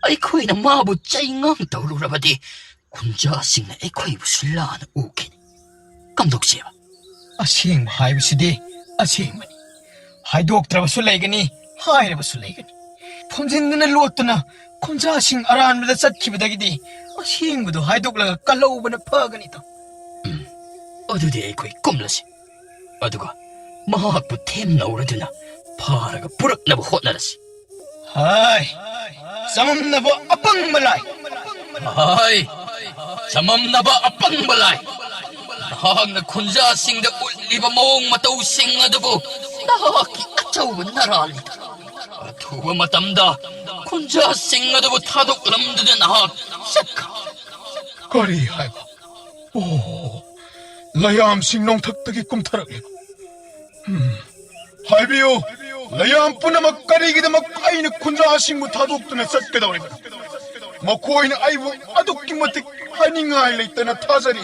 ꯑꯩꯈꯣꯏꯅ ꯃꯥꯕꯨ ꯆꯩꯉꯥꯡ ꯇꯧꯔꯨꯔꯕꯗꯤ ꯈꯨꯟꯖꯥꯁꯤꯡꯅ ꯑꯩꯈꯣꯏꯕꯨꯁꯨ ꯂꯥꯟꯅ ꯎꯈꯤꯅꯤ꯫ ꯀꯝꯗꯧꯁꯦꯕ? ꯑꯁꯦꯡꯕ ꯍꯥꯏꯕꯁꯤꯗꯤ ꯑꯁꯦꯡꯕꯅꯤ꯫ ꯍꯥꯏꯗꯣꯛꯇ꯭ꯔꯕꯁꯨ ꯂꯩꯒꯅꯤ, ꯍꯥꯏꯔꯕꯁꯨ ꯂꯩꯒꯅꯤ꯫ ꯐꯝꯖꯤꯟꯗꯨꯅ ꯂꯣꯠꯇꯨꯅ ꯈꯨꯟꯖꯥꯁꯤꯡ ꯑꯔꯥꯟꯕꯗ ꯆꯠꯈꯤꯕꯗꯒꯤꯗꯤ ꯑꯁꯦꯡꯕꯗꯨ ꯍꯥꯏꯗꯣꯛꯂꯒ ꯀꯜꯍꯧꯕꯅ ꯐꯒꯅꯤꯗꯣ꯫ ꯎꯝ, ꯑꯗꯨꯗꯤ ꯑꯩꯈꯣꯏ ꯀꯨꯝꯂꯁꯤ꯫ ꯑꯗꯨꯒ ꯃꯍꯥꯛꯄꯨ ꯊꯦꯝꯅꯧꯔꯗꯨꯅ ꯐꯥꯔꯒ ꯄꯨꯔꯛꯅꯕ ꯍꯣꯠꯅꯔꯁꯤ꯫ ꯍꯥꯏ, ꯆꯃꯝꯅꯕ ꯑꯄꯪꯕ ꯂꯥꯏ! ꯍꯥꯏ, ꯆꯃꯝꯅꯕ ꯑꯄꯪꯕ ꯂꯥꯏ! ꯅꯍꯥꯛꯅ ꯈꯨꯟꯖꯥꯁꯤꯡꯗ ꯎꯠꯂꯤꯕ ꯃꯑꯣꯡ ꯃꯇꯧꯁꯤꯡ ꯑꯗꯨꯕꯨ ꯅꯍꯥꯛꯀꯤ ꯑꯆꯧꯕ ꯅꯔꯥꯜꯅꯤ꯫ ꯑꯊꯨꯕ ꯃꯇꯝꯗ ꯈꯨꯟꯖꯥꯁꯤꯡ ꯑꯗꯨꯕꯨ ꯊꯥꯗꯣꯛꯂꯝꯗꯨꯅ ꯅꯍꯥꯛ ꯆꯠꯈ꯭ꯔꯦ꯫ ꯀꯔꯤ ꯍꯥꯏꯕ? ꯑꯣ, ꯂꯌꯥꯝꯁꯤꯡ ꯅꯣꯡꯊꯛꯇꯒꯤ ꯀꯨꯝꯊꯔꯛꯂꯤꯕ꯫ ꯎꯝ꯫ ꯍꯥꯏꯕꯤꯌꯨ, ꯂꯌꯥꯝ ꯄꯨꯝꯅꯃꯛ ꯀꯔꯤꯒꯤꯗꯃꯛ ꯑꯩꯅ ꯈꯨꯟꯖꯥꯁꯤꯡꯕꯨ ꯊꯥꯗꯣꯛꯇꯨꯅ ꯆꯠꯀꯗꯧꯔꯤꯕꯅꯣ? ꯃꯈꯣꯏꯅ ꯑꯩꯕꯨ ꯑꯗꯨꯛꯀꯤ ꯃꯇꯤꯛ ꯍꯥꯏꯅꯤꯡꯉꯥꯏ ꯂꯩꯇꯅ ꯊꯥꯖꯔꯤ꯫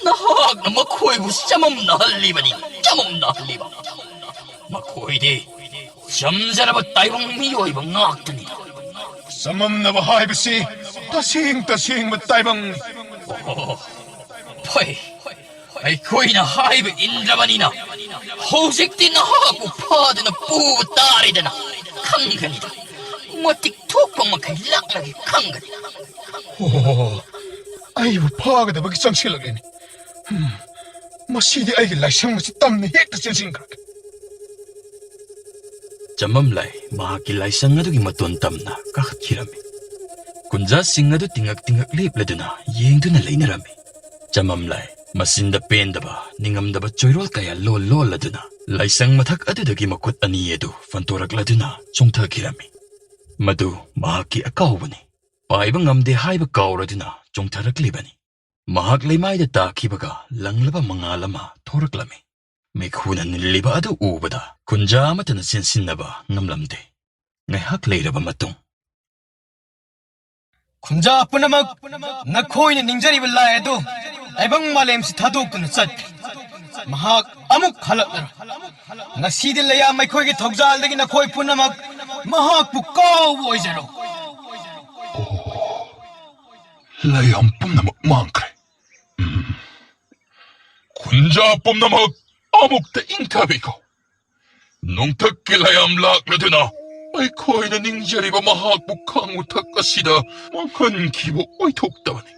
ꯅꯍꯥꯛꯅ ꯃꯈꯣꯏꯕꯨ ꯆꯃꯝꯅꯍꯜꯂꯤꯕꯅꯤ, ꯆꯃꯝꯅꯍꯜꯂꯤꯕ꯫ ꯃꯈꯣꯏꯗꯤ ꯆꯝꯖꯔꯕ ꯇꯥꯏꯕꯪ ꯃꯤꯑꯣꯏꯕ ꯉꯥꯛꯇꯅꯤ꯫ ꯆꯃꯝꯅꯕ ꯍꯥꯏꯕꯁꯤ ꯇꯁꯦꯡ ꯇꯁꯦꯡꯕ ꯇꯥꯏꯕꯪꯅꯤ꯫ ꯑꯣ, ꯐꯩ꯫ ꯑꯩꯈꯣꯏꯅ ꯍꯥꯏꯕ ꯏꯟꯗ꯭ꯔꯕꯅꯤꯅ ꯍꯧꯖꯤꯛꯇꯤ ꯅꯍꯥꯛꯄꯨ ꯐꯥꯗꯨꯅ ꯄꯨꯕ ꯇꯥꯔꯦꯗꯅ꯫ ꯈꯪꯒꯅꯤꯗ, ꯃꯇꯤꯛ ꯊꯣꯛꯄ ꯃꯈꯩ ꯂꯥꯛꯂꯒꯦ ꯈꯪꯒꯅꯤ꯫ ꯑꯣ, ꯑꯩꯕꯨ ꯐꯥꯒꯗꯕꯒꯤ ꯆꯪꯁꯤꯜꯂꯛꯂꯦꯅꯦ꯫ ꯎꯝ, ꯃꯁꯤꯗꯤ ꯑꯩꯒꯤ ꯂꯥꯏꯁꯪ ꯑꯁꯤ ꯇꯝꯅ ꯍꯦꯛꯇ ꯆꯦꯟꯁꯤꯟꯈ꯭ꯔꯒꯦ꯫ ꯆꯃꯝꯂꯥꯏ ꯃꯍꯥꯛꯀꯤ ꯂꯥꯏꯁꯪ ꯑꯗꯨꯒꯤ ꯃꯇꯣꯟ ꯇꯝꯅ ꯀꯥꯈꯠꯈꯤꯔꯝꯃꯤ꯫ ꯀꯨꯟꯖꯥꯁꯤꯡ ꯑꯗꯨ ꯇꯤꯡꯉꯛ ꯇꯤꯡꯉꯛ ꯂꯦꯞꯂꯗꯨꯅ ꯌꯦꯡꯗꯨꯅ ꯂꯩꯅꯔꯝꯃꯤ꯫ ꯆꯃꯝꯂꯥꯏ ꯃꯆꯤꯟꯗ ꯄꯦꯟꯗꯕ, ꯅꯤꯡꯉꯝꯗꯕ ꯆꯣꯏꯔꯣꯜ ꯀꯌꯥ ꯂꯣꯜ ꯂꯣꯜꯂꯗꯨꯅ ꯂꯥꯏꯁꯪ ꯃꯊꯛ ꯑꯗꯨꯗꯒꯤ ꯃꯈꯨꯠ ꯑꯅꯤ ꯑꯗꯨ ꯐꯟꯇꯣꯔꯛꯂꯗꯨꯅ ꯆꯣꯡꯊꯈꯤꯔꯝꯃꯤ꯫ ꯃꯗꯨ ꯃꯍꯥꯛꯀꯤ ꯑꯀꯥꯎꯕꯅꯤ꯫ ꯄꯥꯏꯕ ꯉꯝꯗꯦ ꯍꯥꯏꯕ ꯀꯥꯎꯔꯗꯨꯅ ꯆꯣꯡꯊꯔꯛꯂꯤꯕꯅꯤ꯫ ꯃꯍꯥꯛ ꯂꯩꯃꯥꯏꯗ ꯇꯥꯈꯤꯕꯒ ꯂꯪꯂꯕ ꯃꯉꯥꯜ ꯑꯃ ꯊꯣꯔꯛꯂꯝꯃꯤ꯫ ꯃꯩꯈꯨꯅ ꯅꯤꯜꯂꯤꯕ ꯑꯗꯨ ꯎꯕꯗ ꯈꯨꯟꯖꯥ ꯑꯃꯠꯇꯅ ꯆꯦꯟꯁꯤꯟꯅꯕ ꯉꯝꯂꯝꯗꯦ꯫ ꯉꯥꯏꯍꯥꯛ ꯂꯩꯔꯕ ꯃꯇꯨꯡ, ꯈꯨꯟꯖꯥ ꯄꯨꯝꯅꯃꯛ, ꯅꯈꯣꯏꯅ ꯅꯤꯡꯖꯔꯤꯕ ꯂꯥꯏ ꯑꯗꯨ ꯇꯥꯏꯕꯪ ꯃꯥꯂꯦꯝꯁꯤ ꯊꯥꯗꯣꯛꯇꯨꯅ ꯆꯠꯈ꯭ꯔꯦ꯫ ꯃꯍꯥꯛ ꯑꯃꯨꯛ ꯍꯜꯂꯛꯂꯔꯣꯏ꯫ ꯉꯁꯤꯗꯤ ꯂꯩꯌꯥꯝ ꯑꯩꯈꯣꯏꯒꯤ ꯊꯧꯖꯥꯜꯗꯒꯤ ꯅꯈꯣꯏ ꯄꯨꯝꯅꯃꯛ ꯃꯍꯥꯛꯄꯨ ꯀꯥꯎꯕ ꯑꯣꯏꯖꯔꯣ꯫ ꯂꯩꯌꯥꯝ ꯄꯨꯝꯅꯃꯛ ꯃꯥꯡꯈ꯭ꯔꯦ꯫ ꯎꯝ꯫ ꯈꯨꯟꯖꯥ ꯄꯨꯝꯅꯃꯛ ꯑꯃꯨꯛꯇ ꯏꯪꯊꯕꯤꯈꯣ꯫ ꯅꯣꯡꯊꯛꯀꯤ ꯂꯩꯌꯥꯝ ꯂꯥꯛꯂꯗꯨꯅ ꯑꯩꯈꯣꯏꯅ ꯅꯤꯡꯖꯔꯤꯕ ꯃꯍꯥꯛꯄꯨ ꯈꯥꯡ ꯃꯊꯛ ꯑꯁꯤꯗ ꯃꯥꯡꯍꯟꯈꯤꯕ ꯑꯣꯏꯊꯣꯛꯇꯕꯅꯤ꯫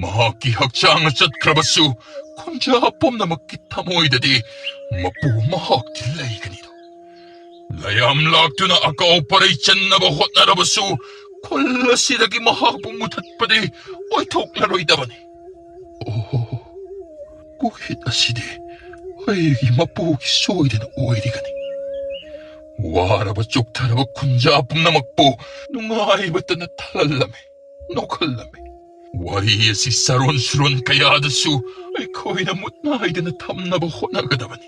ꯃꯍꯥꯛꯀꯤ ꯍꯛꯆꯥꯡꯅ ꯆꯠꯈ꯭ꯔꯕꯁꯨ ꯈꯨꯟꯖꯥ ꯄꯨꯝꯅꯃꯛꯀꯤ ꯊꯃꯣꯏꯗꯗꯤ ꯃꯄꯨ ꯃꯍꯥꯛꯇꯤ ꯂꯩꯒꯅꯤꯗꯣ꯫ ꯂꯩꯌꯥꯝ ꯂꯥꯛꯇꯨꯅ ꯑꯀꯥꯎ ꯄꯔꯩ ꯆꯟꯅꯕ ꯍꯣꯠꯅꯔꯕꯁꯨ ꯈꯨꯜ ꯑꯁꯤꯗꯒꯤ ꯃꯍꯥꯛꯄꯨ ꯃꯨꯊꯠꯄꯗꯤ ꯑꯣꯏꯊꯣꯛꯂꯔꯣꯏꯗꯕꯅꯤ꯫ ꯑꯣ, ꯀꯣꯍꯤꯠ ꯑꯁꯤꯗꯤ ꯑꯩꯒꯤ ꯃꯄꯨꯒꯤ ꯁꯣꯏꯗꯅ ꯑꯣꯏꯔꯤꯒꯅꯤ꯫ ꯋꯥꯔꯕ ꯆꯣꯛꯊꯔꯕ ꯈꯨꯟꯖꯥ ꯄꯨꯝꯅꯃꯛꯄꯨ ꯅꯨꯡꯉꯥꯏꯕꯇꯅ ꯊꯜꯍꯜꯂꯝꯃꯤ, ꯅꯣꯛꯍꯜꯂꯝꯃꯤ꯫ ꯋꯥꯔꯤ ꯑꯁꯤ ꯆꯔꯣꯟ ꯁꯨꯔꯣꯟ ꯀꯌꯥꯗꯁꯨ ꯑꯩꯈꯣꯏꯅ ꯃꯨꯠ ꯅꯥꯏꯗꯅ ꯊꯝꯅꯕ ꯍꯣꯠꯅꯒꯗꯕꯅꯤ꯫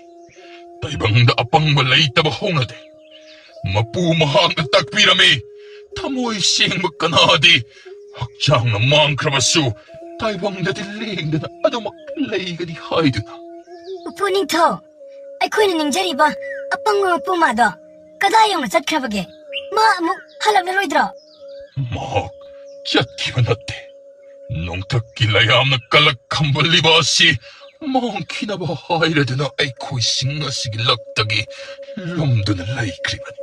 ꯇꯥꯏꯕꯪꯗ ꯑꯄꯪꯕ ꯂꯩꯇꯕ ꯍꯧꯅꯗꯦ꯫ ꯃꯄꯨ ꯃꯍꯥꯛꯅ ꯇꯥꯛꯄꯤꯔꯝꯃꯤ, ꯊꯃꯣꯏ ꯁꯦꯡꯕ ꯀꯅꯥꯗꯤ ꯍꯛꯆꯥꯡꯅ ꯃꯥꯡꯈ꯭ꯔꯕꯁꯨ ꯇꯥꯏꯕꯪꯗꯗꯤ ꯂꯦꯡꯗꯅ ꯑꯗꯨꯃꯛ ꯂꯩꯒꯅꯤ ꯍꯥꯏꯗꯨꯅ꯫ ꯃꯄꯨ ꯅꯤꯡꯊꯧ, ꯑꯩꯈꯣꯏꯅ ꯅꯤꯡꯖꯔꯤꯕ ꯑꯄꯪꯕ ꯃꯄꯨ ꯃꯥꯗꯣ ꯀꯗꯥꯏ ꯌꯧꯅ ꯆꯠꯈ꯭ꯔꯕꯒꯦ? ꯃꯥ ꯑꯃꯨꯛ ꯍꯜꯂꯛꯂꯔꯣꯏꯗ꯭ꯔꯣ? ꯃꯍꯥꯛ ꯆꯠꯈꯤꯕ ꯅꯠꯇꯦ꯫ ꯅꯣꯡꯊꯛꯀꯤ ꯂꯩꯌꯥꯝꯅ ꯀꯂꯛ ꯈꯝꯕꯜꯂꯤꯕ ꯑꯁꯤ ꯃꯥꯡꯈꯤꯅꯕ ꯍꯥꯏꯔꯗꯨꯅ ꯑꯩꯈꯣꯏꯁꯤꯡ ꯑꯁꯤꯒꯤ ꯂꯛꯇꯒꯤ ꯂꯨꯝꯗꯨꯅ ꯂꯩꯈ꯭ꯔꯤꯕꯅꯤ꯫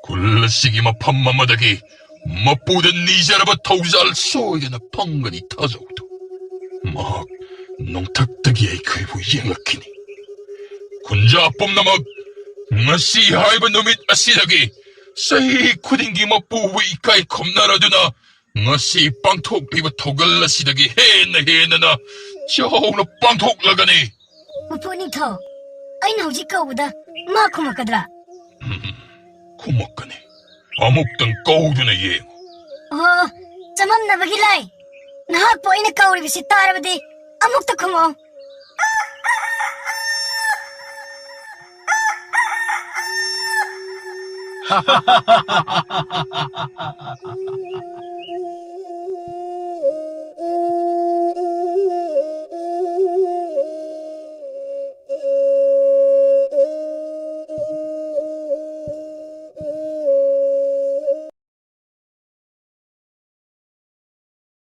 ꯈꯨꯜ ꯑꯁꯤꯒꯤ ꯃꯐꯝ ꯑꯃꯗꯒꯤ ꯃꯄꯨꯗ ꯅꯤꯖꯔꯕ ꯊꯧꯖꯥꯜ ꯁꯣꯏꯗꯅ ꯐꯪꯒꯅꯤ ꯊꯥꯖꯧꯗꯣ꯫ ꯃꯍꯥꯛ ꯅꯣꯡꯊꯛꯇꯒꯤ ꯑꯩꯈꯣꯏꯕꯨ ꯌꯦꯡꯂꯛꯈꯤꯅꯤ꯫ ꯈꯨꯟꯖꯥ ꯄꯨꯝꯅꯃꯛ, ꯉꯁꯤ ꯍꯥꯏꯕ ꯅꯨꯃꯤꯠ ꯑꯁꯤꯗꯒꯤ ꯆꯍꯤ ꯈꯨꯗꯤꯡꯒꯤ ꯃꯄꯨꯕꯨ ꯏꯀꯥꯏ ꯈꯨꯝꯅꯔꯗꯨꯅ ꯉꯁꯤ ꯄꯥꯡꯊꯣꯛꯂꯤꯕ ꯊꯧꯒꯜ ꯑꯁꯤꯗꯒꯤ ꯍꯦꯟꯅ ꯍꯦꯟꯅ ꯆꯥꯎꯅ ꯄꯥꯡꯊꯣꯛꯂꯒꯅꯤ꯫ ꯃꯄꯨ ꯅꯤꯡꯊꯧ, ꯑꯩꯅ ꯍꯧꯖꯤꯛ ꯀꯧꯕꯗ ꯃꯥ ꯈꯨꯝꯃꯛꯀꯗ꯭ꯔꯥ? ꯎꯝ, ꯈꯨꯝꯃꯛꯀꯅꯤ꯫ ꯑꯃꯨꯛꯇꯪ ꯀꯧꯗꯨꯅ ꯌꯦꯡꯉꯨ꯫ ꯑꯣ, ꯆꯃꯝꯅꯕꯒꯤ ꯂꯥꯏ, ꯅꯍꯥꯛꯄꯨ ꯑꯩꯅ ꯀꯧꯔꯤꯕꯁꯤ ꯇꯥꯔꯕꯗꯤ ꯑꯃꯨꯛꯇ ꯈꯨꯝꯃꯛꯑꯣ꯫